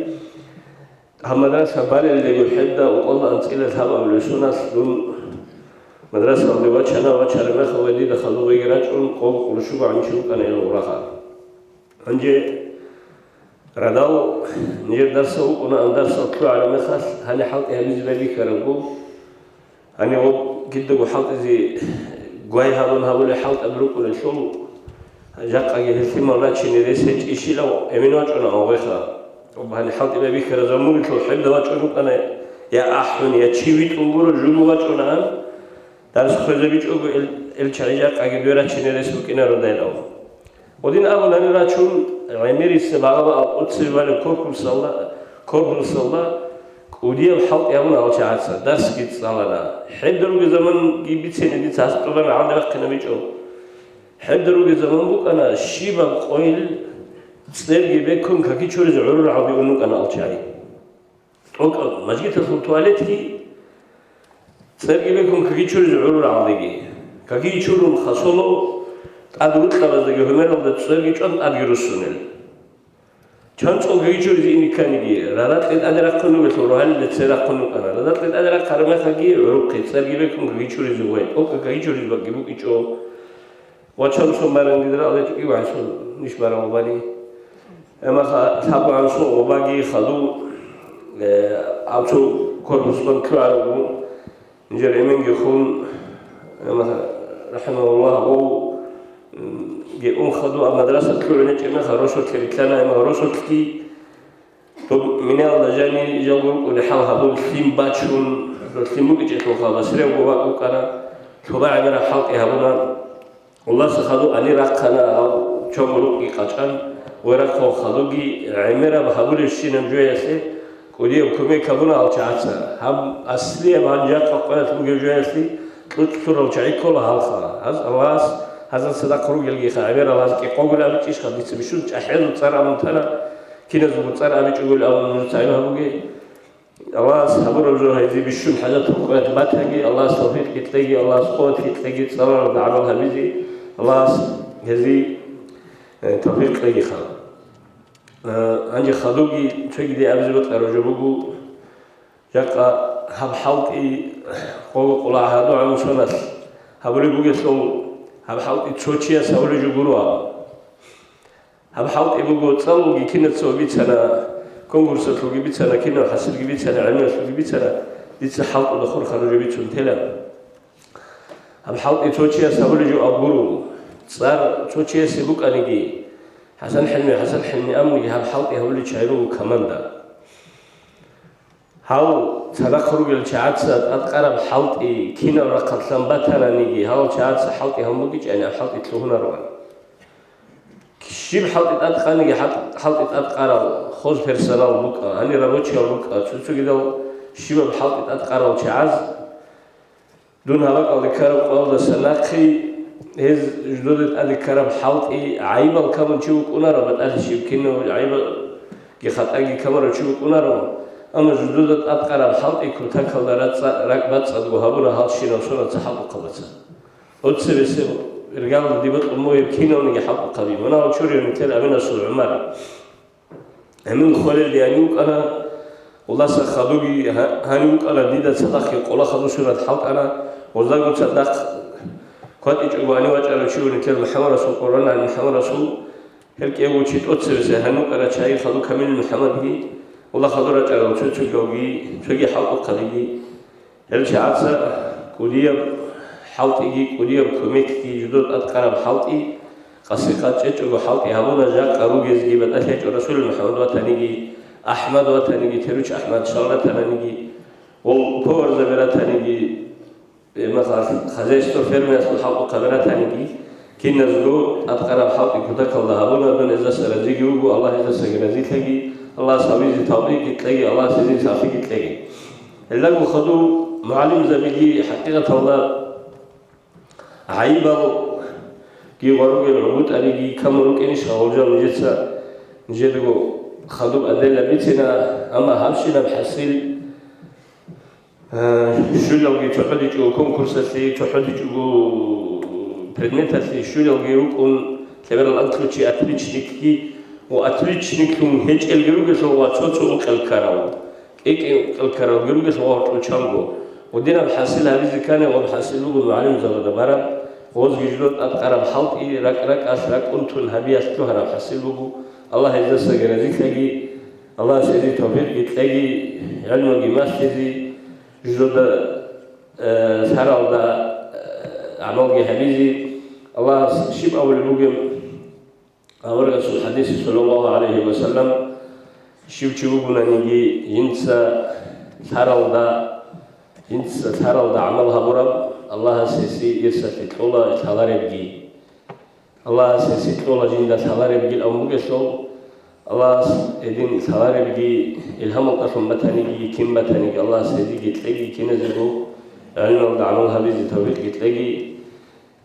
Гьаб мадраса балелдего хӀедда, укъалда анцӀила лъабабилеб соналъ дун Мадрасалде вачана, вачараб мехалда дида хадуб вегерачӀун, къо-, къуршугӀанчи вукӀана ил гъураха. Гьанже радал нижер дарсал вукӀунаан, дарсал лъугӀараб мехалъ, гьаниб хӀалтӀи гьабизе байбихьарабго, гьаниб гъоб кидаго хӀалтӀизе гвай гьабун гьабулеб хӀалтӀаби рукӀунелъул, жакъаги гьелъимал рачине рес гьечӀищилан эмен вачӀунаан гъеха. Гьаниб хӀалтӀи байбихьараб заман бугелъул хӀебда вачӀун вукӀана, я ахӀун, я чи витӀун гуро, жуго вачӀунаан, дарс хвезабичӀого ил, ил чагӀи жакъаги дуе рачине рес букӀинародайилан. Гъодин абунани рачун, гӀемерисеб багъа-багъа алкъуцци балеб корпусалда, корпусалда кӀудияб хӀалтӀи гьабуна гьал чагӀаца, дарсги цӀалана. ХӀебда ругел заманги бицине дица гьас тӀубан гьалде бахъинабичӀо. ХӀебда ругел заман букӀана, щибаб къойил цӀерги бекун каки чуризе гӀурул гьалде ун рукӀана гьал чагӀи. ТӀокӀаб мажгиталъул туалетги, цӀерги бекун каки чуризе гӀурул гьалдеги, каки чурун хасоло тӀад рукьабаздаги гьумералда цӀерги чӀван тӀадги руссунел. Чан цӀол каки чуризе ине кканиги, радакье тӀаде рахъун ругелъул рогьалилда цере рахъун рукӀана. Радакье тӀаде рахъараб мехалги гӀурухъе, цӀерги бекун каки чуризе гъой, тӀокӀаб каки чуризеб бакӀги букӀичӀо. Вачамсо маран гидра алечӀуги ванцун ниш баран гъубани. Эмаха лъабгӀанцун гъубаги хаду, э, абцу корпусгун ккарабгун, нижер эменги хун, эмаха, рахӀимагьуллагь, гъов, м, ги ун хаду, а мадраса лъугӀунечӀеб меха росулъе рилълъана, эмаха росулъги, доб минаялда жани жалго рукӀуни хӀал гьабун, лъим бачун, лъим букӀичӀелъулха, Басриялго вакӀ вукӀана, лъуба гӀемераб хӀалтӀи гьабуна. Аллагьас хаду ани рахъана, гьав чогурукъги къачӀан, ва рахъун хадуги гӀемераб гьабулебщинаб жоялъе кӀудияб кумек гьабуна гьал чагӀаца. Гьаб аслияб гьанжакъа къоялъ бугеб жоялъе кьучӀ лъурал чагӀи ккола гьалха. Гьаз Аллагьас гьазда цадахъ ругелгиха, гӀемерал гьаз кӀикъогули абичӀищха, дица бищун чӀахӀиязул цӀар абун тана, киназулго цӀар абичӀогули абун нужеца гӀилм гьабуге. Аллагьас гьабураб жо гьезие бищун хӀажат гьукъуялъ батаги, Аллагьас тавфикъги кьеги, Аллагьас къуватги кьеги, цӀаларалда гӀамал гьабизе Аллагьас гьезие, э, тавфикъ кьегиха. Э, гьанже хадуги цоги дие абизе бокьараб жо буго, жакъа гьаб хӀалтӀи къого къулагӀ гьадугӀан соналъ гьабулеб бугелъул, гьаб хӀалтӀи цо чияс гьабулеб жо гуро абун. Гьаб хӀалтӀи буго, цӀалулги кинаца бицана, конкурсалъулги бицана, кинаб хӀасилги бицана, гӀелмуялъулги бицана, дица хӀалтӀуда хурхараб жо бицун тела. Гьаб хӀалтӀи цо чияс гьабулеб жо аб гуро. ЦӀар цо чиясе букӀаниги, ХӀасан ХӀилми, ХӀасан ХӀилми абуниги, гьаб хӀалтӀи гьабулел чагӀи руго команда. Гьал цадахъ ругел чагӀаца тӀадкъараб хӀалтӀи кинаб рахъалъан батананиги, гьал чагӀаца хӀалтӀи гьабун бугичӀани, гьаб хӀалтӀи лъугьунароан. Щиб хӀалтӀи тӀадкъаниги, хӀал-, хӀалтӀи тӀадкъарал хозперсонал букӀа, гьанир рабочиял рукӀа, цо-цогидал щибаб хӀалтӀи тӀадкъарал чагӀаз, дун гьаб бакӀалде ккараб къоялдаса нахъе гьез жидеда тӀаде ккараб хӀалтӀи гӀайибал камун чи вукӀунаро, батӀалъи щиб кинав гӀайибалги хатӀаги камурав чи вукӀунаро, амма жидеда тӀадкъараб хӀалтӀи кутакалда рацӀцӀа-, ракӀбацӀцӀадго гьабуна гьалщинаб сонаца хӀалтӀухъабаца. Оцебесеб иргалда диба кьун бугеб кинавниги хӀалтӀухъаби. Мунагьал чурив нилъер Аминасул ГӀумар. Гьанив хвалилде гьанив вукӀана, Аллагьас хадуги гьа-, гьанив вукӀана, дида цадахъги къола хадусурат хӀалтӀана, гъоздаго цадахъ кватӀичӀого гьанив вачӀарав чи вугин, кер МухӀаммад Расул, Къурбан гьанив МухӀаммад Расул, гьел кӀиявго чи тӀоцебесеб гьанив вукӀана, чагьи хаду Камил МухӀаммадги, Аллагь хаду рачӀарал цо-цоги, цоги хӀалтӀухъабиги. Гьел чагӀаца кӀудияб хӀалтӀиги, кӀудияб кумекги, жидеда тӀадкъараб хӀалтӀи, къаси-къад чӀечӀого хӀалтӀи гьабуна, жакъа ругезги батӀалъи гьечӀо Расул МухӀаммад ватаниги, АхӀмад ватаниги, Теручи АхӀмад шал ратананиги, гъол поварзаби ратаниги, э, масала, хозяйство, фермерасул хӀалтӀухъаби ратаниги, киназго тӀадкъараб хӀалтӀи кутакалда гьабуна, дун гьездаса разиги вуго, Аллагь гьездасаги разилъаги, Аллагьас гьабизе тавфикъги кьеги, Аллагьас гьезие сахлъиги кьеги. Гьелдаго хадув мугӀалимзабиги хӀакъикъаталда гӀайибалги гъваругел гӀугутӀариги камун рукӀинищ гьавулжал нижеца, нижедаго хадуб аделла бицина, амма гьабщинаб хӀасил Э, щулалги цохӀодичӀого конкурсалъе, цохӀодичӀого предметалъе щулалги рукӀун, лъеберал анкьучи отличникги ва отличниклъун гьечӀелги ругелъул ва цо-цо ункъел ккарал, кӀекӀе ункъел ккаралги ругелъул ва гьоркьов чанго. Гъодинаб хӀасил гьабизе ккани, гъоб хӀасил буго мугӀалимзабазда бараб, гъозги жидер тӀадкъараб хӀалтӀи, ракӀ-ракӀалъ ракӀ унтун гьабиялъ лъугьараб хӀасил буго. Аллагь гьездасаги разилъаги, Аллагьас гьезие тавфикъги кьеги, гӀелмуги малъизе, жидерда, э, лъаралда, э, гӀамалги гьабизе. Аллагьас щиб абулеб бугеб? Аварагасул хӀадисе, саллаллагьу гӀалайгьи ва саллам, щив чи вугонаниги, жинца лъаралда, жинца лъаралда гӀамал гьабураб, Аллагьас гьесие ирсалъе кьола лъаларебги. Аллагьас гьесие кьола жинда лъаларебги абун бугелъул, Аллагьас гьедин лъаларебги, илгьамалдалъун батаниги, кин батаниги, Аллагьас гьезиеги кьеги, киназего гӀелмалда гӀамал гьабизе тавфикъги кьеги.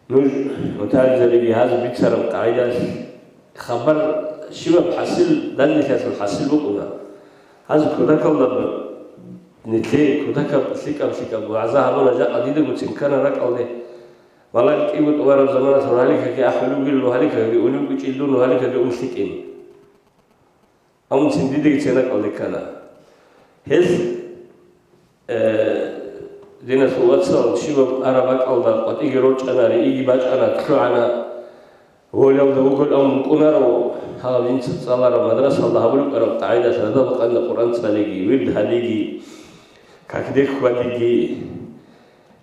Нуж, мутагӀилзабиги, гьаз бицараб къагӀидалъ хабар щибаб хӀасил, данделъиялъул хӀасил букӀуна. Гьаз кутакалда нилъее кутакаб лъикӀаб-лъикӀаб вагӀза гьабуна, жакъа дидаго цин ккана ракӀалде. Балагь кӀиго тӀубараб заманалъ гьаликаги ахӀулев вугел, гьаликаги унев вукӀинчӀел дун, гьаликаги ун лъикӀин. Амма цин дидаги цин ракӀалде ккана. Гьелъ, э, диналъул вацал, щибаб араб бакӀалда къватӀиги рорчӀана, рииги бачӀана, лъугӀана, волялда вугел, амма букӀунаро, гьаб жинца цӀалараб мадрасалда гьабулеб букӀараб къагӀидалъ радал-къанда Къуръан цӀалиги, вирд гьабиги, какде хьвадиги.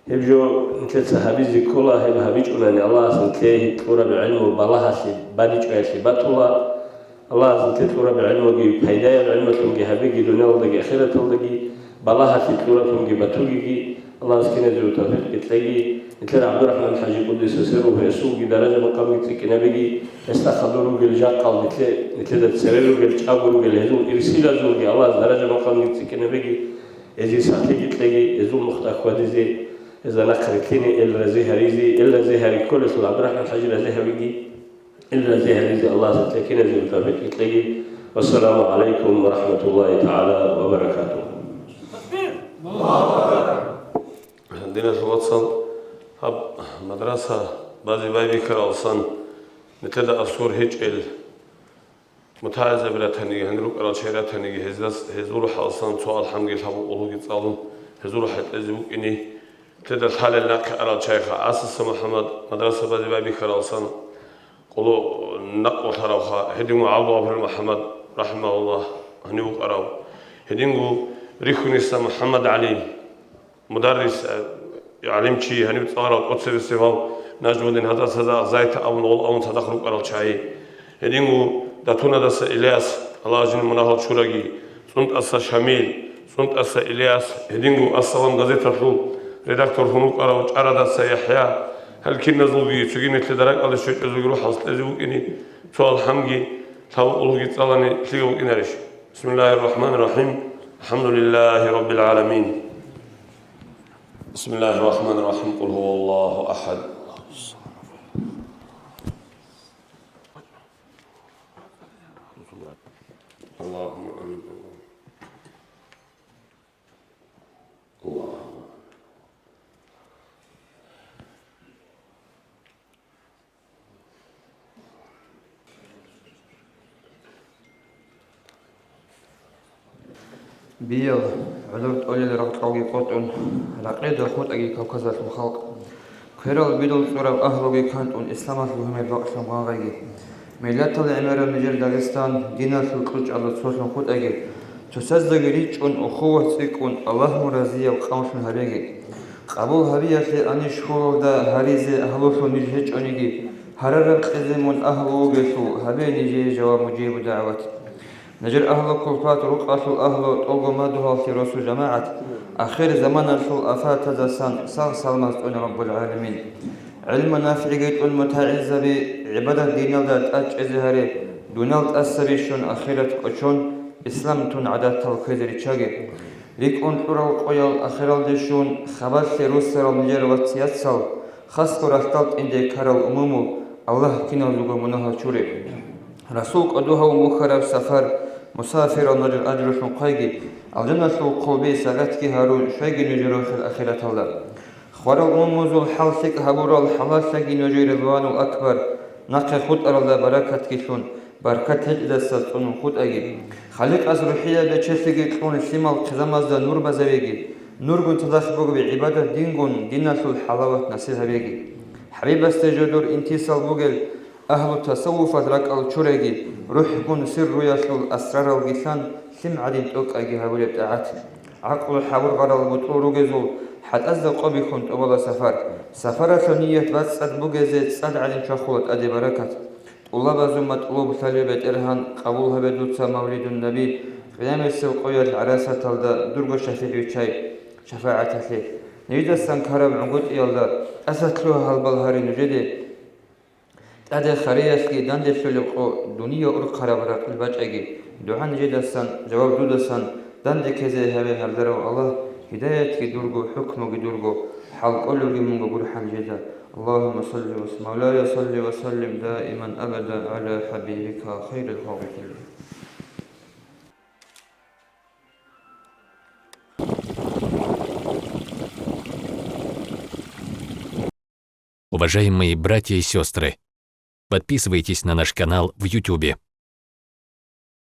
Гьеб жо нилъеца гьабизе ккола, гьеб гьабичӀунани Аллагьас нилъее кьураб гӀелму балагьалъе, бадибчӀваялъе батула. Аллагьас нилъее кьураб гӀелмуги пайдаяб гӀелмулъунги гьабиги, дуниялалдаги ахираталдаги, балагьалъе кьураблъунги батугеги. Аллагьас киназего тавфикъги кьеги. Нилъер ГӀабдурахӀман-хӀажи, къуддиса сирругьу, гьесулги даража-макъамги цӀикӀкӀинабиги, гьесда хадур ругел жакъал нилъе-, нилъеда цере ругел, чӀаго ругел гьезул ирсилазулги Аллагьас даража-макъамги цӀикӀкӀинабиги. Гьезие сахлъиги кьеги, гьезул нухда хьвадизе, гьезда нахъ рилълъине ил рази гьаризе, ил рази гьари кколелъул ГӀабдурахӀман-хӀажи рази гьавиги, ил рази гьаризе Аллагьас нилъее киназего тавфикъги кьеги. Вассаламу гӀалайкум ва рахӀматуллагьи тагӀала ва баракатугьу. Диналъул вацал, гьаб мадраса базе байбихьаралдасан нилъеда асур гьечӀел мутагӀилзаби ратаниги, гьанир рукӀарал чагӀи ратаниги, гьездас, гьезул рухӀалдасан цо алхӀамги лъабкъоялъги цӀалун, гьезул рухӀ кьезе букӀине, нилъеда лъалел нахъе арал чагӀиха. ГӀасаса МухӀаммад мадраса базе байбихьаралдасан къоло накълулъаравха, гьединго ГӀабдулгъафурил МухӀаммад, рахӀимагьуллагь, гьанив вукӀарав, гьединго Рихьуниса МухӀаммад ГӀали, мударрис, э, гӀалимчи, гьанив цӀаларав тӀоцебесеб гьав Нажмудин, гьадасазда Зайта абун, гъол абун цадахъ рукӀарал чагӀи. Гьединго Датунадаса Иляс, Аллагьас жинда мунагьал чураги, ЦӀунтӀаса Шамил, ЦӀунтӀаса Иляс, гьединго Ассалам газеталъул редактор гьун вукӀарав ЧӀарадаса ЯхӀя, гьал киназулги цоги нилъеда ракӀалде щвечӀезулги рухӀалдаса кьезе букӀине, цо алхӀамги лъабкъоялъги цӀалани лъикӀаб букӀинарищ? بسم الله الرحمن الرحيم. الحمد لله رب العالمين. بسم الله الرحمن الرحيم. قل هو الله أحد. اللهم آمين. اللهم آمين. Биял, гӀодор тӀолел рагъ-кьалги къотӀун, ракъида хутӀаги Кавказалъул халкъ. Кверал бидул цӀураб агьлуги кантӀун, исламалъул гьумер бакълъун гъангъайги. Миллатал гӀемераб нижер Дагъистан, диналъул кьучӀалда цолъун хутӀаги. Цоцаздаги ричӀчӀун, ухугьат цӀикӀкӀун, Аллагь мун разияб къавмлъун гьабеги. Къабул гьабиялъе анищ хьулалда гьаризе агьлулъун ниж гьечӀониги, гьарараб кьезе мун агьлу вугелъул, гьабе нижее жаваб мужибу дагӀват. Нижер агьлу кулпат, рукъалъул агьлу, тӀолго мадугьаллъи росу жамагӀат, ахир заманалъул афатазасан сагъ-саламат цӀуне Раббул гӀаламин. ГӀилму нафигӀги тӀун мутагӀилзаби, гӀибадат диналда тӀад чӀезе гьаре, дунал тӀаса бищун ахират кӀочон, ислам тун гӀадатал кквезе риччаге. РикӀкӀун кьурал къоял ахиралде щун, хабалъе руссарал нижер вацияцал, хасго ралъдал тӀинде ккарал умумул, Аллагь киназулго мунагьал чуре. Расул кӀодо гьавун бухьараб сапар, мусафирал нужер ажрулъун хъвайги, алжаналъул хъулби сагатги гьарун, щвайги нужер рохел ахираталда. Хварал умумузул хӀал лъикӀ гьабурал хӀалалъаги нужее Ридванул Акбар, нахъе хутӀаралда баракатги лъун, баркат гьечӀедаса цӀунун хутӀаги. Халикъас рухӀияб бечелъиги кьун, лъимал хъизамазда нур базавеги. Нургун цадахъ бугеб гӀибадат дингун диналъул хӀалават насиб гьабеги. ХӀабибасде жо дур интисал бугел агьлу тасаввуфалъ ракӀал чуреги, рухӀгун сирруялъул асраралги лъан, лъим гӀадин тӀокӀаги гьабулеб тӀагӀат. ГӀакълу хӀабургъарал бутӀрул ругезул хӀатӀазда къо бихьун тӀубала сафар. Сафаралъул ният бацӀцӀад бугезе цӀад гӀадин чвахула тӀаде баракат. ТӀулабазул матлуб лъалеб БетӀергьан, къабул гьабе дуца, Мавлидун Наби, къиямасеб къоялъ гӀарасаталда дурго шафигӀ виччай, шафагӀаталъе. Нижидасан ккараб гӀунгутӀиялда тӀаса лъугьа-гьалбал гьари нужеде. ТӀаде хариялъги данделъулеб къо, дуниял урхъараб ракъил бачӀаги, дугӀа нижедасан, жаваб дудасан, данде ккезе гьабе, гьардарав Аллагь, гьидаятги дурго, хӀукмуги дурго, хӀал кӀолевги мунго гурхӀан нижеда. اللهم صل وسلم، مولاي صل وسلم دائما أبدا على حبيبك خير الخلق كلهم. Уважаемые братья и сестры, подписывайтесь на наш канал в Ютубе.